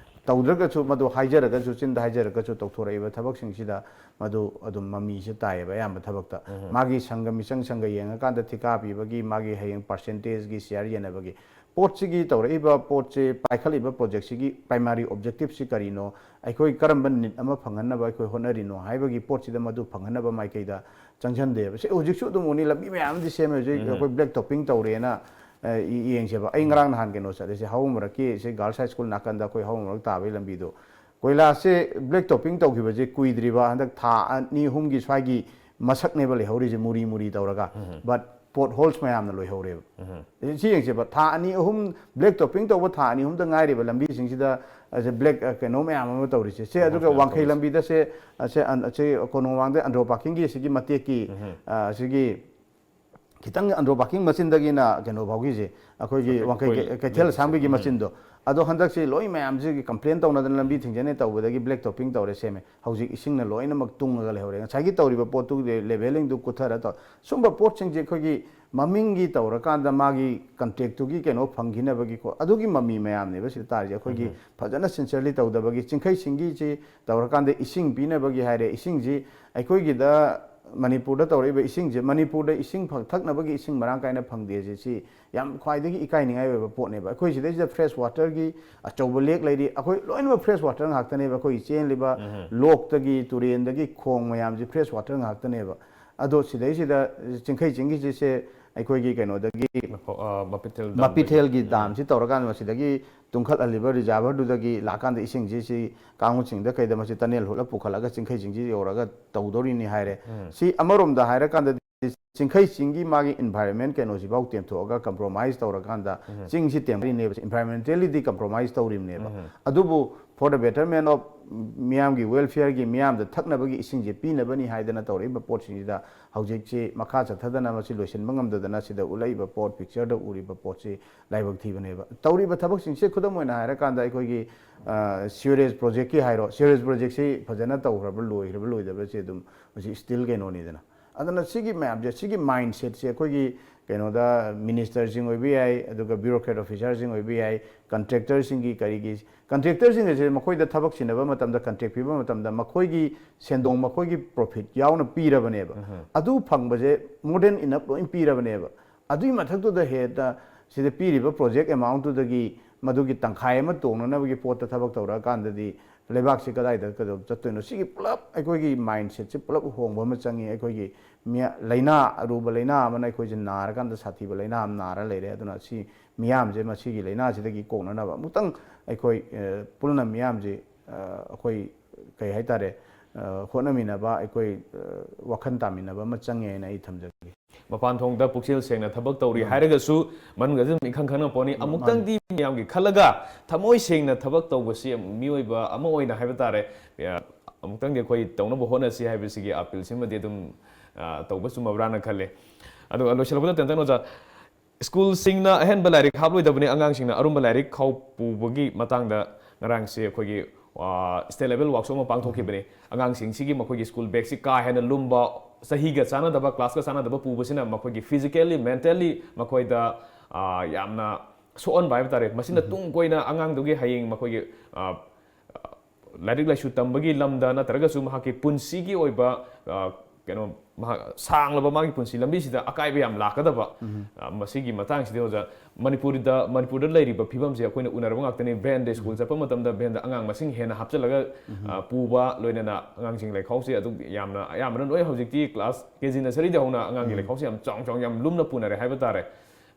ꯇꯧꯗ꯭ꯔꯒꯁꯨ, ꯃꯗꯨ ꯍꯥꯏꯖꯔꯒꯁꯨ, ꯆꯤꯟꯗ ꯍꯥꯏꯖꯔꯒꯁꯨ, ꯇꯧꯊꯣꯔꯛꯏꯕ ꯊꯕꯛꯁꯤꯡꯁꯤꯗ ꯃꯗꯨ ꯑꯗꯨꯝ ꯃꯃꯤꯁꯦ ꯇꯥꯏꯌꯦꯕ ꯑꯌꯥꯝꯕ ꯊꯕꯛꯇ꯫ ꯃꯥꯒꯤ ꯁꯪꯒ ꯃꯤꯆꯪ ꯁꯪꯒ ꯌꯦꯡꯉꯀꯥꯟꯗ ꯊꯤꯀꯥ ꯄꯤꯕꯒꯤ, ꯃꯥꯒꯤ ꯍꯌꯦꯡ ꯄꯥꯔꯁꯦꯟꯇꯦꯖꯀꯤ ꯁꯤꯌꯥꯔ ꯌꯦꯟꯅꯕꯒꯤ ꯄꯣꯠꯁꯤꯒꯤ ꯇꯧꯔꯛꯏꯕ ꯄꯣꯠꯁꯦ, ꯄꯥꯏꯈꯠꯂꯤꯕ ꯄ꯭ꯔꯣꯖꯦꯛꯁꯤꯒꯤ ꯄ꯭ꯔꯥꯏꯃꯥꯔꯤ ꯑꯣꯕꯖꯦꯛꯇꯤꯞꯁꯤ ꯀꯔꯤꯅꯣ, ꯑꯩꯈꯣꯏ ꯀꯔꯝꯕ ꯅꯤꯠ ꯑꯃ ꯐꯪꯍꯟꯅꯕ ꯑꯩꯈꯣꯏ ꯍꯣꯠꯅꯔꯤꯅꯣ ꯍꯥꯏꯕꯒꯤ ꯄꯣꯠꯁꯤꯗ ꯃꯗꯨ ꯐꯪꯍꯟꯅꯕ ꯃꯥꯏꯀꯩꯗ ꯆꯪꯁꯤꯟꯗꯦꯕ꯫ ꯁꯤ ꯍꯧꯖꯤꯛꯁꯨ ꯑꯗꯨꯝ ꯎꯅꯤ, ꯂꯝꯕꯤ ꯃꯌꯥꯝꯗꯤ ꯁꯦꯝꯃꯦ ꯍꯧꯖꯤꯛ꯫ ꯑꯩꯈꯣꯏ ꯕ꯭ꯂꯦꯛ ꯇꯣꯞꯄꯤꯡ ꯇꯧꯔꯦꯅ, ꯑ, ꯌꯦꯡꯁꯦꯕ꯫ ꯑꯩ ꯉꯔꯥꯡ ꯅꯍꯥꯟ ꯀꯩꯅꯣ ꯆꯠꯂꯦ, ꯁꯤ ꯍꯧ ꯃꯔꯛꯀꯤ, ꯁꯤ ꯒꯥꯔꯜꯁ ꯍꯥꯏ ꯁ꯭ꯀꯨꯜ ꯅꯥꯀꯟꯗ ꯑꯩꯈꯣꯏ ꯍꯧ ꯃꯔꯛ ꯇꯥꯕꯒꯤ ꯂꯝꯕꯤꯗꯣ, ꯀꯣꯏꯂꯥꯁꯁꯦ ꯕ꯭ꯂꯦꯛ ꯇꯣꯞꯄꯤꯡ ꯇꯧꯈꯤꯕꯁꯦ ꯀꯨꯏꯗ꯭ꯔꯤꯕ, ꯍꯟꯗꯛ ꯊꯥ ꯑꯅꯤ ꯑꯍꯨꯝꯒꯤ ꯁ꯭ꯋꯥꯏꯒꯤ ꯃꯁꯛꯅꯦꯕ ꯂꯩꯍꯧꯔꯤꯁꯦ, ꯃꯨꯔꯤ ꯃꯨꯔꯤ ꯇꯧꯔꯒ꯫ ꯕꯠ ꯄꯣꯠ ꯍꯣꯜꯁ ꯃꯌꯥꯝꯅ ꯂꯣꯏꯍꯧꯔꯦꯕ꯫ ꯁꯤ ꯌꯦꯡꯁꯦꯕ, ꯊꯥ ꯑꯅꯤ ꯑꯍꯨꯝ, ꯕ꯭ꯂꯦꯛ ꯇꯣꯞꯄꯤꯡ ꯇꯧꯕ ꯊꯥ ꯑꯅꯤ ꯑꯍꯨꯝꯗ ꯉꯥꯏꯔꯤꯕ ꯂꯝꯕꯤꯁꯤꯡꯁꯤꯗ, ꯑ, ꯁꯦ ꯕ꯭ꯂꯦꯛ, ꯑ, ꯀꯩꯅꯣ ꯃꯌꯥꯝ ꯑꯃ ꯇꯧꯔꯤꯁꯦ꯫ ꯁꯦ, ꯑꯗꯨꯒ ꯋꯥꯡꯈꯩ ꯂꯝꯕꯤꯗ ꯁꯦ, ꯑ, ꯁꯦ, ꯑꯟ-, ꯁꯦ ꯀꯣꯅꯨꯡ ꯃꯃꯥꯡꯗ ꯑꯟꯗ꯭ꯔꯣ ꯄꯥꯔꯀꯤꯡꯒꯤ ꯁꯤꯒꯤ ꯃꯇꯦꯛꯀꯤ, ꯑ, ꯁꯤꯒꯤ ꯈꯤꯇꯪ ꯑꯟꯗ꯭ꯔꯣ ꯄꯥꯔꯀꯤꯡ ꯃꯆꯤꯟꯗꯒꯤꯅ ꯀꯩꯅꯣ ꯐꯥꯎꯒꯤꯁꯦ, ꯑꯩꯈꯣꯏꯒꯤ ꯋꯥꯡꯈꯩ ꯀꯩ-, ꯀꯩꯊꯦꯜ ꯑꯁꯥꯡꯕꯒꯤ ꯃꯆꯤꯟꯗꯣ, ꯑꯗꯣ ꯍꯟꯗꯛꯁꯤ ꯂꯣꯏ ꯃꯌꯥꯝꯁꯤꯒꯤ ꯀꯝꯄ꯭ꯂꯦꯟ ꯇꯧꯅꯗꯅ ꯂꯝꯕꯤ ꯊꯤꯡꯖꯤꯟꯅꯦ ꯇꯧꯕꯗꯒꯤ ꯕ꯭ꯂꯦꯛ ꯇꯣꯞꯄꯤꯡ ꯇꯧꯔꯦ ꯁꯦꯝꯃꯦ꯫ ꯍꯧꯖꯤꯛ ꯏꯁꯤꯡꯅ ꯂꯣꯏꯅꯃꯛ ꯇꯨꯡꯉꯒ ꯂꯩꯍꯧꯔꯦ꯫ ꯉꯁꯥꯏꯒꯤ ꯇꯧꯔꯤꯕ ꯄꯣꯠꯇꯨꯒꯤ ꯂꯦ-, ꯂꯦꯚꯦꯂꯤꯡꯗꯨ ꯀꯨꯠꯊꯔ ꯇꯧ-, ꯁꯨꯝꯕ ꯄꯣꯠꯁꯤꯡꯁꯦ ꯑꯩꯈꯣꯏꯒꯤ ꯃꯃꯤꯡꯒꯤ ꯇꯧꯔꯀꯥꯟꯗ ꯃꯥꯒꯤ ꯀꯟꯇ꯭ꯔꯦꯛꯇꯨꯒꯤ ꯀꯩꯅꯣ ꯐꯪꯈꯤꯅꯕꯒꯤꯀꯣ, ꯑꯗꯨꯒꯤ ꯃꯃꯤ ꯃꯌꯥꯝꯅꯦꯕ ꯁꯤꯗ ꯇꯥꯔꯤꯁꯦ꯫ ꯑꯩꯈꯣꯏꯒꯤ ꯐꯖꯅ ꯁꯤꯟꯁꯤꯌꯔꯂꯤ ꯇꯧꯗꯕꯒꯤ, ꯆꯤꯡꯈꯩ ꯆꯤꯡꯒꯤꯁꯤ ꯇꯧꯔꯀꯥꯟꯗ ꯏꯁꯤꯡ ꯄꯤꯅꯕꯒꯤ ꯍꯥꯏꯔꯦ, ꯏꯁꯤꯡꯁꯤ ꯑꯩꯈꯣꯏꯒꯤꯗ ꯃꯅꯤꯄꯨꯔꯗ ꯇꯧꯔꯛꯏꯕ ꯏꯁꯤꯡꯁꯦ, ꯃꯅꯤꯄꯨꯔꯗ ꯏꯁꯤꯡ ꯐꯪ-, ꯊꯛꯅꯕꯒꯤ ꯏꯁꯤꯡ ꯃꯔꯥꯡ ꯀꯥꯏꯅ ꯐꯪꯗꯦꯁꯦ, ꯁꯤ ꯌꯥꯝ ꯈ꯭ꯋꯥꯏꯗꯒꯤ ꯏꯀꯥꯏꯅꯤꯡꯉꯥꯏ ꯑꯣꯏꯕ ꯄꯣꯠꯅꯦꯕ꯫ ꯑꯩꯈꯣꯏ ꯁꯤꯗꯩꯁꯤꯗ ꯐ꯭ꯔꯦꯁ ꯋꯥꯇꯔꯒꯤ ꯑꯆꯧꯕ ꯂꯦꯛ ꯂꯩꯔꯤ, ꯑꯩꯈꯣꯏ ꯂꯣꯏꯅꯃꯛ ꯐ꯭ꯔꯦꯁ ꯋꯥꯇꯔ ꯉꯥꯛꯇꯅꯦꯕ꯫ ꯑꯩꯈꯣꯏ ꯆꯦꯜꯂꯤꯕ ꯂꯣꯛꯇꯒꯤ, ꯇꯨꯔꯦꯟꯗꯒꯤ, ꯈꯣꯡ ꯃꯌꯥꯝꯁꯤ ꯐ꯭ꯔꯦꯁ ꯋꯥꯇꯔ ꯉꯥꯛꯇꯅꯦꯕ꯫ ꯑꯗꯣ ꯁꯤꯗꯩꯁꯤꯗ ꯆꯤꯡꯈꯩ ꯆꯤꯡꯒꯤꯁꯤꯁꯦ ꯑꯩꯈꯣꯏꯒꯤ ꯀꯩꯅꯣꯗꯒꯤ, ꯃꯐꯧ-, ꯑ, ꯃꯄꯤꯊꯦꯜ ꯗꯥꯝꯗꯒꯤ꯫ ꯃꯄꯤꯊꯦꯜꯒꯤ ꯗꯥꯝꯁꯤ ꯇꯧꯔꯀꯥꯟꯗ ꯃꯁꯤꯗꯒꯤ ꯇꯨꯡꯈꯠꯍꯜꯂꯤꯕ ꯔꯤꯖꯥꯔꯚꯔꯗꯨꯗꯒꯤ ꯂꯥꯛꯀꯥꯟꯗ ꯏꯁꯤꯡꯁꯤ ꯁꯤ ꯀꯥꯡꯉꯨ ꯆꯤꯡꯗ ꯀꯩꯗ ꯃꯁꯤ ꯇꯅꯦꯜ ꯍꯨꯠꯂ ꯄꯨꯈꯠꯂꯒ ꯆꯤꯡꯈꯩ ꯆꯤꯡꯁꯤ ꯌꯧꯔꯒ ꯇꯧꯗꯧꯔꯤꯅꯤ ꯍꯥꯏꯔꯦ꯫ ꯁꯤ ꯑꯃꯔꯣꯝꯗ ꯍꯥꯏꯔꯀꯥꯟꯗꯗꯤ ꯆꯤꯡꯈꯩ ꯆꯤꯡꯒꯤ ꯃꯥꯒꯤ ꯏꯟꯚꯥꯏꯔꯟꯃꯦꯟ ꯀꯩꯅꯣꯁꯤꯐꯥꯎ ꯇꯦꯝꯊꯣꯛꯑꯒ ꯀꯝꯄ꯭ꯔꯣꯃꯥꯏꯁ ꯇꯧꯔꯀꯥꯟꯗ ꯆꯤꯡꯁꯤ ꯇꯦꯝꯊꯔꯤꯅꯦꯕ, ꯏꯟꯚꯥꯏꯔꯟꯃꯦꯟꯇꯦꯜꯂꯤꯗꯤ ꯀꯝꯄ꯭ꯔꯣꯃꯥꯏꯁ ꯇꯧꯔꯤꯕꯅꯦꯕ꯫ ꯑꯗꯨꯕꯨ for the betterment of ꯃꯤꯌꯥꯝꯒꯤ ꯋꯦꯜꯐꯤꯌꯔꯒꯤ, ꯃꯤꯌꯥꯝꯗ ꯊꯛꯅꯕꯒꯤ ꯏꯁꯤꯡꯁꯦ ꯄꯤꯅꯕꯅꯤ ꯍꯥꯏꯗꯅ ꯇꯧꯔꯛꯏꯕ ꯄꯣꯠꯁꯤꯡꯁꯤꯗ ꯍꯧꯖꯤꯛꯁꯤ ꯃꯈꯥ ꯆꯠꯊꯗꯅ ꯃꯁꯤ ꯂꯣꯏꯁꯤꯟꯕ ꯉꯝꯗꯗꯅ ꯁꯤꯗ ꯎꯠꯂꯛꯏꯕ ꯄꯣꯠ, ꯄꯤꯛꯆꯔꯗ ꯎꯔꯤꯕ ꯄꯣꯠꯁꯤ ꯂꯥꯏꯕꯛ ꯊꯤꯕꯅꯦꯕ꯫ ꯇꯧꯔꯤꯕ ꯊꯕꯛꯁꯤꯡꯁꯦ ꯈꯨꯗꯝ ꯑꯣꯏꯅ ꯍꯥꯏꯔꯀꯥꯟꯗ ꯑꯩꯈꯣꯏꯒꯤ, ꯑ, ꯁꯤꯋꯔꯦꯖ ꯄ꯭ꯔꯣꯖꯦꯛꯀꯤ ꯍꯥꯏꯔꯣ, ꯁꯤꯋꯔꯦꯖ ꯄ꯭ꯔꯣꯖꯦꯛꯁꯤ ꯐꯖꯅ ꯇꯧꯈ꯭ꯔꯕ꯭ꯔꯥ, ꯂꯣꯏꯈ꯭ꯔꯕ꯭ꯔꯥ ꯂꯣꯏꯗꯕ꯭ꯔꯥ, ꯁꯤ ꯑꯗꯨꯝ ꯍꯧꯖꯤꯛ ꯁ꯭ꯇꯤꯜ ꯀꯩꯅꯣꯅꯤꯗꯅ꯫ ꯑꯗꯨꯅ ꯁꯤꯒꯤ ꯃꯌꯥꯝꯁꯦ, ꯁꯤꯒꯤ ꯃꯥꯏꯟꯁꯦꯠꯁꯦ ꯑꯩꯈꯣꯏꯒꯤ ꯀꯩꯅꯣꯗ ꯃꯤꯅꯤꯁꯇꯔꯁꯤꯡ ꯑꯣꯏꯕ ꯌꯥꯏ, ꯑꯗꯨꯒ ꯕ꯭ꯌꯨꯔꯣꯀ꯭ꯔꯦꯠ ꯑꯣꯐꯤꯁꯥꯔꯁꯤꯡ ꯑꯣꯏꯕ ꯌꯥꯏ, ꯀꯟꯇ꯭ꯔꯦꯛꯇꯔꯁꯤꯡꯒꯤ ꯀꯔꯤꯒꯤ, ꯀꯟꯇ꯭ꯔꯦꯛꯇꯔꯁꯤꯡ ꯑꯁꯦ ꯃꯈꯣꯏꯗ ꯊꯕꯛ ꯁꯤꯟꯅꯕ ꯃꯇꯝꯗ, ꯀꯟꯇ꯭ꯔꯦꯛ ꯄꯤꯕ ꯃꯇꯝꯗ ꯃꯈꯣꯏꯒꯤ ꯁꯦꯟꯗꯣꯡ, ꯃꯈꯣꯏꯒꯤ ꯄ꯭ꯔꯣꯐꯤꯠ ꯌꯥꯎꯅ ꯄꯤꯔꯕꯅꯦꯕ꯫ ꯑꯗꯨ ꯐꯪꯕꯁꯦ more than enough ꯂꯣꯏ ꯄꯤꯔꯕꯅꯦꯕ꯫ ꯑꯗꯨꯒꯤ ꯃꯊꯛꯇꯨꯗ ꯍꯦꯟꯅ ꯁꯤꯗ ꯄꯤꯔꯤꯕ ꯄ꯭ꯔꯣꯖꯦꯛ ꯑꯦꯃꯥꯎꯟꯠꯇꯨꯗꯒꯤ ꯃꯗꯨꯒꯤ ꯇꯪꯈꯥꯏ ꯑꯃ ꯇꯣꯡꯅꯅꯕꯒꯤ ꯄꯣꯠꯇ ꯊꯕꯛ ꯇꯧꯔꯛꯑꯀꯥꯟꯗꯗꯤ ꯂꯩꯕꯥꯛꯁꯤ ꯀꯗꯥꯏꯗ ꯀꯩꯗꯧ ꯆꯠꯇꯣꯏꯅꯣ? ꯁꯤꯒꯤ ꯄꯨꯂꯞ ꯑꯩꯈꯣꯏꯒꯤ ꯃꯥꯏꯟꯁꯦꯠꯁꯦ ꯄꯨꯂꯞ ꯍꯣꯡꯕ ꯑꯃ ꯆꯪꯉꯤ꯫ ꯑꯩꯈꯣꯏꯒꯤ ꯃꯤꯌꯥ-, ꯂꯥꯏꯅꯥ, ꯑꯔꯨꯕ ꯂꯥꯏꯅꯥ ꯑꯃꯅ ꯑꯩꯈꯣꯏꯁꯦ ꯅꯥꯔꯀꯥꯟꯗ ꯁꯥꯊꯤꯕ ꯂꯥꯏꯅꯥ ꯑꯃ ꯅꯥꯔ ꯂꯩꯔꯦ꯫ ꯑꯗꯨꯅ ꯁꯤ ꯃꯤꯌꯥꯝꯁꯦ ꯃꯁꯤꯒꯤ ꯂꯥꯏꯅꯥꯁꯤꯗꯒꯤ ꯀꯣꯛꯅꯅꯕ ꯑꯃꯨꯛꯇꯪ ꯑꯩꯈꯣꯏ, ꯑ, ꯄꯨꯟꯅ ꯃꯤꯌꯥꯝꯁꯦ, ꯑ, ꯑꯩꯈꯣꯏ ꯀꯩ ꯍꯥꯏꯇꯥꯔꯦ, ꯑ, ꯍꯣꯠꯅꯃꯤꯟꯅꯕ, ꯑꯩꯈꯣꯏ, ꯑ, ꯋꯥꯈꯜ ꯇꯥꯃꯤꯟꯅꯕ ꯑꯃ ꯆꯪꯉꯦ ꯍꯥꯏꯅ ꯑꯩ ꯊꯝꯖꯒꯦ꯫ ꯃꯄꯥꯟ ꯊꯣꯡꯗ ꯄꯨꯛꯆꯦꯜ ꯁꯦꯡꯅ ꯊꯕꯛ ꯇꯧꯔꯤ ꯍꯥꯏꯔꯒꯁꯨ ꯃꯅꯨꯡꯗ ꯑꯗꯨꯝ ꯏꯈꯪ ꯈꯪꯅ ꯄꯣꯠꯅꯤ꯫ ꯃꯥꯅꯤ꯫ ꯑꯃꯨꯛꯇꯪꯗꯤ ꯃꯌꯥꯝꯒꯤ ꯈꯜꯂꯒ ꯊꯃꯣꯏ ꯁꯦꯡꯅ ꯊꯕꯛ ꯇꯧꯕꯁꯤ ꯃꯤꯑꯣꯏꯕ ꯑꯃ ꯑꯣꯏꯅ ꯍꯥꯏꯕ ꯇꯥꯔꯦ, ꯑ, ꯑꯃꯨꯛꯇꯪꯗꯤ ꯑꯩꯈꯣꯏ ꯇꯧꯅꯕ ꯍꯣꯠꯅꯁꯤ ꯍꯥꯏꯕꯁꯤꯒꯤ ꯑꯄꯤꯜꯁꯤꯃꯗꯤ ꯑꯗꯨꯝ, ꯑ, ꯇꯧꯕ ꯆꯨꯝꯃꯕ꯭ꯔꯥꯅ ꯈꯜꯂꯦ꯫ ꯑꯗꯨꯒ ꯂꯣꯏꯁꯤꯜꯂꯛꯄꯗ ꯇꯦꯟꯇꯟ ꯑꯣꯖꯥ, ꯁ꯭ꯀꯨꯜꯁꯤꯡꯅ ꯑꯍꯦꯟꯕ ꯂꯥꯏꯔꯤꯛ ꯍꯥꯞꯂꯣꯏꯗꯕꯅꯤ, ꯑꯉꯥꯡꯁꯤꯡꯅ ꯑꯔꯨꯝꯕ ꯂꯥꯏꯔꯤꯛ ꯈꯥꯎ ꯄꯨꯕꯒꯤ ꯃꯇꯥꯡꯗ ꯉꯔꯥꯡꯁꯦ ꯑꯩꯈꯣꯏꯒꯤ, ꯑ, ꯁ꯭ꯇꯦꯠ ꯂꯦꯚꯦꯜ ꯋꯥꯛꯁꯣꯞ ꯑꯃ ꯄꯥꯡꯊꯣꯛꯈꯤꯕꯅꯤ꯫ ꯑꯉꯥꯡꯁꯤꯡꯁꯤꯒꯤ ꯃꯈꯣꯏꯒꯤ ꯁ꯭ꯀꯨꯜ ꯕꯦꯒꯁꯤ ꯀꯥ ꯍꯦꯟꯅ ꯂꯨꯝꯕ, ꯆꯍꯤꯒ ꯆꯥꯟꯅꯗꯕ, ꯀ꯭ꯂꯥꯁꯀ ꯆꯥꯟꯅꯗꯕ ꯄꯨꯕꯁꯤꯅ ꯃꯈꯣꯏꯒꯤ physically, mentally ꯃꯈꯣꯏꯗ, ꯑ, ꯌꯥꯝꯅ ꯁꯣꯛꯍꯟꯕ ꯍꯥꯏꯕ ꯇꯥꯔꯦ꯫ ꯃꯁꯤꯅ ꯇꯨꯡ ꯀꯣꯏꯅ ꯑꯉꯥꯡꯗꯨꯒꯤ ꯍꯌꯦꯡ ꯃꯈꯣꯏꯒꯤ, ꯑ, ꯂꯥꯏꯔꯤꯛ ꯂꯥꯏꯁꯨ ꯇꯝꯕꯒꯤ ꯂꯝꯗ ꯅꯠꯇ꯭ꯔꯒꯁꯨ ꯃꯍꯥꯛꯀꯤ ꯄꯨꯟꯁꯤꯒꯤ ꯑꯣꯏꯕ, ꯑ, ꯀꯩꯅꯣ, ꯃꯍꯥꯛ ꯁꯥꯡꯂꯕ ꯃꯥꯒꯤ ꯄꯨꯟꯁꯤ ꯂꯝꯕꯤꯁꯤꯗ ꯑꯀꯥꯏꯕ ꯌꯥꯝ ꯂꯥꯛꯀꯗꯕ, ꯑ, ꯃꯁꯤꯒꯤ ꯃꯇꯥꯡꯁꯤꯗ ꯑꯣꯖꯥ, ꯃꯅꯤꯄꯨꯔꯗ, ꯃꯅꯤꯄꯨꯔꯗ ꯂꯩꯔꯤꯕ ꯐꯤꯕꯝꯁꯦ ꯑꯩꯈꯣꯏꯅ ꯎꯅꯔꯕ ꯉꯥꯛꯇꯅꯤ꯫ ꯚꯦꯟꯗ ꯁ꯭ꯀꯨꯜ ꯆꯠꯄ ꯃꯇꯝꯗ ꯚꯦꯟꯗ ꯑꯉꯥꯡ ꯃꯁꯤꯡ ꯍꯦꯟꯅ ꯍꯥꯞꯆꯤꯜꯂꯒ, ꯑ, ꯄꯨꯕ, ꯂꯣꯏꯅꯅ ꯑꯉꯥꯡꯁꯤꯡ ꯂꯩꯈꯥꯎꯁꯦ ꯑꯗꯨꯝ ꯌꯥꯝꯅ, ꯑꯌꯥꯝꯕꯅ ꯂꯣꯏ ꯍꯧꯖꯤꯛꯇꯤ ꯀ꯭ꯂꯥꯁ ꯀꯦ ꯖꯤ ꯅꯁꯔꯤꯗ ꯍꯧꯅ ꯑꯉꯥꯡꯒꯤ ꯂꯩꯈꯥꯎꯁꯦ ꯌꯥꯝ ꯆꯥꯎ ꯆꯥꯎ, ꯌꯥꯝ ꯂꯨꯝꯅ ꯄꯨꯅꯔꯦ ꯍꯥꯏꯕ ꯇꯥꯔꯦ꯫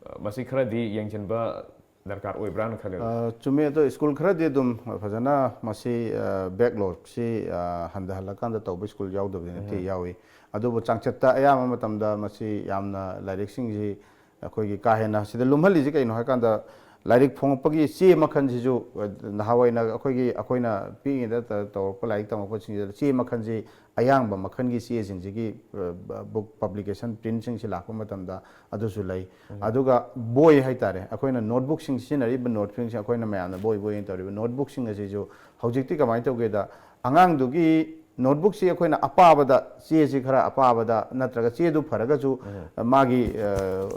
ꯑ, ꯃꯁꯤ ꯈꯔꯗꯤ ꯌꯦꯡꯁꯤꯟꯕ ꯗꯔꯀꯥꯔ ꯑꯣꯏꯕ꯭ꯔꯥꯅ ꯈꯜꯂꯦ꯫ ꯑ, ꯆꯨꯝꯃꯦ꯫ ꯑꯗꯣ ꯁ꯭ꯀꯨꯜ ꯈꯔꯗꯤ ꯑꯗꯨꯝ ꯐꯖꯅ ꯃꯁꯤ, ꯑ, ꯕꯦꯛꯂꯣꯒꯁꯤ, ꯑ, ꯍꯟꯊꯍꯜꯂꯀꯥꯟꯗ ꯇꯧꯕ ꯁ꯭ꯀꯨꯜ ꯌꯥꯎꯗꯕꯗꯤ ꯅꯠꯇꯦ, ꯌꯥꯎꯏ꯫ ꯑꯗꯨꯕꯨ ꯆꯥꯡꯆꯠꯇ ꯑꯌꯥꯝꯕ ꯃꯇꯝꯗ ꯃꯁꯤ ꯌꯥꯝꯅ ꯂꯥꯏꯔꯤꯛꯁꯤꯡꯁꯤ ꯑꯩꯈꯣꯏꯒꯤ ꯀꯥ ꯍꯦꯟꯅ ꯁꯤꯗ ꯂꯨꯝꯍꯜꯂꯤꯁꯤ ꯀꯩꯅꯣ ꯍꯥꯏꯀꯥꯟꯗ, ꯂꯥꯏꯔꯤꯛ ꯐꯣꯡꯉꯛꯄꯒꯤ ꯆꯦ ꯃꯈꯜꯁꯤꯁꯨ, ꯑ, ꯅꯍꯥꯟꯋꯥꯏꯅ ꯑꯩꯈꯣꯏꯒꯤ, ꯑꯩꯈꯣꯏꯅ ꯄꯤꯛꯏꯉꯩꯗ ꯇ-, ꯇꯧꯔꯛꯄ ꯂꯥꯏꯔꯤꯛ ꯇꯝꯃꯛꯄꯁꯤꯡꯁꯤꯗ ꯆꯦ ꯃꯈꯜꯁꯤ ꯑꯌꯥꯡꯕ ꯃꯈꯜꯒꯤ ꯆꯦꯁꯤꯡꯁꯤꯒꯤ, ꯑ, ꯕ-, ꯕꯨꯛ ꯄꯕ꯭ꯂꯤꯀꯦꯁꯟ ꯄ꯭ꯔꯤꯟꯁꯤꯡꯁꯤ ꯂꯥꯛꯄ ꯃꯇꯝꯗ ꯑꯗꯨꯁꯨ ꯂꯩ꯫ ꯑꯗꯨꯒ ꯕꯣꯏ ꯍꯥꯏꯇꯥꯔꯦ, ꯑꯩꯈꯣꯏꯅ ꯅꯣꯠꯕꯨꯛꯁꯤꯡ ꯁꯤꯖꯤꯟꯅꯔꯤꯕ ꯅꯣꯠꯕꯨꯛꯁꯤꯡꯁꯦ ꯑꯩꯈꯣꯏꯅ ꯃꯌꯥꯝꯅ ꯕꯣꯏ ꯕꯣꯏ ꯍꯥꯏꯅ ꯇꯧꯔꯤꯕ ꯅꯣꯠꯕꯨꯛꯁꯤꯡ ꯑꯁꯤꯁꯨ ꯍꯧꯖꯤꯛꯇꯤ ꯀꯃꯥꯏꯅ ꯇꯧꯒꯦꯗ, ꯑꯉꯥꯡꯗꯨꯒꯤ ꯅꯣꯠꯕꯨꯛꯁꯤ ꯑꯩꯈꯣꯏꯅ ꯑꯄꯥꯕꯗ, ꯆꯦꯁꯤ ꯈꯔ ꯑꯄꯥꯕꯗ ꯅꯠꯇ꯭ꯔꯒ ꯆꯦꯗꯨ ꯐꯔꯒꯁꯨ ꯃꯥꯒꯤ, ꯑ,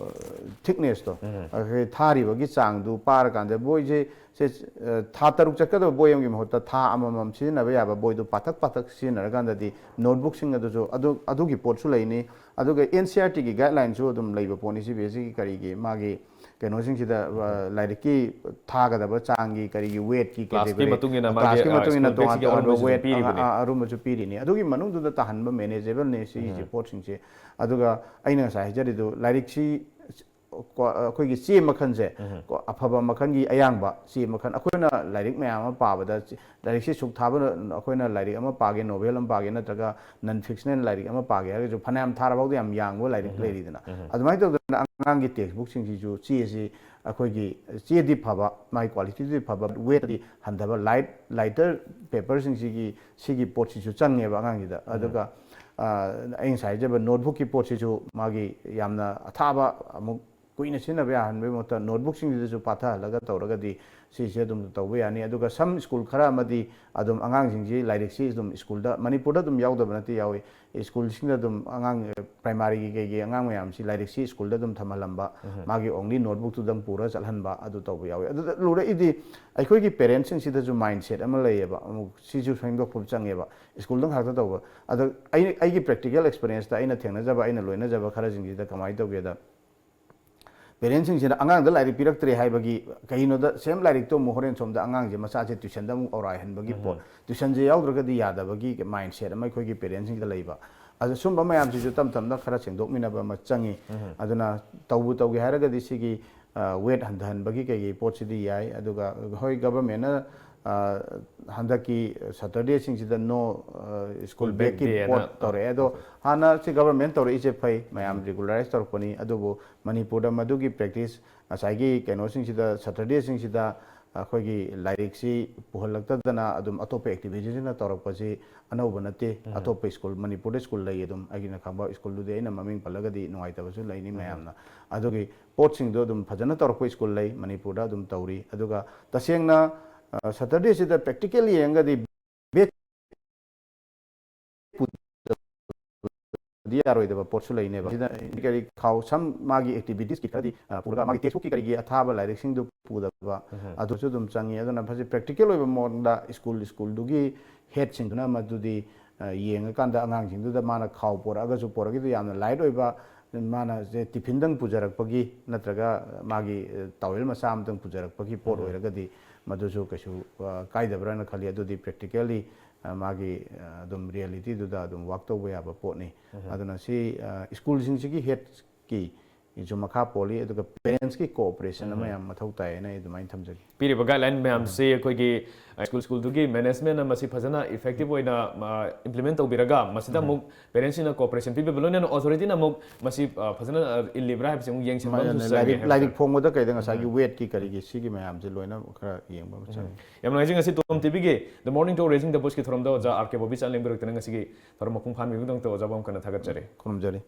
ꯊꯤꯛꯅꯦꯁꯇꯣ, ꯑꯩꯈꯣꯏ ꯊꯥꯔꯤꯕꯒꯤ ꯆꯥꯡꯗꯨ ꯄꯥꯔꯀꯥꯟꯗ ꯕꯣꯏꯁꯦ ꯁꯦ, ꯑ, ꯊꯥ ꯇꯔꯨꯛ ꯆꯠꯀꯗꯕ ꯕꯣꯏ ꯑꯃꯒꯤ ꯃꯍꯨꯠꯇ ꯊꯥ ꯑꯃꯃꯝ ꯁꯤꯖꯤꯟꯅꯕ ꯌꯥꯕ ꯕꯣꯏꯗꯨ ꯄꯥꯊꯛ ꯄꯥꯊꯛ ꯁꯤꯖꯤꯟꯅꯔꯀꯥꯟꯗꯗꯤ ꯅꯣꯠꯕꯨꯛꯁꯤꯡ ꯑꯗꯨꯁꯨ ꯑꯗꯨ, ꯑꯗꯨꯒꯤ ꯄꯣꯠꯁꯨ ꯂꯩꯅꯤ꯫ ꯑꯗꯨꯒ ꯑꯦꯟ ꯁꯤ ꯏ ꯑꯥꯔ ꯇꯤꯒꯤ ꯒꯥꯏꯗꯂꯥꯏꯟꯁꯨ ꯑꯗꯨꯝ ꯂꯩꯕ ꯄꯣꯠꯅꯤ, ꯁꯤ ꯕꯤ ꯑꯦꯁ ꯏꯒꯤ ꯀꯔꯤꯒꯤ ꯃꯥꯒꯤ ꯀꯩꯅꯣꯁꯤꯡꯁꯤꯗ, ꯑ, ꯂꯥꯏꯔꯤꯛꯀꯤ ꯊꯥꯒꯗꯕ ꯆꯥꯡꯒꯤ ꯀꯔꯤꯒꯤ ꯋꯦꯠꯀꯤ ꯀ꯭ꯂꯥꯁꯀꯤ category, ꯃꯇꯨꯡ ꯏꯟꯅ ꯃꯥꯒꯤ, ꯀ꯭ꯂꯥꯁꯀꯤ ꯑ, ꯃꯇꯨꯡ ꯏꯟꯅ ꯁ꯭ꯀꯨꯜ ꯇꯣꯉꯥꯟ ꯕꯦꯒꯁꯤꯒꯤ ꯇꯣꯉꯥꯟꯕ ꯑꯔꯨꯝꯕꯁꯤꯁꯨ ꯋꯦꯠ, ꯄꯤꯔꯤꯕꯅꯤ꯫ ꯑ, ꯑ, ꯑꯔꯨꯝꯕꯁꯨ ꯄꯤꯔꯤꯅꯤ꯫ ꯑꯗꯨꯒꯤ ꯃꯅꯨꯡꯗꯨꯗ ꯇꯥꯍꯟꯕ manageable ꯅꯤ ꯁꯤꯒꯤꯁꯤ ꯄꯣꯠꯁꯤꯡꯁꯦ꯫ ꯑꯗꯨꯒ ꯑꯩꯅ ꯉꯁꯥꯏ ꯍꯥꯏꯖꯔꯤꯗꯨ ꯂꯥꯏꯔꯤꯛꯁꯤ ꯀꯣ-, ꯑꯩꯈꯣꯏꯒꯤ ꯆꯦ ꯃꯈꯜꯁꯦ, ꯀꯣ, ꯑꯐꯕ ꯃꯈꯜꯒꯤ ꯑꯌꯥꯡꯕ ꯆꯦ ꯃꯈꯜ, ꯑꯩꯈꯣꯏꯅ ꯂꯥꯏꯔꯤꯛ ꯃꯌꯥꯝ ꯑꯃ ꯄꯥꯕꯗ ꯆꯦ-, ꯂꯥꯏꯔꯤꯛꯁꯤ ꯁꯨꯛ ꯊꯥꯕ, ꯑꯩꯈꯣꯏꯅ ꯂꯥꯏꯔꯤꯛ ꯑꯃ ꯄꯥꯒꯦ, ꯅꯣꯕꯦꯜ ꯑꯃ ꯄꯥꯒꯦ ꯅꯠꯇ꯭ꯔꯒ non fictional ꯂꯥꯏꯔꯤꯛ ꯑꯃ ꯄꯥꯒꯦ ꯍꯥꯏꯔꯒꯁꯨ ꯐꯅꯌꯥꯝ ꯊꯥꯔꯐꯥꯎꯗ ꯌꯥꯝ ꯌꯥꯡꯕ ꯂꯥꯏꯔꯤꯛ ꯂꯩꯔꯤꯗꯅ꯫ ꯑꯗꯨꯃꯥꯏꯅ ꯇꯧꯗꯅ ꯑꯉꯥꯡꯒꯤ textbookꯁꯤꯡꯁꯤꯁꯨ ꯆꯦꯁꯤ ꯑꯩꯈꯣꯏꯒꯤ ꯆꯦꯗꯤ ꯐꯕ, ꯃꯥꯒꯤ qualityꯗꯤ ꯐꯕ, weightꯇꯤ ꯍꯟꯊꯕ, light, lighter paperꯁꯤꯡꯁꯤꯒꯤ, ꯁꯤꯒꯤ ꯄꯣꯠꯁꯤꯁꯨ ꯆꯪꯉꯦꯕ ꯑꯉꯥꯡꯁꯤꯗ꯫ ꯑꯗꯨꯒ, ꯑ, ꯑꯩ ꯉꯁꯥꯏ ꯍꯥꯏꯖꯕ notebookꯀꯤ ꯄꯣꯠꯁꯤꯁꯨ ꯃꯥꯒꯤ ꯌꯥꯝꯅ ꯑꯊꯥꯕ ꯑꯃꯨꯛ ꯀꯨꯏꯅ ꯁꯤꯖꯤꯟꯅꯕ ꯌꯥꯍꯟꯕꯒꯤ ꯃꯍꯨꯠꯇ ꯅꯣꯠꯕꯨꯛꯁꯤꯡꯁꯤꯗꯁꯨ ꯄꯥꯊꯍꯜꯂꯒ ꯇꯧꯔꯒꯗꯤ ꯁꯤꯁꯦ ꯑꯗꯨꯝ ꯇꯧꯕ ꯌꯥꯅꯤ꯫ ꯑꯗꯨꯒ some school ꯈꯔ ꯑꯃꯗꯤ ꯑꯗꯨꯝ ꯑꯉꯥꯡꯁꯤꯡꯁꯤ ꯂꯥꯏꯔꯤꯛꯁꯤ ꯑꯗꯨꯝ ꯁ꯭ꯀꯨꯜꯗ, ꯃꯅꯤꯄꯨꯔꯗ ꯑꯗꯨꯝ ꯌꯥꯎꯗꯕ ꯅꯠꯇꯦ, ꯌꯥꯎꯏ꯫ ꯁ꯭ꯀꯨꯜꯁꯤꯡꯗ ꯑꯗꯨꯝ ꯑꯉꯥꯡ, primary ꯒꯤ ꯀꯩꯒꯤ ꯑꯉꯥꯡ ꯃꯌꯥꯝꯁꯤ ꯂꯥꯏꯔꯤꯛꯁꯤ ꯁ꯭ꯀꯨꯜꯗ ꯑꯗꯨꯝ ꯊꯝꯍꯜꯂꯝꯕ, ꯃꯥꯒꯤ only ꯅꯣꯠꯕꯨꯛꯇꯨꯗꯪ ꯄꯨꯔꯒ ꯆꯠꯍꯟꯕ, ꯑꯗꯨ ꯇꯧꯕ ꯌꯥꯎꯏ꯫ ꯑꯗꯨꯗ ꯂꯨꯔꯛꯏꯗꯤ ꯑꯩꯈꯣꯏꯒꯤ parents ꯁꯤꯡꯁꯤꯗꯁꯨ mindset ꯑꯃ ꯂꯩꯌꯦꯕ, ꯑꯃꯨꯛ ꯁꯤꯁꯨ ꯁꯦꯝꯗꯣꯛꯄ ꯆꯪꯉꯦꯕ꯫ ꯁ꯭ꯀꯨꯜꯗ ꯉꯥꯛꯇ ꯇꯧꯕ꯫ ꯑꯗꯣ ꯑꯩ, ꯑꯩꯒꯤ practical experience ꯇ ꯑꯩꯅ ꯊꯦꯡꯅꯖꯕ, ꯑꯩꯅ ꯂꯣꯏꯅꯖꯕ ꯈꯔꯁꯤꯡꯁꯤꯗ ꯀꯃꯥꯏꯅ ꯇꯧꯒꯦꯗ, parents ꯁꯤꯡꯁꯤꯅ ꯑꯉꯥꯡꯗ ꯂꯥꯏꯔꯤꯛ ꯄꯤꯔꯛꯇ꯭ꯔꯦ ꯍꯥꯏꯕꯒꯤ, ꯀꯩꯒꯤꯅꯣꯗ same ꯂꯥꯏꯔꯤꯛꯇꯣ ꯑꯃꯨꯛ ꯍꯣꯔꯦꯟ ꯁꯣꯝꯗ ꯑꯉꯥꯡꯁꯦ ꯃꯆꯥꯁꯦ tuition ꯗ ꯑꯃꯨꯛ ꯑꯣꯔꯥꯏꯍꯟꯕꯒꯤ ꯄꯣꯠ, tuition ꯁꯦ ꯌꯥꯎꯗ꯭ꯔꯒꯗꯤ ꯌꯥꯗꯕꯒꯤ mindset ꯑꯃ ꯑꯩꯈꯣꯏꯒꯤ parents ꯁꯤꯡꯗ ꯂꯩꯕ꯫ ꯑꯗꯣ ꯁꯨꯝꯕ ꯃꯌꯥꯝꯁꯤꯁꯨ ꯇꯞ ꯇꯞꯅ ꯈꯔ ꯁꯦꯡꯗꯣꯛꯃꯤꯟꯅꯕ ꯑꯃ ꯆꯪꯉꯤ꯫ ꯑꯗꯨꯅ ꯇꯧꯕꯨ ꯇꯧꯒꯦ ꯍꯥꯏꯔꯒꯗꯤ ꯁꯤꯒꯤ, ꯑ, weight ꯍꯟꯊꯍꯟꯕꯒꯤ ꯀꯩꯒꯤ ꯄꯣꯠꯁꯤꯗꯤ ꯌꯥꯏ꯫ ꯑꯗꯨꯒ ꯍꯣꯏ, government ꯅ, ꯑ, ꯍꯟꯗꯛꯀꯤ Saturday ꯁꯤꯡꯁꯤꯗ no, ꯑ, school School back back ꯀꯤ day ꯄꯣꯠ ꯍꯥꯏꯅ, ꯇꯧꯔꯛꯑꯦ꯫ ꯑꯗꯣ ꯍꯥꯟꯅ ꯁꯤ government ꯇꯧꯔꯛꯏꯁꯦ ꯐꯩ, ꯃꯌꯥꯝ regularize ꯇꯧꯔꯛꯄꯅꯤ꯫ ꯑꯗꯨꯕꯨ ꯃꯅꯤꯄꯨꯔꯗ ꯃꯗꯨꯒꯤ practice, ꯉꯁꯥꯏꯒꯤ ꯀꯩꯅꯣꯁꯤꯡꯁꯤꯗ, Saturday ꯁꯤꯡꯁꯤꯗ ꯑꯩꯈꯣꯏꯒꯤ ꯂꯥꯏꯔꯤꯛꯁꯤ ꯄꯨꯍꯜꯂꯛꯇꯗꯅ ꯑꯗꯨꯝ ꯑꯇꯣꯞꯄ activity ꯁꯤꯡꯅ ꯇꯧꯔꯛꯄꯁꯤ ꯑꯅꯧꯕ ꯅꯠꯇꯦ꯫ ꯑꯇꯣꯞꯄ ꯁ꯭ꯀꯨꯜ, ꯃꯅꯤꯄꯨꯔꯗ ꯁ꯭ꯀꯨꯜ ꯂꯩ ꯑꯗꯨꯝ, ꯑꯩꯒꯤꯅ ꯈꯪꯕ ꯁ꯭ꯀꯨꯜꯗꯨꯗꯤ ꯑꯩꯅ ꯃꯃꯤꯡ ꯄꯜꯂꯒꯗꯤ ꯅꯨꯡꯉꯥꯏꯇꯕꯁꯨ ꯂꯩꯅꯤ ꯃꯌꯥꯝꯅ꯫ ꯑꯗꯨꯒꯤ ꯄꯣꯠꯁꯤꯡꯗꯣ ꯑꯗꯨꯝ ꯐꯖꯅ ꯇꯧꯔꯛꯄ ꯁ꯭ꯀꯨꯜ ꯂꯩ, ꯃꯅꯤꯄꯨꯔꯗ ꯑꯗꯨꯝ ꯇꯧꯔꯤ꯫ ꯑꯗꯨꯒ ꯇꯁꯦꯡꯅ, ꯑ, Saturday ꯁꯤꯗ practical ꯌꯦꯡꯉꯒꯗꯤ back ꯗꯤ ꯌꯥꯔꯣꯏꯗꯕ ꯄꯣꯠꯁꯨ ꯂꯩꯅꯦꯕ꯫ ꯁꯤꯗ ꯀꯔꯤ ꯈꯥꯎ ꯁꯝ ꯃꯥꯒꯤ activities ꯀꯤ ꯈꯔꯗꯤ, ꯑ, ꯄꯨꯔꯒ ꯃꯥꯒꯤ textbook ꯀꯤ ꯀꯔꯤꯒꯤ ꯑꯊꯥꯕ ꯂꯥꯏꯔꯤꯛꯁꯤꯡꯗꯨ ꯄꯨꯗꯕ, ꯑꯗꯨꯁꯨ ꯑꯗꯨꯝ ꯆꯪꯉꯤ꯫ ꯑꯗꯨꯅ ꯐꯖꯩ practical ꯑꯣꯏꯕ ꯃꯑꯣꯡꯗ ꯁ꯭ꯀꯨꯜ, ꯁ꯭ꯀꯨꯜꯗꯨꯒꯤ head ꯁꯤꯡꯗꯨꯅ ꯃꯗꯨꯗꯤ, ꯑ, ꯌꯦꯡꯉꯀꯥꯟꯗ ꯑꯉꯥꯡꯁꯤꯡꯗꯨꯗ ꯃꯥꯅ ꯈꯥꯎ ꯄꯣꯔꯛꯑꯒꯁꯨ, ꯄꯣꯔꯛꯏꯗꯨ ꯌꯥꯝꯅ light ꯑꯣꯏꯕ, ꯃꯥꯅ ꯁꯦ tiffin ꯗꯪ ꯄꯨꯖꯔꯛꯄꯒꯤ ꯅꯠꯇ꯭ꯔꯒ ꯃꯥꯒꯤ, ꯑ, towel ꯃꯆꯥ ꯑꯃꯇꯪ ꯄꯨꯖꯔꯛꯄꯒꯤ ꯄꯣꯠ ꯑꯣꯏꯔꯒꯗꯤ ꯃꯗꯨꯁꯨ ꯀꯩꯁꯨ, ꯑ, ꯀꯥꯏꯗꯕ꯭ꯔꯥꯅ ꯈꯜꯂꯤ꯫ ꯑꯗꯨꯗꯤ practically ꯑ, ꯃꯥꯒꯤ, ꯑ, ꯑꯗꯨꯝ reality ꯗꯨꯗ ꯑꯗꯨꯝ work ꯇꯧꯕ ꯌꯥꯕ ꯄꯣꯠꯅꯤ꯫ ꯑꯗꯨꯅ ꯁꯤ, ꯑ, ꯁ꯭ꯀꯨꯜꯁꯤꯡꯁꯤꯒꯤ head ꯀꯤ ꯁꯨ ꯃꯈꯥ ꯄꯣꯜꯂꯤ, ꯑꯗꯨꯒ parents ꯀꯤ cooperation ꯑꯃ ꯌꯥꯝ ꯃꯊꯧ ꯇꯥꯏ ꯍꯥꯏꯅ ꯑꯩ ꯑꯗꯨꯃꯥꯏꯅ ꯊꯝꯖꯒꯦ꯫ ꯄꯤꯔꯤꯕ guideline ꯃꯌꯥꯝꯁꯤ ꯑꯩꯈꯣꯏꯒꯤ, ꯑ, ꯁ꯭ꯀꯨꯜ, ꯁ꯭ꯀꯨꯜꯗꯨꯒꯤ management ꯅ ꯃꯁꯤ ꯐꯖꯅ effective ꯑꯣꯏꯅ, ꯑ, implement ꯇꯧꯕꯤꯔꯒ, ꯃꯁꯤꯗ ꯑꯃꯨꯛ parents ꯁꯤꯡꯅ cooperation ꯄꯤꯕꯤꯕ ꯂꯣꯏꯅꯅ authority ꯅ ꯑꯃꯨꯛ ꯃꯁꯤ, ꯑ, ꯐꯖꯅ, ꯑ, ꯏꯜꯂꯤꯕ꯭ꯔꯥ ꯍꯥꯏꯕꯁꯤ ꯑꯃꯨꯛ ꯌꯦꯡꯁꯤꯟꯕ ꯑꯃꯁꯨ ꯃꯥꯅꯦ, ꯆꯪꯉꯦ ꯂꯥꯏꯔꯤꯛ, ꯍꯥꯏꯕ ꯂꯥꯏꯔꯤꯛ ꯇꯥꯔꯦ꯫ ꯐꯣꯡꯕꯗ ꯀꯩꯗ ꯉꯁꯥꯏꯒꯤ weight ꯀꯤ ꯀꯔꯤꯒꯤ ꯁꯤꯒꯤ ꯃꯌꯥꯝꯁꯦ ꯂꯣꯏꯅ ꯈꯔ ꯌꯦꯡꯕ ꯑꯃ ꯆꯪꯉꯤ꯫ ꯌꯥꯝ ꯅꯨꯡꯉꯥꯏꯖꯩ, ꯉꯁꯤ ꯇꯣꯝ ꯇꯤꯚꯤꯒꯤ The Morning Show Raising the Voice ꯀꯤ ꯊꯧꯔꯝꯗ ꯑꯣꯖꯥ ꯑꯥꯔ ꯀꯦ ꯕꯣꯕꯤꯆꯥꯟ ꯂꯦꯡꯕꯤꯔꯛꯇꯅ ꯉꯁꯤꯒꯤ ꯊꯧꯔꯝ ꯃꯄꯨꯡ ꯐꯥꯍꯟꯕꯤꯕꯒꯤꯗꯃꯛꯇ ꯑꯣꯖꯥꯕꯨ ꯑꯃꯨꯛ ꯍꯟꯅ ꯊꯥꯒꯠꯆꯔꯤ꯫ ꯈꯨꯔꯨꯝꯖꯔꯤ꯫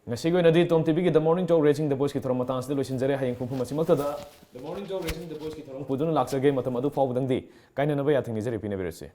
ꯉꯁꯤꯒꯤ ꯑꯣꯏꯅꯗꯤ ꯇꯣꯝ ꯇꯤꯚꯤꯒꯤ The Morning Joe Raising the Voiceꯀꯤ ꯊꯧꯔꯝ ꯃꯇꯥꯡ ꯑꯁꯤꯗ ꯂꯣꯏꯁꯤꯟꯖꯔꯦ꯫ ꯍꯌꯦꯡ ꯄꯨꯡ ꯐꯨꯝ ꯑꯁꯤꯃꯛꯇꯗ The Morning Joe Raising the Voiceꯀꯤ ꯊꯧꯔꯝ ꯄꯨꯗꯨꯅ ꯂꯥꯛꯆꯒꯦ꯫ ꯃꯇꯝ ꯑꯗꯨ ꯐꯥꯎꯕꯗꯪꯗꯤ ꯀꯥꯏꯅꯅꯕ ꯌꯥꯊꯪ ꯅꯤꯖꯔꯤ꯫ ꯄꯤꯅꯕꯤꯔꯁꯤ꯫